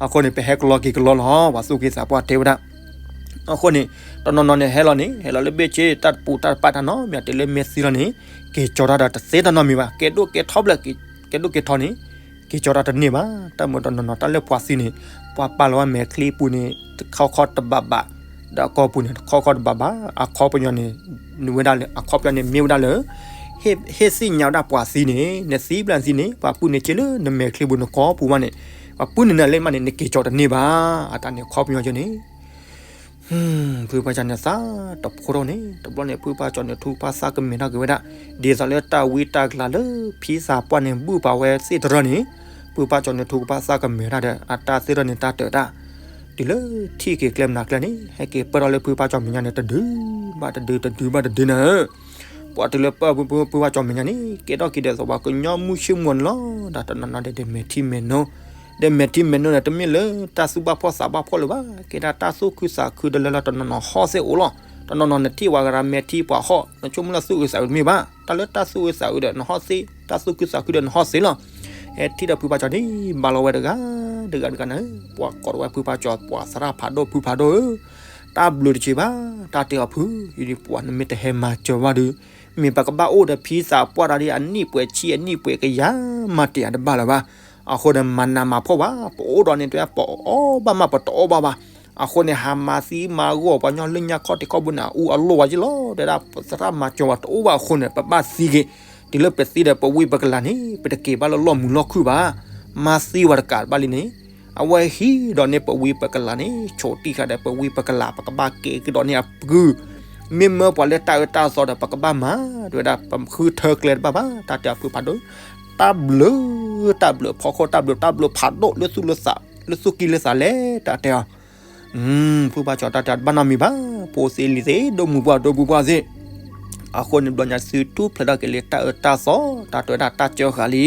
အဃိန့ၣ် ပဟဲကလီက့ၤကလီလီၤ ပှၤသူၣ်က့သးပှၢ်တဲဝဲဒၣ်. အဃိန့ၣ် တနီၤနီၤန့ၣ်ဟဲလီၤန့ၣ် ဟဲလီၤလၢဘ့ၣ်ဆ့ တၢ်တပူၤတၢ်တပာ်တၢ်နီတမံၤ တုၤလၢမ့ၢ်သံလီၤန့ၣ် က့ၤကၠီၤတၢ်ဒီးတသ့တၢ်နီတမံၤဘၣ်. ကဲဒိၣ်ကဲထီဘျဲၣ် ကဲဒိၣ်ကဲထီန့ၣ် က့ၤကၠီၤတၢ်တန့ၢ်ဘၣ်. တၢ်မ့ၢ်တနီၤနီၤ တၢ်လၢပှၤသံန့ၣ် ပှၤပာ်လီၤဝဲမဲာ်ချံပူၤန့ၣ် တခီခီတဘၣ်ဘၣ် ဒီးအကီၢ်ပူၤန့ၣ် တခီခီတဘၣ်ဘၣ်. အခီပညီန့ၣ် နဝဲဒၣ်လၢ အခီပညီန့ၣ်မ့ၢ်ဝဲဒၣ်လၢ ဟ့ၣ်သ့ၣ်ညါဝဲဒၣ်ပှၤသံန့ၣ် နသံဘျဲၣ်သံန့ၣ် ပှၤပုၢ်န့ၢ်က့လၢနမဲာ်ချံပူၤနကီၢ်ပူၤမးန့ၣ် ပှၤပုၢ်န့ၢ်နၤလၢမးန့ၣ် နက့ၤကၠီၤတန့ၢ်ဘၣ်. အတၢ်န့ၣ်အခီပညီက့န့ၣ် ဖုဖါကၠီန့ၣ်သးတဖိထီၣ်န့ၣ် တဘျီန့ၣ် ဖုဖါကၠီန့ၣ် ထုကဖၣ်သးကမဲာ်ထီၣ်က့ၤဝဲဒၣ် ဒ်သိးလၢတၢ်ဝံတၢ်ကလၤလၢ ဖံသးပှၢ်န့ၣ် ဘုၣ်ပာ်ဝဲသ့ၣ်တရၢန့ၣ် ဖုဖါကၠီန့ၣ် ထုကဖၣ်သးကမဲာ်တၢ်ဒီး အတၢ်သ့ၣ်တရၢန့ၣ် တၢ်တၢာ်တၢ် တုၤလၢထံၣ်က့ၤကျဲမနုၤကျဲန့ၣ် ဟဲက့ၤပၢၢ်ထီၣ်လၢဖုဖါကၠီမဲာ်ညါန့ၣ် တဒုဘၣ်တဒု တဒုဘၣ်တဒုန့ၣ် ပှၤတုၤလၢပၢၢ်ဖုဖါကၠီမဲာ်ညါန့ၣ် ကဲထီၣ်က့ၤဒီးသးပှၤကညီမုၢ်ဆ့ၣ်မူန့ၣ်လီၤ. ဒီးတနီၤနီၤဒဲး ဒဲးမဲာ်ထံမဲာ်နိ ဒဲးမဲာ်ထံမဲာ်နိန့ၣ် တမ့ၢ်လၢတၢ်သူၣ်ဘၣ်ဖှီၣ်သးဘၣ်ဖှီၣ်လၢၤဘၣ်. ကဲဒၣ်တၢ်သူၣ်ခုသးခုတလၢလၢတနီၤနီၤဟီၣ်သ့ၣ်အိၣ်လီၤ. တနီၤနီၤနထံၣ်ဝဲကရၢမဲာ်ထံပှၤဟီၣ် နဆိကမိၣ်လၢသူၣ်အုးသးအုးတမ့ၢ်ဘၣ်. တၢ်လၢတၢ်သူၣ်အုးသးအုးဒီးနဟီၣ်သ့, တၢ်သူၣ်ခုသးခုဒီးနဟီၣ်သ့လီၤ. ဟဲထံၣ်ဒီးဖုဖါကၠီန့ၣ် ဘါလီၤဝဲတဂၤ တဂၤတဂၤန့ၣ် ပှၤကိးထီၣ်ဝဲဖုဖါကၠီ ပှၤသရၣ်ဖးဒိၣ်ဖုဖးဒိၣ်ဧၢ, တၢ်ဘျုးတဆံးဘၣ်, တၢ်တဲအီၤဖု, ယဒုးပှၤနမ့ၢ်တဟဲမၤစၢၤဘၣ်ဒီး မ့ၢ်ပကဘၣ်အိၣ်ဒီးဖံသးပှၢ်တၢ်ဒ်အနံၣ်ပှဲၤဆံအနံၣ်ပှဲၤကယၤမးတ့ၢ်အတဘၣ်လၢၤဘၣ်. အဃိန့ၣ် မၤနးမၤဖှီၣ်ဘၣ်, ပအိၣ်ဒီးန့ၣ်တဲ ပအီၣ်ဘၣ်မးပတအီၣ်ဘၣ်ဘၣ်. အဃိန့ၣ် ဟးမၤသံမၤဂီၢ်ပှၤညီလၢညါခီၣ်ထံးခီၣ်ဘိန့ၣ် အအူအလီၢ်ဝဲက့လီၤ. တဲဒၣ်ပသရၣ်မၤစၢၤဝဲတအိၣ်ဘၣ်အဃိန့ၣ် ပဘၣ်သံက့ၤ, တုၤလၢပသံဒီးပဝံပကလၤန့ၣ် ပတက့ၤဘၣ်လၢလီၢ်မုာ်လီၢ်ခုၣ်ဘၣ်. မၤသံဝဲတကးဘၣ်လံန့ၣ် အဝဲဟံးဒီးန့ၢ်ပဝံပကလၤန့ၣ် ဆိးတံၢ်ဃာ်ဒီးပဝံပကလၤ ပကဘၣ်ကဲကဒီးန့ၢ်အပုၢ်, မ့ၢ်မၢပှၤလၢတၢ်အၢတၢ်သီဒီး ပကဘၣ်မၤ, တဲဝဲဒၣ်ပဃုထၢကျဲတဘၣ်ဘၣ်, တၢ်တဲအီၤဖုဖးဒိၣ်, တၢ်ဘျုး, တၢ်ဘျုးဖီခိၣ် တၢ်ဘျုး တၢ်ဘျုးဖးဒိၣ်လၢသူၣ်လၢသး, လၢသူၣ်ကံၢ်လၢသးလဲၣ် တၢ်တဲအီၤ. ဖုဖါကၠီတၢ်တဲအီၤတဘၣ်နီတမံၤဘၣ်, ဖိသ့လံၤသ့ ဒိၣ်မုၢ်ပှၢ်ဒိၣ်မုၢ်ပှၢ်သ့. အဃိန့ၣ် ဘျီညါသုထူၣ်ဖျဲးထီၣ်က့ၤလၢတၢ်အၢတၢ်သီ, တၢ်တဲဝဲဒၣ်တၢ်စၢဃာ်လံ.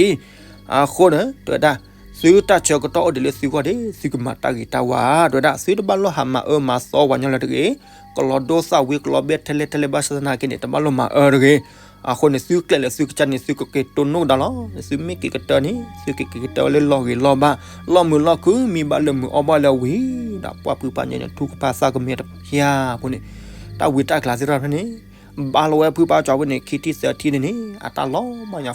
အဃိန့ၣ် တဲဝဲဒၣ် သုတၢ်ဆၢကတီၢ်အိၣ်ဒံးလၢသုဂီၢ်ဒီး သုကမၤတၢ်ဂ့ၤတၢ်ဝါ, တဲဝဲဒၣ် သုတဘၣ်လိၣ်ဟးမၤအၢမၤသီပှၤညီလၢၤတဂ့ၤ, ကလီၤဒိသၣ်ဝံၤ ကလီၤဘဲထဲလဲၣ်ထဲလဲၣ်ဘၣ်ဆၣ်သနာ်က့န့ၣ် တဘၣ်လိၣ်မၤအၢတဂ့ၤ. အဃိန့ၣ် သုကျဲလၢသုကစၢ်န့ၣ် သုကက့ၤတိၢ်နီၣ်ကဒါလီၤ. သုမ့ၢ်က့ၤကတၢၢ်န့ၣ် သုကက့ၤကတၢၢ်ဝဲလၢလီၢ်ဂ့ၤလီၢ်ဘၣ်, လီၢ်မုာ်လီၢ်ခုၣ် မံဘၣ်လၢမုာ်အီၣ်ဘၣ်လၢဝံၤ, ဒီးပှၢ်ဖုဖါကၠီန့ၣ် ထူၣ်ကဖၣ်သးကမဲာ်တဖၠၣ်ဖိန့ၣ်, တၢ်ဝံတၢ်ကျးသ့ၣ်တဖၣ်န့ၣ် ဘါလီၤဝဲဖုဖါကၠီဖိန့ၣ် ခံထံၣ်သၢထံၣ်န့ၣ်န့ၣ် အတၢ်လီၤမၢ်ညါ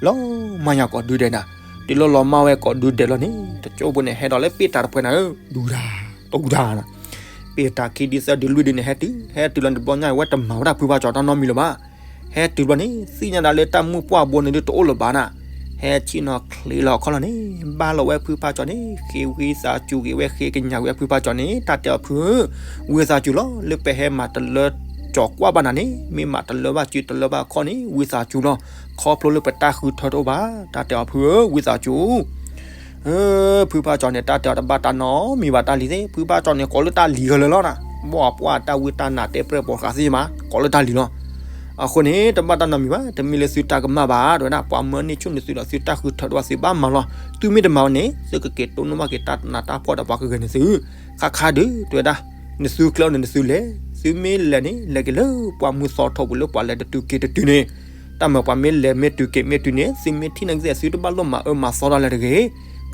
လီၤမၢ်ညါကိးဒုဒဲးနၤ, တုၤလီၤလီၤမၢ်ဝဲကိးဒုဒဲးလီၤန့ၣ် တကၠိဖိန့ၣ် ဟဲဒီးလၢပ့ၢ်တၢ်တဖှဲးနၤဧၢ, ဒူဒၣ်, တဒူဒၣ်နၤ, ပ့ၢ်တၢ်ခံဒုသၢဒုလွံၢ်ဒုန့ၣ် ဟဲတုၤ, ဟဲတုၤလီၤန့ၣ်တဘျီညါ အဝဲတမၤဝဲဒၣ်ဖုဖါကၠီတၢ်နီတမံၤလၢၤဘၣ်. ဟဲတုၤတဘျီန့ၣ် သ့ၣ်ညါဒၣ်လၢတၢ်မုၢ်ပှၢ်ဘိန့ၣ်ဒုးတအိၣ်လၢၤဘၣ်နၤ, ဟဲဆ့ၣ်နီၤချ့လီၤအခီၣ်လီၤန့ၣ် ဘါလီၤဝဲဖုဖါကၠီန့ၣ် ဃ့ဝံသးစူၤဂ့ၤဝဲ ဃ့ကညးဝံအဖုဖါကၠီန့ၣ် တၢ်တဲအီၤဖုဧၢ, ဝံသးစူၤလီၤ လၢပဟဲမၤတလၢကၠီၤကွၢ်ဘၣ်နၤန့ၣ် မ့ၢ်မၤတလၢဘၣ်စုတလၢဘၣ်ခီၣ်န့ၣ် ဝံသးစူၤလီၤ, ခီဖျိလၢပတၢ်ဃုထၢတအိၣ်ဘၣ်, တၢ်တဲအီၤဖုဧၢ ဝံသးစူၤ ဖုဖါကၠီန့ၣ် တၢ်တဲအီၤတဘၣ်တၢ်နီတမံၤဘၣ်တၢ်လံၤသ့ၣ်, ဖုဖါကၠီန့ၣ် ကိးလၢတၢ်လံၤဂၢၢ်လၢာ်လီၤနၤ, ဘီပှၢ်တၢ်ဝံတၢ်နါတဲပြဲၢ်ပိာ်ဃာ်သ့ၣ်မး ကိးလၢတၢ်လံၤလီၤ. အဃိန့ၣ် တဘၣ်တၢ်နီတမံၤဘၣ်, တမ့ၢ်လၢသုတၢ်ကမၣ်ဘၣ်, တဲဝဲဒၣ် ပှၤမၢန့ၢ်ဆူၣ်န့ၢ်သုဒီး သုတၢ်ဃုထၢတအိၣ်ဘၣ် သုဘၣ်မၤလီၤ, သုမ့ၢ်တမၤဘၣ်န့ၣ် သုကက့ၤတိၢ်နီၣ်ဘၣ်က့ၤတၢ်နးတၢ်ဖှီၣ်ဒီးပှၤကဂဲၤန့ၢ်သု, ခါခါဒုး တဲဝဲဒၣ် နသုကျဲန့ၣ် နသုလဲၤ, သုမ့ၢ်လဲၤန့ၣ် လဲၤက့ၤလၢပှၢ်မုၢ်သီထီၣ်ပူၤလၢပှၢ်လဲၤတတုၤက့ၤတတုၤန့ၣ်, တၢ်မၤပှၤမ့ၢ်လဲၤမ့ၢ်တုၤက့ၤမ့ၢ်တုၤန့ၣ် သုမ့ၢ်ထံၣ်န့ၣ်ကသ့ၣ် သုတဘၣ်လိၣ်မၤအၢမၤသီတၢ်လၢၤတဂ့ၤ,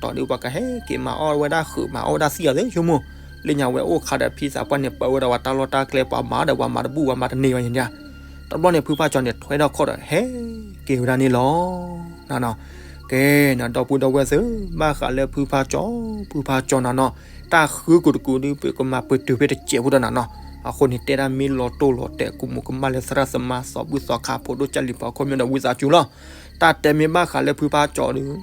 တၢ်လီၢ်တတီၤဒုး ပှၤကဟဲက့ၤမၤအီၣ်ဝဲဒၣ်ဃုာ် မၤအီၣ်ဝဲဒၣ်သံၣ်အီၤသ့ၣ်ဆိကမိၣ်, လၢညါဝဲအိၣ်ခါဒီးဖံသးပှၢ်န့ၣ် ပၢဝဲဒၣ်ပှၤတၢ်လီၢ်တၢ်ကျဲ ပှၤမၤဒီးပှၤမၤတဘူၣ်ပှၤမၤတန့ၢ်ဝဲန့ၣ်. တဘျီန့ၣ် ဖုဖါကၠီန့ၣ် ထွဲထီၣ်ခီၣ်ဒီးဟဲက့ၤဝဲဒၣ်န့ၣ်လီၤ. နနီၤ, ကဲနၤ ဒီပုၢ်ဒီဝဲၢ်သ့ၣ်, ဘၣ်ဃးလၢဖုဖါကၠီ, ဖုဖါကၠီနနီၤ, တၢ်ဃုကိးတကိးဒုး ပကမၤပတုာ်ဖဲတစဲးဖိဒီးနနီၤ. အဃိန့ၣ် တဲဒၣ်မ့ၢ်လီၤတိၢ်လီၤတဲာ် ကမူးကမၣ်လၢသရၣ်သမါ သီဘူၣ်သီခါ ဖိဒိၣ်ကၢ်လံၤပှၤခိၣ်မၠၣ်ဒီးဝံသးစူၤလီၤ. တၢ်တဲမ့ၢ်ဘၣ်ဃးလၢဖုဖါကၠီဒုး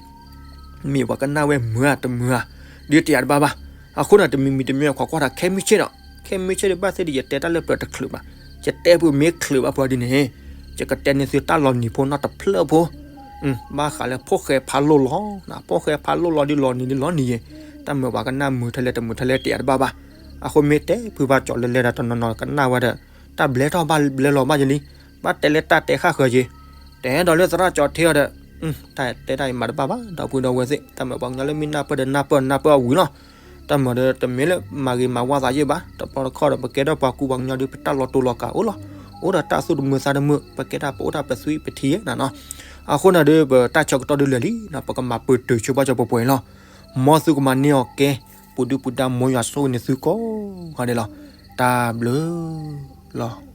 မ့ၢ်ပှၤကနၣ်ဝဲမုာ်ဧါတမုာ်ဧါ, ဒုးတယၤတဘၣ်ဘၣ်. အဃိန့ၣ် တမံၤမံၤတမံၤ ခွးကွၢ်တၢ်ခဲမုၢ်ဆ့ၣ်ဒီး, ခဲမုၢ်ဆ့ၣ်ဒုး ဘၣ်သ့ၣ်ဒုး ယတဲတၢ်လၢပျၢၤတချုးဘၣ်. ယတဲပူၤမ့ၢ်ချုးဘၣ်ပှၤဒ်န့ၣ်, ယကတဲန့ၢ်သုတၢ်လီၤနံၤဖိနီတဖျၢၣ်ဖိ, ဘၣ်ဃးလၢဖိၣ်ဃဲဖးလိၢ်လီၤ, ဖိၣ်ဃဲဖးလိၢ်လီၤဒုး လီၤနံၤဒုးလီၤနံၤယဲ, တၢ်မုာ်ပှၤကနၣ်မုာ်ထဲလဲၣ် တမုာ်ထဲလဲၣ် တယၤတဘၣ်ဘၣ်. အဃိမ့ၢ်တဲဖုဖါကၠီလၢလဲၤဒီး တနီၤနီၤကနၣ်ဝဲဒီး တၢ်ဘျဲထီၣ်ဘၣ်ဘျဲလီၤဘၣ်ယလံ, ဘၣ်တဲလၢတၢ်တဲဃၣ်ဃၢၤယဲ တဲဒီးလၢသရၣ်ကၠီထံအီၤဒီး, တၢ်တဲတၢ်အံၤမၤတဘၣ်ဘၣ် ဒီပုၢ်ဒီဝဲၢ်သ့ၣ်, တၢ်မုာ်ပှၤကညီလၢမ့ၢ်နၢ်ပၢၢ်ဒီးနၢ်ပၢၢ် နၢ်ပၢၢ်အဝံၤလီၤ. တၢ်မုာ်ဒီးတမ့ၢ်လၢမၤဂ့ၤမၤဝါသးယဲၢ်ဘၣ်, တဘျီတခီၣ်ဒီး ပကဲထီၣ်ပှၤကူပှၤကညီဒုး ပတၢ်လီၤတိၢ်လီၤကးအိၣ်လီၤ. အိၣ်ဒီးတၢ်သူၣ်တမုာ်သးတမုာ်, ပကဲထီၣ်ပအိၣ်တၢ်ပသွံပထံဧါနနီၤ. အဃိန့ၣ်ဒီး ပတၢ်ဆၢကတီၢ်ဒုးလၢာ်လံ, ပကမၤပတုာ်ဆိပာ်စၢၤပှဲၤပှဲၤလီၤ. မ်သုကမၤန့ၢ်အီၤကဲ, ပူၤဒုၣ်ပူၤဒါ မ်ယွၤဆိၣ်ဂ့ၤန့ၢ်သုကိးဂၤဒဲးလီၤ. တၢ်ဘျုးလီၤ.